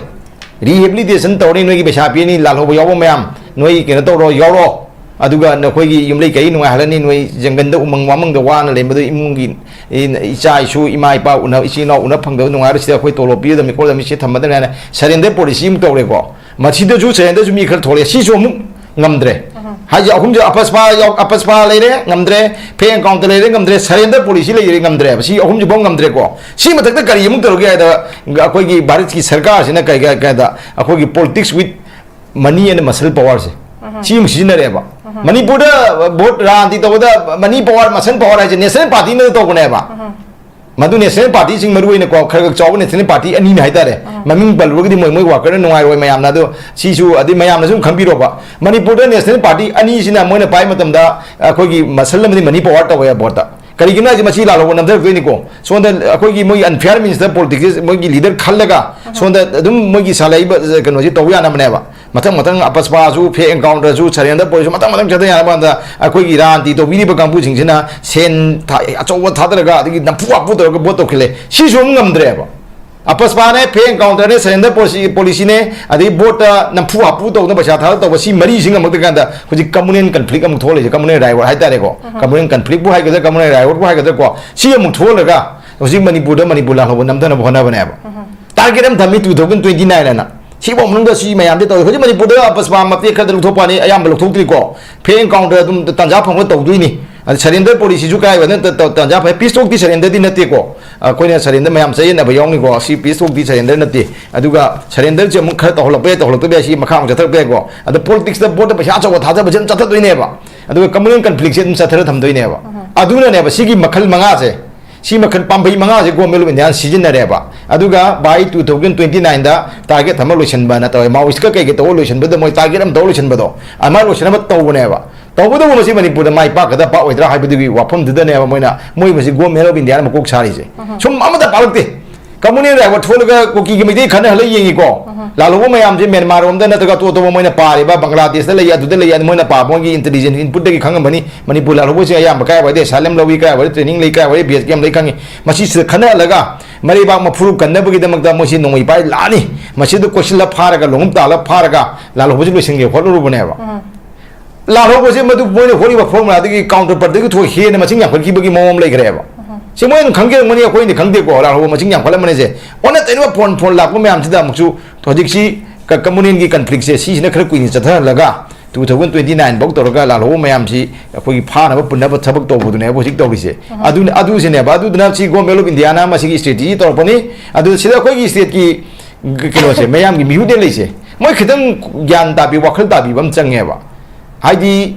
Rehabilitation ꯇꯧꯔꯅꯤ, ꯅꯣꯏꯒꯤ ꯄꯩꯁꯥ ꯄꯤꯔꯅꯤ, ꯂꯥꯜꯍꯧꯕ ꯌꯥꯎꯕ ꯃꯌꯥꯝ, ꯅꯣꯏ ꯀꯩꯅꯣ ꯇꯧꯔꯣ, ꯌꯥꯎꯔꯣ꯫ ꯑꯗꯨꯒ ꯅꯈꯣꯏꯒꯤ ꯌꯨꯝꯂꯩ ꯀꯩ ꯅꯨꯡꯉꯥꯏꯍꯜꯂꯅꯤ, ꯅꯣꯏ ꯖꯪꯒꯜꯗ ꯎꯃꯪ ꯋꯥꯃꯪꯗ ꯋꯥꯅ ꯂꯩꯕꯗꯣ ꯏꯃꯨꯡꯒꯤ ꯏ-, ꯏꯆꯥ ꯏꯁꯨ, ꯏꯃꯥ ꯏꯄꯥ ꯎꯅ-, ꯏꯆꯤꯟ ꯏꯅꯥꯎ ꯎꯅ ꯐꯪꯗꯕ ꯅꯨꯡꯉꯥꯏꯔꯣꯏ, ꯁꯤꯗ ꯑꯩꯈꯣꯏ ꯇꯣꯂꯣꯞ ꯄꯤꯔꯗꯕꯅꯤ ꯈꯣꯠꯂꯗꯕꯅꯤ, ꯁꯤ ꯊꯝꯃꯗꯕꯅꯤ ꯍꯥꯏꯅ surrender policy ꯑꯃꯨꯛ ꯇꯧꯔꯦꯀꯣ꯫ ꯃꯁꯤꯗꯁꯨ surrender ꯁꯨ ꯃꯤ ꯈꯔ ꯊꯣꯛꯂꯛꯑꯦ, ꯁꯤꯁꯨ ꯑꯃꯨꯛ ꯉꯝꯗ꯭ꯔꯦ꯫ ꯍꯥꯏꯁꯦ ꯑꯍꯨꯝꯁꯦ, ꯑꯄꯁꯄꯥ ꯌꯥꯎ-, ꯑꯄꯁꯄꯥ ꯂꯩꯔꯦ, ꯉꯝꯗ꯭ꯔꯦ, fake encounter ꯂꯩꯔꯦ, ꯉꯝꯗ꯭ꯔꯦ, surrender policy ꯂꯩꯔꯦ, ꯉꯝꯗ꯭ꯔꯦꯕ꯫ ꯁꯤ ꯑꯍꯨꯝꯁꯤꯐꯥꯎ ꯉꯝꯗ꯭ꯔꯦꯀꯣ꯫ ꯁꯤ ꯃꯊꯛꯇ ꯀꯔꯤ ꯑꯃꯨꯛ ꯇꯧꯔꯒꯦ ꯍꯥꯏꯗ, ꯑꯩꯈꯣꯏꯒꯤ ꯚꯥꯔꯠꯀꯤ ꯁꯔꯀꯥꯔꯁꯤꯅ ꯀꯩ, ꯀꯩ, ꯀꯩꯗ ꯑꯩꯈꯣꯏꯒꯤ politics with money and muscle power ꯁꯦ, ꯁꯤ ꯑꯃꯨꯛ ꯁꯤꯖꯤꯟꯅꯔꯦꯕ꯫ ꯃꯅꯤꯄꯨꯔꯗ vote ꯔꯥꯖꯅꯤꯇꯤ ꯇꯧꯕꯗ money power, muscle power ꯍꯥꯏꯁꯦ national party ꯅ ꯇꯧꯕꯅꯦꯕ꯫ ꯃꯗꯨ national party ꯁꯤꯡ, ꯃꯔꯨ ꯑꯣꯏꯅꯀꯣ, ꯈꯔ ꯈꯔ ꯆꯥꯎꯕ national party ꯑꯅꯤꯅ ꯍꯥꯏꯇꯥꯔꯦ, ꯃꯃꯤꯡ ꯄꯜꯂꯨꯔꯒꯗꯤ ꯃꯣꯏ, ꯃꯣꯏ worker ꯅ ꯅꯨꯡꯉꯥꯏꯔꯣꯏ ꯃꯌꯥꯝꯅ꯫ ꯑꯗꯣ ꯁꯤꯁꯨ, ꯑꯗꯩ ꯃꯌꯥꯝꯅꯁꯨ ꯑꯗꯨꯝ ꯈꯪꯕꯤꯔꯣꯕ, ꯃꯅꯤꯄꯨꯔꯗ national party ꯑꯅꯤꯁꯤꯅ ꯃꯣꯏꯅ ꯄꯥꯏ ꯃꯇꯝꯗ ꯑꯩꯈꯣꯏꯒꯤ muscle ꯑꯃꯗꯤ money power ꯇꯧꯋꯦ vote ꯇ꯫ ꯀꯔꯤꯒꯤꯅꯣ ꯍꯥꯏꯁꯦ, ꯃꯁꯤ ꯂꯥꯜꯍꯧꯕ ꯅꯝꯊꯔꯛꯇꯣꯏꯅꯤꯀꯣ꯫ ꯁꯣꯝꯗ ꯑꯩꯈꯣꯏꯒꯤ ꯃꯣꯏꯒꯤ unfair means ꯇ politics, ꯃꯣꯏꯒꯤ leader ꯈꯜꯂꯒ ꯁꯣꯝꯗ ꯑꯗꯨꯝ ꯃꯣꯏꯒꯤ ꯁꯥꯜꯂꯛꯏꯕ ꯀꯩꯅꯣꯁꯤ ꯇꯧ ꯌꯥꯅꯕꯅꯦꯕ꯫ ꯃꯊꯪ ꯃꯊꯪ ꯑꯄꯁꯄꯥꯁꯨ, fake encounter ꯁꯨ, surrender policy ꯁꯨ ꯃꯊꯪ ꯃꯊꯪ ꯆꯠꯊ ꯌꯥꯅꯕ ꯀꯥꯟꯗ ꯑꯩꯈꯣꯏꯒꯤ ꯔꯥꯖꯅꯤꯇꯤ ꯇꯧꯕꯤꯔꯤꯕ ꯀꯥꯡꯕꯨꯁꯤꯡꯁꯤꯅ ꯁꯦꯟ ꯊ-, ꯑꯆꯧꯕ ꯊꯥꯗꯔꯒ ꯑꯗꯒꯤ ꯅꯝꯐꯨ ꯍꯥꯐꯨ ꯇꯧꯔꯒ vote ꯇꯧꯈꯤꯜꯂꯦ꯫ ꯁꯤꯁꯨ ꯑꯃꯨꯛ ꯉꯝꯗ꯭ꯔꯦꯕ꯫ ꯑꯄꯁꯄꯥꯅꯦ, fake encounter ꯅꯦ, surrender policy, policy ꯅꯦ, ꯑꯗꯒꯤ vote ꯇ ꯅꯝꯐꯨ ꯍꯥꯐꯨ ꯇꯧꯗꯅ ꯄꯩꯁꯥ ꯊꯥꯗ ꯇꯧꯕ, ꯁꯤ ꯃꯔꯤꯁꯤ ꯉꯝꯃꯛꯇ꯭ꯔ ꯀꯥꯟꯗ ꯍꯧꯖꯤꯛ communal conflict ꯑꯃꯨꯛ ꯊꯣꯛꯂꯛꯏꯁꯦ, communal riot ꯍꯥꯏꯇꯥꯔꯦꯀꯣ꯫ Communal conflict ꯄꯨ ꯍꯥꯏꯒꯗ꯭ꯔꯥ, communal riot ꯄꯨ ꯍꯥꯏꯒꯗ꯭ꯔꯥꯀꯣ, ꯁꯤ ꯑꯃꯨꯛ ꯊꯣꯛꯍꯜꯂꯒ ꯍꯧꯖꯤꯛ ꯃꯅꯤꯄꯨꯔꯗ ꯃꯅꯤꯄꯨꯔ ꯂꯥꯜꯍꯧꯕ ꯅꯝꯊꯅꯕ ꯍꯣꯠꯅꯕꯅꯦꯕ꯫ ꯇꯥꯔꯒꯦꯠ ꯑꯃ ꯊꯝꯃꯤ, two thousand twenty nine ꯍꯥꯏꯅ꯫ ꯁꯤꯐꯥꯎ ꯃꯅꯨꯡꯗ ꯁꯤ ꯃꯌꯥꯝꯁꯦ ꯇꯧꯏ꯫ ꯍꯧꯖꯤꯛ ꯃꯅꯤꯄꯨꯔꯗ ꯑꯄꯁꯄꯥ ꯃꯇꯦꯛ ꯈꯔꯗ ꯂꯧꯊꯣꯛꯄꯅꯤ, ꯑꯌꯥꯝꯕ ꯂꯧꯊꯣꯛꯇ꯭ꯔꯤꯀꯣ꯫ Frank and counter ꯑꯗꯨꯝ ꯇꯥꯟꯖꯥ ꯐꯪꯕ ꯇꯧꯗꯣꯏꯅꯤ꯫ ꯑꯗ surrender policy ꯁꯨ ꯀꯥꯏ ꯋꯥꯅ ꯇ-, ꯇ-, ꯇꯥꯟꯖꯥ ꯐꯪꯉꯦ꯫ Peace talk ꯇꯤ surrender ꯗꯤ ꯅꯠꯇꯦꯀꯣ꯫ ꯑꯩꯈꯣꯏꯅ surrender ꯃꯌꯥꯝ ꯆꯌꯦꯠꯅꯕ ꯌꯥꯎꯅꯤꯀꯣ꯫ ꯁꯤ peace talk ꯇꯤ surrender ꯅꯠꯇꯦ꯫ ꯑꯗꯨꯒ surrender ꯁꯦ ꯑꯃꯨꯛ ꯈꯔ ꯇꯧꯍꯜꯂꯛꯄ ꯌꯥꯏ, ꯇꯧꯍꯜꯂꯛꯇꯕ ꯌꯥꯏ, ꯁꯤ ꯃꯈꯥ ꯑꯃꯨꯛ ꯆꯠꯊꯔꯛꯄ ꯌꯥꯏꯀꯣ꯫ ꯑꯗ politics ꯇ vote ꯇ ꯄꯩꯁꯥ ꯑꯆꯧꯕ ꯊꯥꯗꯕꯁꯦ ꯑꯗꯨꯝ ꯆꯠꯊꯗꯣꯏꯅꯦꯕ꯫ ꯑꯗꯨꯒ communal conflict ꯁꯦ ꯑꯗꯨꯝ ꯆꯠꯊꯔ ꯊꯝꯗꯣꯏꯅꯦꯕ꯫ ꯑꯗꯨꯅꯅꯦꯕ ꯁꯤꯒꯤ ꯃꯈꯜ ꯃꯉꯥꯁꯦ, ꯁꯤ ꯃꯈꯜ ꯄꯥꯝꯕꯩ ꯃꯉꯥꯁꯦ Government of India ꯅ ꯁꯤꯖꯤꯟꯅꯔꯦꯕ꯫ ꯑꯗꯨꯒ by two thousand twenty nine the target ꯑꯃ ꯂꯣꯏꯁꯤꯟꯕꯅ ꯇꯧꯋꯦ꯫ Maoist ꯀ ꯀꯩꯀꯩ ꯇꯧꯔ ꯂꯣꯏꯁꯤꯟꯕꯗ ꯃꯣꯏ target ꯑꯃ ꯇꯧꯔ ꯂꯣꯏꯁꯤꯟꯕꯗꯣ, ꯑꯗꯨꯃꯥꯏꯅ ꯂꯣꯏꯁꯤꯟꯅꯕ ꯇꯧꯕꯅꯦꯕ꯫ ꯇꯧꯕꯇꯕꯨ ꯃꯁꯤ ꯃꯅꯤꯄꯨꯔꯗ ꯃꯥꯏ ꯄꯥꯛꯀꯗ꯭ꯔꯥ ꯄꯥꯛꯑꯣꯏꯗ꯭ꯔꯥ ꯍꯥꯏꯕꯗꯨꯒꯤ ꯋꯥꯐꯝꯗꯨꯗꯅꯦꯕ ꯃꯣꯏꯅ, ꯃꯣꯏ ꯃꯁꯤ Government of India ꯅ ꯃꯀꯣꯛ ꯁꯥꯔꯤꯁꯦ꯫ ꯁꯨꯝ ꯑꯃꯠꯇ ꯄꯥꯜꯂꯛꯇꯦ꯫ Communal ꯗ ꯊꯣꯛꯂꯒ ꯀꯨꯀꯤꯒꯤ ꯃꯩꯇꯩ ꯈꯠꯅꯍꯜꯂ ꯌꯦꯡꯉꯤꯀꯣ꯫ ꯂꯥꯜꯍꯧꯕ ꯃꯌꯥꯝꯁꯦ ꯃ꯭ꯌꯥꯟꯃꯥꯔ ꯔꯣꯝꯗ ꯅꯠꯇ꯭ꯔꯒ ꯑꯇꯣꯞ ꯑꯇꯣꯞꯄ ꯃꯣꯏꯅ ꯄꯥꯔꯤꯕ ꯕꯪꯒ꯭ꯂꯥꯗꯦꯁꯇ ꯂꯩ, ꯑꯗꯨꯗ ꯂꯩ, ꯑꯗꯨ ꯃꯣꯏꯅ ꯄꯥꯕ ꯃꯣꯏꯒꯤ intelligence input ꯇꯒꯤ ꯈꯪꯉꯝꯕꯅꯤ꯫ ꯃꯅꯤꯄꯨꯔ ꯂꯥꯜꯍꯧꯕꯁꯦ ꯑꯌꯥꯝꯕ ꯀꯥꯏꯋꯥꯏꯗ asylum ꯂꯧꯏ, ꯀꯥꯏꯋꯥꯏꯗ training ꯂꯩ, ꯀꯥꯏꯋꯥꯏꯗ base camp ꯂꯩ ꯈꯪꯉꯤ꯫ ꯃꯁꯤꯁꯤꯗ ꯈꯟꯅꯍꯜꯂꯒ ꯃꯔꯩꯕꯥꯛ ꯃꯐꯨꯔꯨ ꯀꯟꯅꯕꯒꯤꯗꯃꯛꯇ ꯃꯣꯏꯁꯤ ꯅꯣꯡꯃꯩ ꯄꯥꯏ ꯂꯥꯛꯑꯅꯤ꯫ ꯃꯁꯤꯗ ꯀꯣꯏꯁꯤꯜꯂ ꯐꯥꯔꯒ, ꯂꯣꯡꯍꯨꯞ ꯇꯥꯜꯂ ꯐꯥꯔꯒ ꯂꯥꯜꯍꯧꯕꯁꯤ ꯂꯣꯏꯁꯤꯟꯒꯦ ꯍꯣꯠꯅꯔꯨꯕꯅꯦꯕ꯫ ꯂꯥꯜꯍꯧꯕꯁꯦ ꯃꯗꯨ ꯃꯣꯏꯅ ꯍꯣꯠꯂꯤꯕ formula ꯗꯒꯤ counterpart ꯗꯒꯤ ꯊꯣꯛ ꯍꯦꯟꯅ ꯃꯁꯤꯡ ꯌꯥꯝꯈꯠꯈꯤꯕꯒꯤ ꯃꯑꯣꯡ ꯑꯃ ꯂꯩꯈ꯭ꯔꯦꯕ꯫ ꯁꯤ ꯃꯣꯏꯅ ꯈꯪꯖꯔꯝꯒꯅꯤ, ꯑꯩꯈꯣꯏꯅ ꯈꯪꯗꯦꯀꯣ꯫ ꯂꯥꯜꯍꯧꯕ ꯃꯁꯤꯡ ꯌꯥꯝꯈꯠꯂꯝꯕꯅꯤꯁꯦ꯫ ꯑꯣꯟꯅ ꯇꯩꯅꯕ phone, phone ꯂꯥꯛꯄ ꯃꯌꯥꯝꯁꯤꯗ ꯑꯃꯨꯛꯁꯨ ꯍꯧꯖꯤꯛꯁꯤ ꯀ-, communal ꯒꯤ conflict ꯁꯦ ꯁꯤꯁꯤꯅ ꯈꯔ ꯀꯨꯏꯅ ꯆꯠꯊꯍꯜꯂꯒ two thousand twenty nine ꯐꯥꯎ ꯇꯧꯔꯒ ꯂꯥꯜꯍꯧꯕ ꯃꯌꯥꯝꯁꯤ ꯑꯩꯈꯣꯏꯒꯤ ꯐꯥꯅꯕ ꯄꯨꯟꯅꯕ ꯊꯕꯛ ꯇꯧꯕꯗꯨꯅꯦꯕ ꯍꯧꯖꯤꯛ ꯇꯧꯔꯤꯁꯦ꯫ ꯑꯗꯨꯅ, ꯑꯗꯨꯁꯤꯅꯦꯕ, ꯑꯗꯨꯗꯨꯅ ꯁꯤ Government of India ꯅ ꯃꯁꯤꯒꯤ strategy ꯇꯧꯔꯛꯄꯅꯤ꯫ ꯑꯗꯨ ꯁꯤꯗ ꯑꯩꯈꯣꯏꯒꯤ state ꯀꯤ ꯀꯩꯅꯣꯁꯦ, ꯃꯌꯥꯝꯒꯤ ꯃꯤꯍꯨꯠ ꯂꯩꯁꯦ, ꯃꯣꯏ ꯈꯤꯇꯪ ꯒ꯭ꯌꯥꯟ ꯇꯥꯕꯤ, ꯋꯥꯈꯜ ꯇꯥꯕꯤꯕ ꯑꯃ ꯆꯪꯉꯦꯕ꯫ ꯍꯥꯏꯗꯤ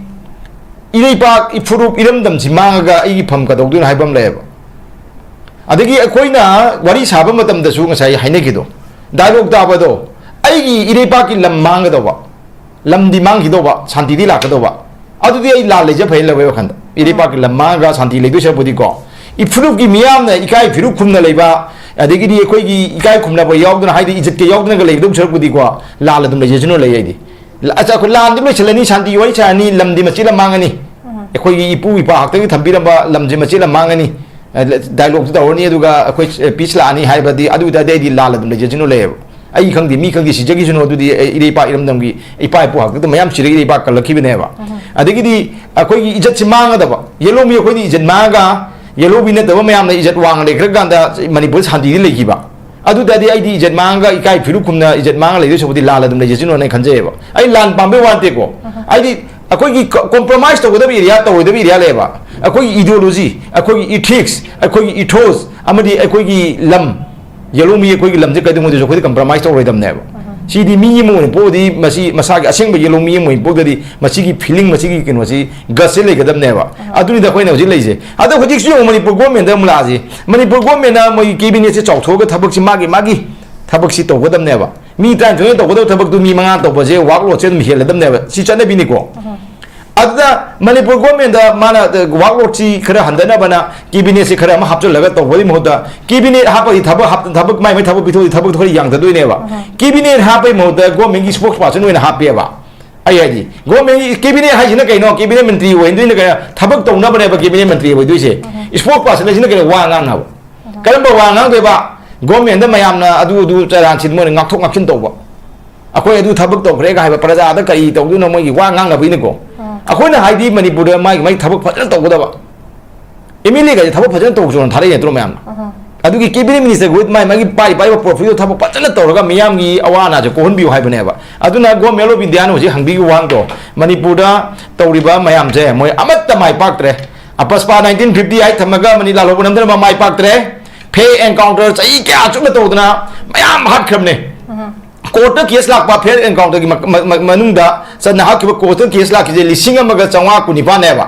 ꯏꯔꯩꯄꯥꯛ, ꯏꯐꯨꯔꯨꯞ, ꯏꯔꯝꯗꯝꯁꯤ ꯃꯥꯡꯉꯒ ꯑꯩꯒꯤ ꯐꯝ ꯀꯩꯗꯧꯗꯣꯏꯅꯣ ꯍꯥꯏꯕ ꯑꯃ ꯂꯩꯌꯦꯕ꯫ ꯑꯗꯒꯤ ꯑꯩꯈꯣꯏꯅ ꯋꯥꯔꯤ ꯁꯥꯕ ꯃꯇꯝꯗꯁꯨ ꯉꯁꯥꯏ ꯍꯥꯏꯅꯈꯤꯗꯣ, dialogue ꯇꯥꯕꯗꯣ, ꯑꯩꯒꯤ ꯏꯔꯩꯄꯥꯛꯀꯤ ꯂꯝ ꯃꯥꯡꯒꯗꯧꯕ, ꯂꯝꯗꯤ ꯃꯥꯡꯈꯤꯗꯧꯕ, ꯁꯥꯟꯇꯤꯗꯤ ꯂꯥꯛꯀꯗꯧꯕ, ꯑꯗꯨꯗꯤ ꯑꯩ ꯂꯥꯜ ꯂꯩꯖ ꯐꯩ ꯂꯧꯋꯦ ꯋꯥꯈꯟꯗ꯫ ꯏꯔꯩꯄꯥꯛꯀꯤ ꯂꯝ ꯃꯥꯡꯉꯒ ꯁꯥꯟꯇꯤ ꯂꯩꯗꯣꯏ ꯁꯔꯨꯛꯄꯨꯗꯤꯀꯣ, ꯏꯐꯨꯔꯨꯞꯀꯤ ꯃꯤꯌꯥꯝꯅ ꯏꯀꯥꯏ ꯐꯤꯔꯨꯛ ꯈꯨꯝꯅ ꯂꯩꯕ, ꯑꯗꯒꯤꯗꯤ ꯑꯩꯈꯣꯏꯒꯤ ꯏꯀꯥꯏ ꯈꯨꯝꯅꯕ ꯌꯥꯎꯗꯅ, ꯍꯥꯏꯗꯤ ꯏꯖꯠꯀ ꯌꯥꯎꯗꯅꯒ ꯂꯩꯒꯗꯧ ꯁꯔꯨꯛꯄꯨꯗꯤꯀꯣ, ꯂꯥꯜ ꯑꯗꯨꯝ ꯂꯩꯖꯁꯅꯨ ꯂꯩ ꯑꯩꯗꯤ꯫ ꯂ-, ꯑꯁ, ꯑꯩꯈꯣꯏ ꯂꯥꯟꯗꯤ ꯂꯣꯏꯁꯤꯜꯂꯅꯤ, ꯁꯥꯟꯇꯤ ꯋꯥꯔꯤ ꯁꯥꯔꯅꯤ, ꯂꯝꯗꯤ ꯃꯆꯦꯠ ꯑꯃ ꯃꯥꯡꯉꯅꯤ꯫ ꯑꯩꯈꯣꯏꯒꯤ ꯏꯄꯨ ꯏꯄꯥ ꯍꯥꯛꯇꯒꯤ ꯊꯝꯕꯤꯔꯝꯕ ꯂꯝꯁꯦ ꯃꯆꯦꯠ ꯑꯃ ꯃꯥꯡꯉꯅꯤ꯫ ꯑ, ꯂ-, dialogue ꯇꯨ ꯇꯧꯔꯅꯤ, ꯑꯗꯨꯒ ꯑꯩꯈꯣꯏ, ꯑ, peace ꯂꯥꯛꯑꯅꯤ ꯍꯥꯏꯕꯗꯤ, ꯑꯗꯨ ꯑꯣꯏ ꯇꯥꯔꯗꯤ ꯑꯩꯗꯤ ꯂꯥꯜ ꯑꯗꯨꯝ ꯂꯩꯖꯁꯅꯨ ꯂꯩꯌꯦꯕ꯫ ꯑꯩ ꯈꯪꯗꯦ, ꯃꯤ ꯈꯪꯗꯦ, ꯁꯤꯖꯈꯤꯁꯅꯨ, ꯑꯗꯨꯗꯤ ꯑꯩ ꯏꯔꯩ ꯏꯄꯥ ꯏꯔꯝꯗꯝꯒꯤ ꯏꯄꯥ ꯏꯄꯨ ꯍꯥꯛꯇꯛꯇ ꯃꯌꯥꯝ ꯁꯤꯔꯒ ꯏꯔꯩ ꯏꯄꯥ ꯀꯜꯂꯛꯈꯤꯕꯅꯦꯕ꯫ ꯑꯗꯒꯤꯗꯤ ꯑꯩꯈꯣꯏꯒꯤ ꯏꯖꯠꯁꯦ ꯃꯥꯡꯒꯗꯕ, ꯌꯦꯂꯣꯃꯤ ꯑꯩꯈꯣꯏꯗꯤ ꯏꯖꯠ ꯃꯥꯡꯉꯒ, ꯌꯦꯂꯣꯕꯤ ꯅꯠꯇꯕ ꯃꯌꯥꯝꯅ ꯏꯖꯠ ꯋꯥꯡꯅ ꯂꯩꯈ꯭ꯔꯀꯥꯟꯗ ꯃꯅꯤꯄꯨꯔ ꯁꯥꯟꯇꯤꯗꯤ ꯂꯩꯈꯤꯕ꯫ ꯑꯗꯨꯗꯗꯤ ꯑꯩꯗꯤ ꯏꯖꯠ ꯃꯥꯡꯉꯒ, ꯏꯀꯥꯏ ꯐꯤꯔꯨꯛ ꯈꯨꯝꯅ ꯏꯖꯠ ꯃꯥꯡꯉ ꯂꯩꯗꯣꯏ ꯁꯔꯨꯛꯄꯨꯗꯤ ꯂꯥꯜ ꯑꯗꯨꯝ ꯂꯩꯖꯁꯅꯨꯅ ꯑꯩ ꯈꯟꯖꯩꯌꯦꯕ꯫ ꯑꯩ ꯂꯥꯟ ꯄꯥꯝꯕꯩ ꯋꯥ ꯅꯠꯇꯦꯀꯣ꯫ ꯍꯥꯏꯗꯤ ꯑꯩꯈꯣꯏꯒꯤ ꯀ-, compromise ꯇꯧꯒꯗꯕ area, ꯇꯧꯔꯣꯏꯗꯕ area ꯂꯩꯌꯦꯕ꯫ ꯑꯩꯈꯣꯏꯒꯤ ideology, ꯑꯩꯈꯣꯏꯒꯤ ethics, ꯑꯩꯈꯣꯏꯒꯤ ethos ꯑꯃꯗꯤ ꯑꯩꯈꯣꯏꯒꯤ ꯂꯝ, ꯌꯦꯜꯍꯧꯃꯤ ꯑꯩꯈꯣꯏꯒꯤ ꯂꯝꯁꯦ ꯀꯩꯗꯧꯉꯩꯗꯁꯨ ꯑꯩꯈꯣꯏꯗꯤ compromise ꯇꯧꯔꯣꯏꯗꯕꯅꯦꯕ꯫ ꯁꯤꯗꯤ ꯃꯤ ꯑꯃ ꯑꯣꯏꯅ ꯄꯣꯛꯑꯗꯤ ꯃꯁꯤ ꯃꯁꯥꯒꯤ ꯑꯁꯦꯡꯕ ꯌꯦꯜꯍꯧꯃꯤ ꯑꯃ ꯑꯣꯏꯅ ꯄꯣꯛꯇꯗꯤ ꯃꯁꯤꯒꯤ feeling, ꯃꯁꯤꯒꯤ ꯀꯩꯅꯣꯁꯤ, gutꯁꯦ ꯂꯩꯒꯗꯕꯅꯦꯕ꯫ ꯑꯗꯨꯅꯤꯗ ꯑꯩꯈꯣꯏꯅ ꯍꯧꯖꯤꯛ ꯂꯩꯁꯦ꯫ ꯑꯗꯣ ꯍꯧꯖꯤꯛꯁꯨ ꯌꯦꯡꯉꯨ, ꯃꯅꯤꯄꯨꯔ governmentꯇ ꯑꯃꯨꯛ ꯂꯥꯛꯑꯁꯤ꯫ ꯃꯅꯤꯄꯨꯔ governmentꯅ ꯃꯣꯏꯒꯤ cabinetꯁꯦ ꯆꯥꯎꯊꯣꯛꯑꯒ ꯊꯕꯛꯁꯤ ꯃꯥꯒꯤ, ꯃꯥꯒꯤ ꯊꯕꯛꯁꯤ ꯇꯧꯒꯗꯕꯅꯦꯕ꯫ ꯃꯤ ꯇꯔꯥꯅꯤꯊꯣꯏꯅ ꯇꯧꯒꯗꯕ ꯊꯕꯛꯇꯨ ꯃꯤ ꯃꯉꯥ ꯇꯧꯕꯁꯦ workloadꯁꯦ ꯑꯗꯨꯝ ꯍꯦꯜꯂꯗꯕꯅꯦꯕ꯫ ꯁꯤ ꯆꯠꯅꯕꯤꯅꯤꯀꯣ꯫ ꯑꯗꯨꯗ ꯃꯅꯤꯄꯨꯔ governmentꯗ ꯃꯥꯅ workloadꯁꯤ ꯈꯔ ꯍꯟꯊꯅꯕꯅ cabinetꯁꯤ ꯈꯔ ꯑꯃ ꯍꯥꯞꯆꯤꯜꯂꯒ ꯇꯧꯕꯒꯤ ꯃꯍꯨꯠꯇ, cabinet ꯍꯥꯞꯄꯒꯤ ꯊꯕꯛ ꯍꯥꯞ-, ꯊꯕꯛ ꯃꯥꯏ ꯃꯥꯏ ꯊꯕꯛ ꯄꯤꯊꯣꯛꯑꯗꯤ ꯊꯕꯛꯇꯣ ꯈꯔ ꯌꯥꯡꯊꯗꯣꯏꯅꯦꯕ꯫ Cabinet ꯍꯥꯞꯄꯒꯤ ꯃꯍꯨꯠꯇ governmentꯀꯤ spokesperson ꯑꯣꯏꯅ ꯍꯥꯞꯄꯦꯕ꯫ ꯑꯩ ꯍꯥꯏꯗꯤ, governmentꯀꯤ cabinet ꯍꯥꯏꯁꯤꯅ ꯀꯩꯅꯣ? Cabinet ꯃꯟꯇ꯭ꯔꯤ ꯑꯣꯏꯍꯟꯗꯣꯏꯅ ꯀꯩꯅꯣ? ꯊꯕꯛ ꯇꯧꯅꯕꯅꯦꯕ cabinet ꯃꯟꯇ꯭ꯔꯤ ꯑꯣꯏꯗꯣꯏꯁꯦ꯫ Spokesperson ꯍꯥꯏꯁꯤꯅ ꯀꯩꯅꯣ? ꯋꯥ ꯉꯥꯡꯅꯕ꯫ ꯀꯔꯝꯕ ꯋꯥ ꯉꯥꯡꯗꯣꯏꯕ? Governmentꯇ ꯃꯌꯥꯝꯅ ꯑꯗꯨ ꯑꯗꯨ ꯆꯔꯥꯟ ꯁꯤꯟ ꯃꯣꯏꯅ ꯉꯥꯛꯊꯣꯛ ꯉꯥꯛꯁꯤꯟ ꯇꯧꯕ꯫ ꯑꯩꯈꯣꯏ ꯑꯗꯨ ꯊꯕꯛ ꯇꯧꯈ꯭ꯔꯦꯒ ꯍꯥꯏꯕ, ꯄ꯭ꯔꯖꯥꯗ ꯀꯔꯤ ꯇꯧꯗꯣꯏꯅꯣ? ꯃꯣꯏꯒꯤ ꯋꯥ ꯉꯥꯡꯅꯕꯒꯤꯅꯤꯀꯣ꯫ ꯑꯩꯈꯣꯏꯅ ꯍꯥꯏꯗꯤ ꯃꯅꯤꯄꯨꯔꯗ ꯃꯥꯒꯤ ꯃꯥꯒꯤ ꯊꯕꯛ ꯐꯖꯅ ꯇꯧꯒꯗꯕ꯫ MLAꯒꯁꯦ ꯊꯕꯛ ꯐꯖꯅ ꯇꯧ ꯆꯣꯅ ꯊꯥꯔꯛꯏ ꯅꯠꯇ꯭ꯔꯣ ꯃꯌꯥꯝꯅ? ꯑꯗꯨꯒꯤ cabinet ministerꯒ ꯃꯥꯏ ꯃꯥꯒꯤ ꯄꯥꯏ ꯄꯥꯏꯕ profitꯇꯣ ꯊꯕꯛ ꯐꯖꯅ ꯇꯧꯔꯒ ꯃꯤꯌꯥꯝꯒꯤ ꯑꯋꯥ ꯑꯅꯥꯁꯦ ꯀꯣꯛꯍꯟꯕꯤꯌꯨ ꯍꯥꯏꯕꯅꯦꯕ꯫ ꯑꯗꯨꯅ Government of Indiaꯅ ꯍꯧꯖꯤꯛ ꯍꯪꯕꯤꯌꯨ ꯋꯥꯍꯪꯗꯣ, ꯃꯅꯤꯄꯨꯔꯗ ꯇꯧꯔꯤꯕ ꯃꯌꯥꯝꯁꯦ ꯃꯣꯏ ꯑꯃꯠꯇ ꯃꯥꯏ ꯄꯥꯛꯇ꯭ꯔꯦ꯫ ꯑꯄꯁꯄꯥ nineteen fifty eight ꯊꯝꯃꯒ ꯃꯅꯤ ꯂꯥꯜꯍꯧꯕ ꯅꯝꯗꯅ ꯃꯥ ꯃꯥꯏ ꯄꯥꯛꯇ꯭ꯔꯦ꯫ Fair encounter ꯆꯍꯤ ꯀꯌꯥ ꯆꯨꯞꯅ ꯇꯧꯗꯅ ꯃꯌꯥꯝ ꯍꯥꯠꯈ꯭ꯔꯕꯅꯦ꯫ Courtꯇ case ꯂꯥꯛꯄ fair encounterꯒꯤ ꯃ-, ꯃ-, ꯃ-, ꯃꯅꯨꯡꯗ ꯆꯠꯅ ꯍꯥꯠꯈꯤꯕ courtꯇ case ꯂꯥꯛꯈꯤꯁꯦ ꯂꯤꯁꯤꯡ ꯑꯃꯒ ꯆꯥꯝꯃꯉꯥ ꯀꯨꯟꯅꯤꯄꯥꯟꯅꯦꯕ꯫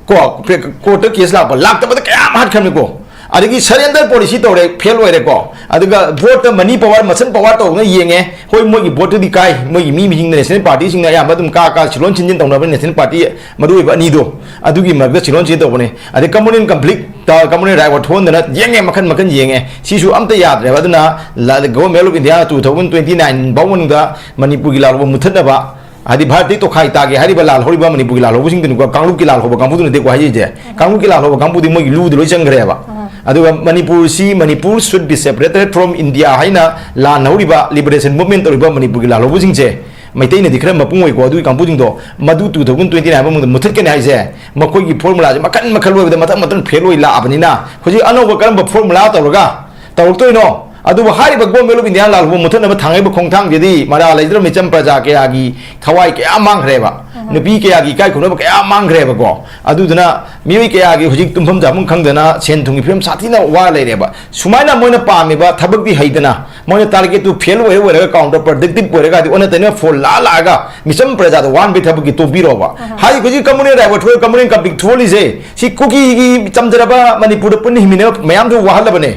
ꯀꯣ, courtꯇ case ꯂꯥꯛꯄ, ꯂꯥꯛꯇꯕꯗ ꯀꯌꯥꯝ ꯍꯥꯠꯈ꯭ꯔꯕꯅꯤꯀꯣ꯫ ꯑꯗꯒꯤ surrender policy ꯇꯧꯔꯦ, fail ꯑꯣꯏꯔꯦꯀꯣ꯫ ꯑꯗꯨꯒ voteꯇ money power, muscle power ꯇꯧꯗꯅ ꯌꯦꯡꯉꯦ꯫ ꯍꯣꯏ, ꯃꯣꯏꯒꯤ voteꯇꯨꯗꯤ ꯀꯥꯏ, ꯃꯣꯏꯒꯤ ꯃꯤ ꯃꯤꯁꯤꯡꯅ national partyꯁꯤꯡꯅ ꯑꯌꯥꯝꯕ ꯑꯗꯨꯝ ꯀꯥ ꯀꯥ ꯁꯤꯂꯣꯟ ꯁꯤꯟꯖꯤꯟ ꯇꯧꯅꯕꯅꯤ, national party ꯃꯔꯨ ꯑꯣꯏꯕ ꯑꯅꯤꯗꯣ꯫ ꯑꯗꯨꯒꯤ ꯃꯔꯛꯇ ꯁꯤꯂꯣꯟ ꯁꯤꯟꯖꯤꯟ ꯇꯧꯕꯅꯤ꯫ ꯑꯗꯩ communal conflict, communal riot ꯊꯣꯛꯍꯟꯗꯅ ꯌꯦꯡꯉꯦ, ꯃꯈꯟ ꯃꯈꯟ ꯌꯦꯡꯉꯦ꯫ ꯁꯤꯁꯨ ꯑꯝꯇ ꯌꯥꯗ꯭ꯔꯦꯕ꯫ ꯑꯗꯨꯅ ꯂ-, Government of India two thousand twenty nine ꯐꯥꯎ ꯃꯅꯨꯡꯗ ꯃꯅꯤꯄꯨꯔꯒꯤ ꯂꯥꯜꯍꯧꯕ ꯃꯨꯊꯠꯅꯕ, ꯍꯥꯏꯗꯤ ꯚꯥꯔꯠꯇꯒꯤ ꯇꯣꯈꯥꯏ ꯇꯥꯒꯦ ꯍꯥꯏꯔꯤꯕ ꯂꯥꯜꯍꯧꯔꯤꯕ ꯃꯅꯤꯄꯨꯔꯒꯤ ꯂꯥꯜꯍꯧꯕꯁꯤꯡꯗꯨꯅꯤꯀꯣ, ꯀꯥꯡꯂꯨꯞꯀꯤ ꯂꯥꯜꯍꯧꯕ ꯀꯥꯡꯕꯨꯗꯨ ꯅꯠꯇꯦꯀꯣ ꯍꯥꯏꯔꯤꯁꯦ꯫ ꯀꯥꯡꯂꯨꯞꯀꯤ ꯂꯥꯜꯍꯧꯕ ꯀꯥꯡꯕꯨꯗꯤ ꯃꯣꯏꯒꯤ ꯂꯨꯗ ꯂꯣꯏ ꯆꯪꯈ꯭ꯔꯦꯕ꯫ ꯑꯗꯨꯒ ꯃꯅꯤꯄꯨꯔꯁꯤ, Manipur should be separated from India ꯍꯥꯏꯅ ꯂꯥꯟ ꯍꯧꯔꯤꯕ, liberation movement ꯇꯧꯔꯤꯕ ꯃꯅꯤꯄꯨꯔꯒꯤ ꯂꯥꯜꯍꯧꯕꯁꯤꯡꯁꯦ ꯃꯩꯇꯩꯅꯗꯤ ꯈꯔ ꯃꯄꯨꯡ ꯑꯣꯏꯀꯣ, ꯑꯗꯨꯒꯤ ꯀꯥꯡꯕꯨꯁꯤꯡꯗꯣ ꯃꯗꯨ two thousand twenty nine ꯍꯥꯏꯕ ꯃꯇꯝꯗ ꯃꯨꯊꯠꯀꯅꯤ ꯍꯥꯏꯁꯦ, ꯃꯈꯣꯏꯒꯤ formulaꯁꯦ ꯃꯈꯟ ꯃꯈꯜ ꯑꯣꯏꯕꯗ ꯃꯊꯪ ꯃꯊꯪ fail ꯑꯣꯏ ꯂꯥꯛꯑꯕꯅꯤꯅ ꯍꯧꯖꯤꯛ ꯑꯅꯧꯕ ꯀꯔꯝꯕ formula ꯇꯧꯔꯒ ꯇꯧꯔꯛꯇꯣꯏꯅꯣ? ꯑꯗꯨꯕꯨ ꯍꯥꯏꯔꯤꯕ Government of India ꯂꯥꯜꯍꯧꯕ ꯃꯨꯊꯠꯅꯕ ꯊꯥꯡꯉꯛꯏꯕ ꯈꯣꯡꯊꯥꯡꯁꯤꯗꯤ ꯃꯔꯥ ꯂꯩꯖꯗ꯭ꯔꯕ ꯃꯤꯆꯝ ꯄ꯭ꯔꯖꯥ ꯀꯌꯥꯒꯤ ꯊꯋꯥꯏ ꯀꯌꯥ ꯃꯥꯡꯈ꯭ꯔꯦꯕ, ꯅꯨꯄꯤ ꯀꯌꯥꯒꯤ ꯏꯀꯥꯏ ꯈꯨꯝꯅꯕ ꯀꯌꯥ ꯃꯥꯡꯈ꯭ꯔꯦꯕꯀꯣ꯫ ꯑꯗꯨꯗꯨꯅ ꯃꯤꯑꯣꯏ ꯀꯌꯥꯒꯤ ꯍꯧꯖꯤꯛ ꯇꯨꯝꯐꯝ ꯆꯥꯐꯝ ꯈꯪꯗꯅ ꯁꯦꯟ ꯊꯨꯝꯒꯤ ꯐꯤꯕꯝ ꯁꯥꯊꯤꯅ ꯋꯥ ꯂꯩꯔꯦꯕ꯫ ꯁꯨꯃꯥꯏꯅ ꯃꯣꯏꯅ ꯄꯥꯝꯃꯤꯕ ꯊꯕꯛꯇꯤ ꯍꯩꯗꯅ ꯃꯣꯏꯅ target ꯇꯨ fail ꯑꯣꯏꯔ ꯑꯣꯏꯔꯒ counter productive ꯑꯣꯏꯔꯒ ꯍꯥꯏꯗꯤ ꯑꯣꯟꯅ ꯇꯩꯅ ꯐꯣꯜ ꯂꯥꯛꯑ ꯂꯥꯛꯑꯒ ꯃꯤꯆꯝ ꯄ꯭ꯔꯖꯥꯗ ꯋꯥꯍꯟꯕꯒꯤ ꯊꯕꯛꯀꯤ ꯇꯣꯛꯄꯤꯔꯣꯕ꯫ ꯍꯥꯏꯔꯤꯕ ꯍꯧꯖꯤꯛ communal riot ꯊꯣꯛꯑꯦ, communal conflict ꯊꯣꯛꯍꯜꯂꯤꯁꯦ ꯁꯤ ꯀꯨꯀꯤꯒꯤ ꯆꯝꯖꯔꯕ ꯃꯅꯤꯄꯨꯔꯗ ꯄꯨꯟꯅ ꯍꯤꯡꯃꯤꯟꯅꯕ ꯃꯌꯥꯝꯗꯨ ꯋꯥꯍꯜꯂꯕꯅꯦ꯫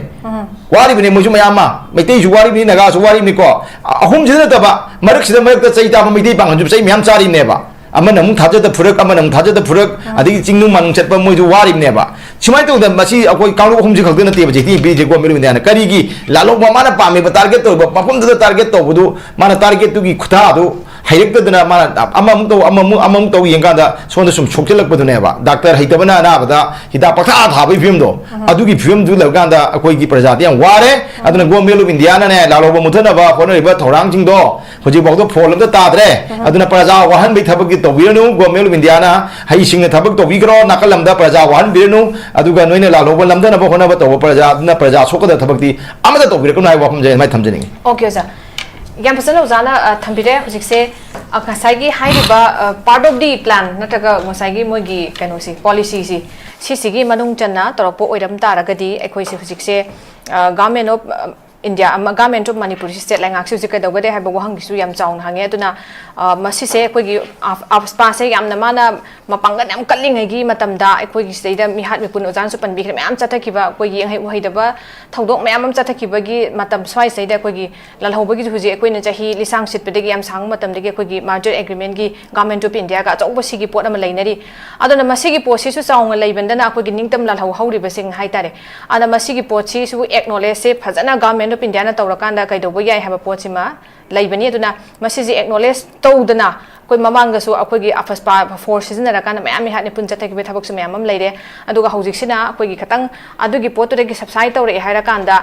ꯋꯥꯔꯤꯕꯅꯦ ꯃꯣꯏꯁꯨ ꯃꯌꯥꯝ ꯑꯃ, ꯃꯩꯇꯩꯁꯨ ꯋꯥꯔꯤꯕꯅꯤ, ꯅꯥꯒꯥꯁꯨ ꯋꯥꯔꯤꯕꯅꯤꯀꯣ꯫ ꯑꯍꯨꯝꯁꯤꯗ ꯅꯠꯇꯕ ꯃꯔꯛꯁꯤꯗ, ꯃꯔꯛꯇ ꯆꯩ ꯇꯥꯕ ꯃꯩꯇꯩ ꯄꯥꯡꯒꯜꯁꯨ ꯆꯩ ꯃꯌꯥꯝ ꯆꯥꯔꯤꯕꯅꯦꯕ꯫ ꯑꯃꯅ ꯑꯃꯨꯛ ꯊꯥꯖꯗ ꯐꯨꯔꯛ, ꯑꯃꯅ ꯑꯃꯨꯛ ꯊꯥꯖꯗ ꯐꯨꯔꯛ, ꯑꯗꯒꯤ ꯆꯤꯡꯅꯨꯡ ꯃꯥꯅꯨꯡ ꯆꯠꯄ ꯃꯣꯏꯁꯨ ꯋꯥꯔꯤꯕꯅꯦꯕ꯫ ꯁꯨꯃꯥꯏꯅ ꯇꯧꯗꯅ ꯃꯁꯤ ꯑꯩꯈꯣꯏ ꯀꯥꯡꯂꯨꯞ ꯑꯍꯨꯝꯁꯤ ꯈꯛꯇ ꯅꯠꯇꯦꯕ ꯖꯦ ꯇꯤ ꯄꯤꯔꯤꯁꯦ꯫ Government of India ꯅ ꯀꯔꯤꯒꯤ ꯂꯥꯜꯍꯧꯕ ꯃꯥꯅ ꯄꯥꯝꯃꯤꯕ target ꯇꯧꯔꯤꯕ ꯃꯐꯝꯗꯨꯗ target ꯇꯧꯕꯗꯨ, ꯃꯥꯅ target ꯇꯨꯒꯤ ꯈꯨꯊꯥꯗꯨ ꯍꯩꯔꯛꯇꯗꯅ ꯃꯥꯅ ꯑꯃꯃꯨꯛ ꯇꯧ, ꯑꯃꯃꯨꯛ, ꯑꯃꯃꯨꯛ ꯇꯧ ꯌꯦꯡꯀꯥꯟꯗ ꯁꯣꯝꯗ ꯁꯨꯝ ꯁꯣꯛꯆꯤꯜꯂꯛꯄꯗꯨꯅꯦꯕ꯫ ꯗꯥꯛꯇꯔ ꯍꯩꯇꯕꯅ ꯑꯅꯥꯕꯗ ꯍꯤꯗꯥꯛ ꯄꯪꯊꯥ ꯊꯥꯕꯒꯤ ꯐꯤꯕꯝꯗꯣ, ꯑꯗꯨꯒꯤ ꯐꯤꯕꯝꯗꯨ ꯂꯩꯔꯀꯥꯟꯗ ꯑꯩꯈꯣꯏꯒꯤ ꯄ꯭ꯔꯖꯥꯗꯤ ꯌꯥꯝ ꯋꯥꯔꯦ꯫ ꯑꯗꯨꯅ Government of India ꯅꯅꯦ ꯂꯥꯜꯍꯧꯕ ꯃꯨꯊꯠꯅꯕ ꯍꯣꯠꯅꯔꯤꯕ ꯊꯧꯔꯥꯡꯁꯤꯡꯗꯣ ꯍꯧꯖꯤꯛꯐꯥꯎꯗ ꯐꯣꯜ ꯑꯝꯇ ꯇꯥꯗ꯭ꯔꯦ꯫ ꯑꯗꯨꯅ ꯄ꯭ꯔꯖꯥ ꯋꯥꯍꯟꯕꯒꯤ ꯊꯕꯛꯇꯤ ꯇꯧꯕꯤꯔꯅꯨ꯫ Government of India ꯅ ꯍꯩꯁꯤꯡꯅ ꯊꯕꯛ ꯇꯧꯕꯤꯈ꯭ꯔꯣ꯫ ꯅꯥꯀꯜ ꯑꯃꯗ ꯄ꯭ꯔꯖꯥ ꯋꯥꯍꯟꯕꯤꯔꯅꯨ꯫ ꯑꯗꯨꯒ ꯅꯣꯏꯅ ꯂꯥꯜꯍꯧꯕ ꯂꯝꯗꯅꯕ ꯍꯣꯠꯅꯕ ꯇꯧꯕ ꯄ꯭ꯔꯖꯥ ꯑꯗꯨꯅ ꯄ꯭ꯔꯖꯥ ꯁꯣꯛꯀꯗꯕ ꯊꯕꯛꯇꯤ ꯑꯃꯠꯇ ꯇꯧꯕꯤꯔꯛꯀꯅꯨ ꯍꯥꯏꯕ ꯋꯥꯐꯝꯁꯦ ꯑꯩ ꯑꯗꯨꯃꯥꯏꯅ ꯊꯝꯖꯅꯤꯡꯉꯤ꯫ ꯑꯣꯀꯦ ꯑꯣꯖꯥ, ꯌꯥꯝ ꯐꯖꯅ ꯑꯣꯖꯥꯅ ꯑ, ꯊꯝꯕꯤꯔꯦ꯫ ꯍꯧꯖꯤꯛꯁꯦ ꯑ, ꯉꯁꯥꯏꯒꯤ ꯍꯥꯏꯔꯤꯕ part of the plan ꯅꯠꯇ꯭ꯔꯒ ꯉꯁꯥꯏꯒꯤ ꯃꯣꯏꯒꯤ ꯀꯩꯅꯣꯁꯤ, ꯄꯣꯂꯤꯁꯤꯁꯤ, ꯁꯤꯁꯤꯒꯤ ꯃꯅꯨꯡ ꯆꯟꯅ ꯇꯧꯔꯛꯄ ꯑꯣꯏꯔꯝ ꯇꯥꯔꯒꯗꯤ ꯑꯩꯈꯣꯏꯁꯦ ꯍꯧꯖꯤꯛꯁꯦ Government of India ꯑꯃ, Government of ꯃꯅꯤꯄꯨꯔꯁꯤ, state ꯂꯩꯉꯥꯛꯁꯤ ꯍꯧꯖꯤꯛ ꯀꯩꯗꯧꯒꯗꯦ ꯍꯥꯏꯕ ꯋꯥꯍꯪꯒꯤꯁꯨ ꯌꯥꯝ ꯆꯥꯎꯅ ꯍꯪꯉꯦ꯫ ꯑꯗꯨꯅ ꯑ, ꯃꯁꯤꯁꯦ ꯑꯩꯈꯣꯏꯒꯤ ꯑꯐ-, ꯑꯐꯁꯄꯥꯁꯦ ꯌꯥꯝꯅ ꯃꯥꯅ ꯃꯄꯥꯡꯒꯜ ꯌꯥꯝ ꯀꯜꯂꯤꯉꯩꯒꯤ ꯃꯇꯝꯗ ꯑꯩꯈꯣꯏꯒꯤ ꯁꯤꯗꯩꯗ ꯃꯤꯍꯥꯠ ꯃꯤꯄꯨꯟ ꯑꯣꯖꯥꯅꯁꯨ ꯄꯟꯕꯤꯈ꯭ꯔꯦ, ꯃꯌꯥꯝ ꯆꯠꯊꯈꯤꯕ, ꯑꯩꯈꯣꯏꯒꯤ ꯌꯦꯡꯍꯩ ꯎꯍꯩꯗꯕ ꯊꯧꯗꯣꯛ ꯃꯌꯥꯝ ꯑꯃ ꯆꯠꯊꯈꯤꯕꯒꯤ ꯃꯇꯝ ꯁ꯭ꯋꯥꯏꯁꯤꯗꯩꯗ ꯑꯩꯈꯣꯏꯒꯤ ꯂꯥꯜꯍꯧꯕꯒꯤꯁꯨ ꯍꯧꯖꯤꯛ ꯑꯩꯈꯣꯏꯅ ꯆꯍꯤ ꯂꯤꯁꯥꯡ ꯁꯤꯠꯄꯗꯒꯤ ꯌꯥꯝ ꯁꯥꯡꯕ ꯃꯇꯝꯗꯒꯤ ꯑꯩꯈꯣꯏꯒꯤ merger agreement ꯀꯤ Government of India ꯒ ꯑꯆꯧꯕ ꯁꯤꯒꯤ ꯄꯣꯠ ꯑꯃ ꯂꯩꯅꯔꯤ꯫ ꯑꯗꯨꯅ ꯃꯁꯤꯒꯤ ꯄꯣꯠꯁꯤꯁꯨ ꯆꯥꯎꯅ ꯂꯩꯃꯟꯗꯅ ꯑꯩꯈꯣꯏꯒꯤ ꯅꯤꯡꯇꯝ ꯂꯥꯜꯍꯧ ꯍꯧꯔꯤꯕꯁꯤꯡ ꯍꯥꯏꯇꯥꯔꯦ꯫ ꯑꯗꯨꯅ ꯃꯁꯤꯒꯤ ꯄꯣꯠꯁꯤꯁꯨ acknowledge ꯁꯦ ꯐꯖꯅ Government of India ꯅ ꯇꯧꯔꯀꯥꯟꯗ ꯀꯩꯗꯧꯕ ꯌꯥꯏ ꯍꯥꯏꯕ ꯄꯣꯠꯁꯤꯃ ꯂꯩꯕꯅꯤ꯫ ꯑꯗꯨꯅ ꯃꯁꯤꯁꯦ acknowledge ꯇꯧꯗꯅ ꯑꯩꯈꯣꯏ ꯃꯃꯥꯡꯗꯁꯨ ꯑꯩꯈꯣꯏꯒꯤ ꯑꯐꯁꯄꯥ force ꯁꯤꯖꯤꯟꯅꯔꯀꯥꯟꯗ ꯃꯌꯥꯝ ꯃꯤꯍꯥꯠ ꯃꯤꯄꯨꯟ ꯆꯠꯊꯈꯤꯕ ꯊꯕꯛꯁꯨ ꯃꯌꯥꯝ ꯑꯃ ꯂꯩꯔꯦ꯫ ꯑꯗꯨꯒ ꯍꯧꯖꯤꯛꯁꯤꯅ ꯑꯩꯈꯣꯏꯒꯤ ꯈꯤꯇꯪ ꯑꯗꯨꯒꯤ ꯄꯣꯠꯇꯨꯗꯒꯤ subside ꯇꯧꯔꯛꯑꯦ ꯍꯥꯏꯔꯀꯥꯟꯗ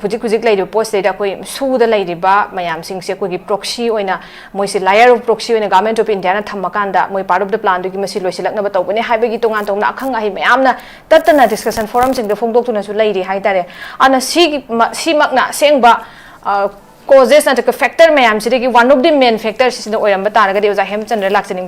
ꯍꯧꯖꯤꯛ ꯍꯧꯖꯤꯛ ꯂꯩꯔꯤꯕ ꯄꯣꯠꯁꯤꯗꯩꯗ ꯑꯩꯈꯣꯏ ꯁꯨꯗ ꯂꯩꯔꯤꯕ ꯃꯌꯥꯝꯁꯤꯡꯁꯦ ꯑꯩꯈꯣꯏꯒꯤ proxy ꯑꯣꯏꯅ, ꯃꯣꯏꯁꯦ liar of proxy ꯑꯣꯏꯅ Government of India ꯅ ꯊꯝꯃꯀꯥꯟꯗ ꯃꯣꯏ part of the plan ꯗꯨꯒꯤ ꯃꯁꯤ ꯂꯣꯏꯁꯤꯜꯂꯛꯅꯕ ꯇꯧꯒꯅꯤ ꯍꯥꯏꯕꯒꯤ ꯇꯣꯉꯥꯟ ꯇꯣꯉꯥꯟꯕ ꯑꯈꯪ ꯑꯍꯩ ꯃꯌꯥꯝꯅ ꯇꯠꯇꯅ discussion forum ꯁꯤꯡꯗ ꯐꯣꯡꯗꯣꯛꯇꯨꯅꯁꯨ ꯂꯩꯔꯤ ꯍꯥꯏꯇꯥꯔꯦ꯫ ꯑꯗꯨꯅ ꯁꯤꯒꯤ ꯃ- ꯁꯤꯃꯛꯅ ꯑꯁꯦꯡꯕ causes ꯅꯠꯇ꯭ꯔꯒ factor ꯃꯌꯥꯝꯁꯤꯗꯒꯤ one of the main factor ꯁꯤꯅ ꯑꯣꯏꯔꯝꯕ ꯇꯥꯔꯒꯗꯤ ꯑꯣꯖꯥ ꯍꯦꯝꯆꯟꯗ꯭ꯔ ꯂꯥꯛꯆꯅꯤꯡꯕ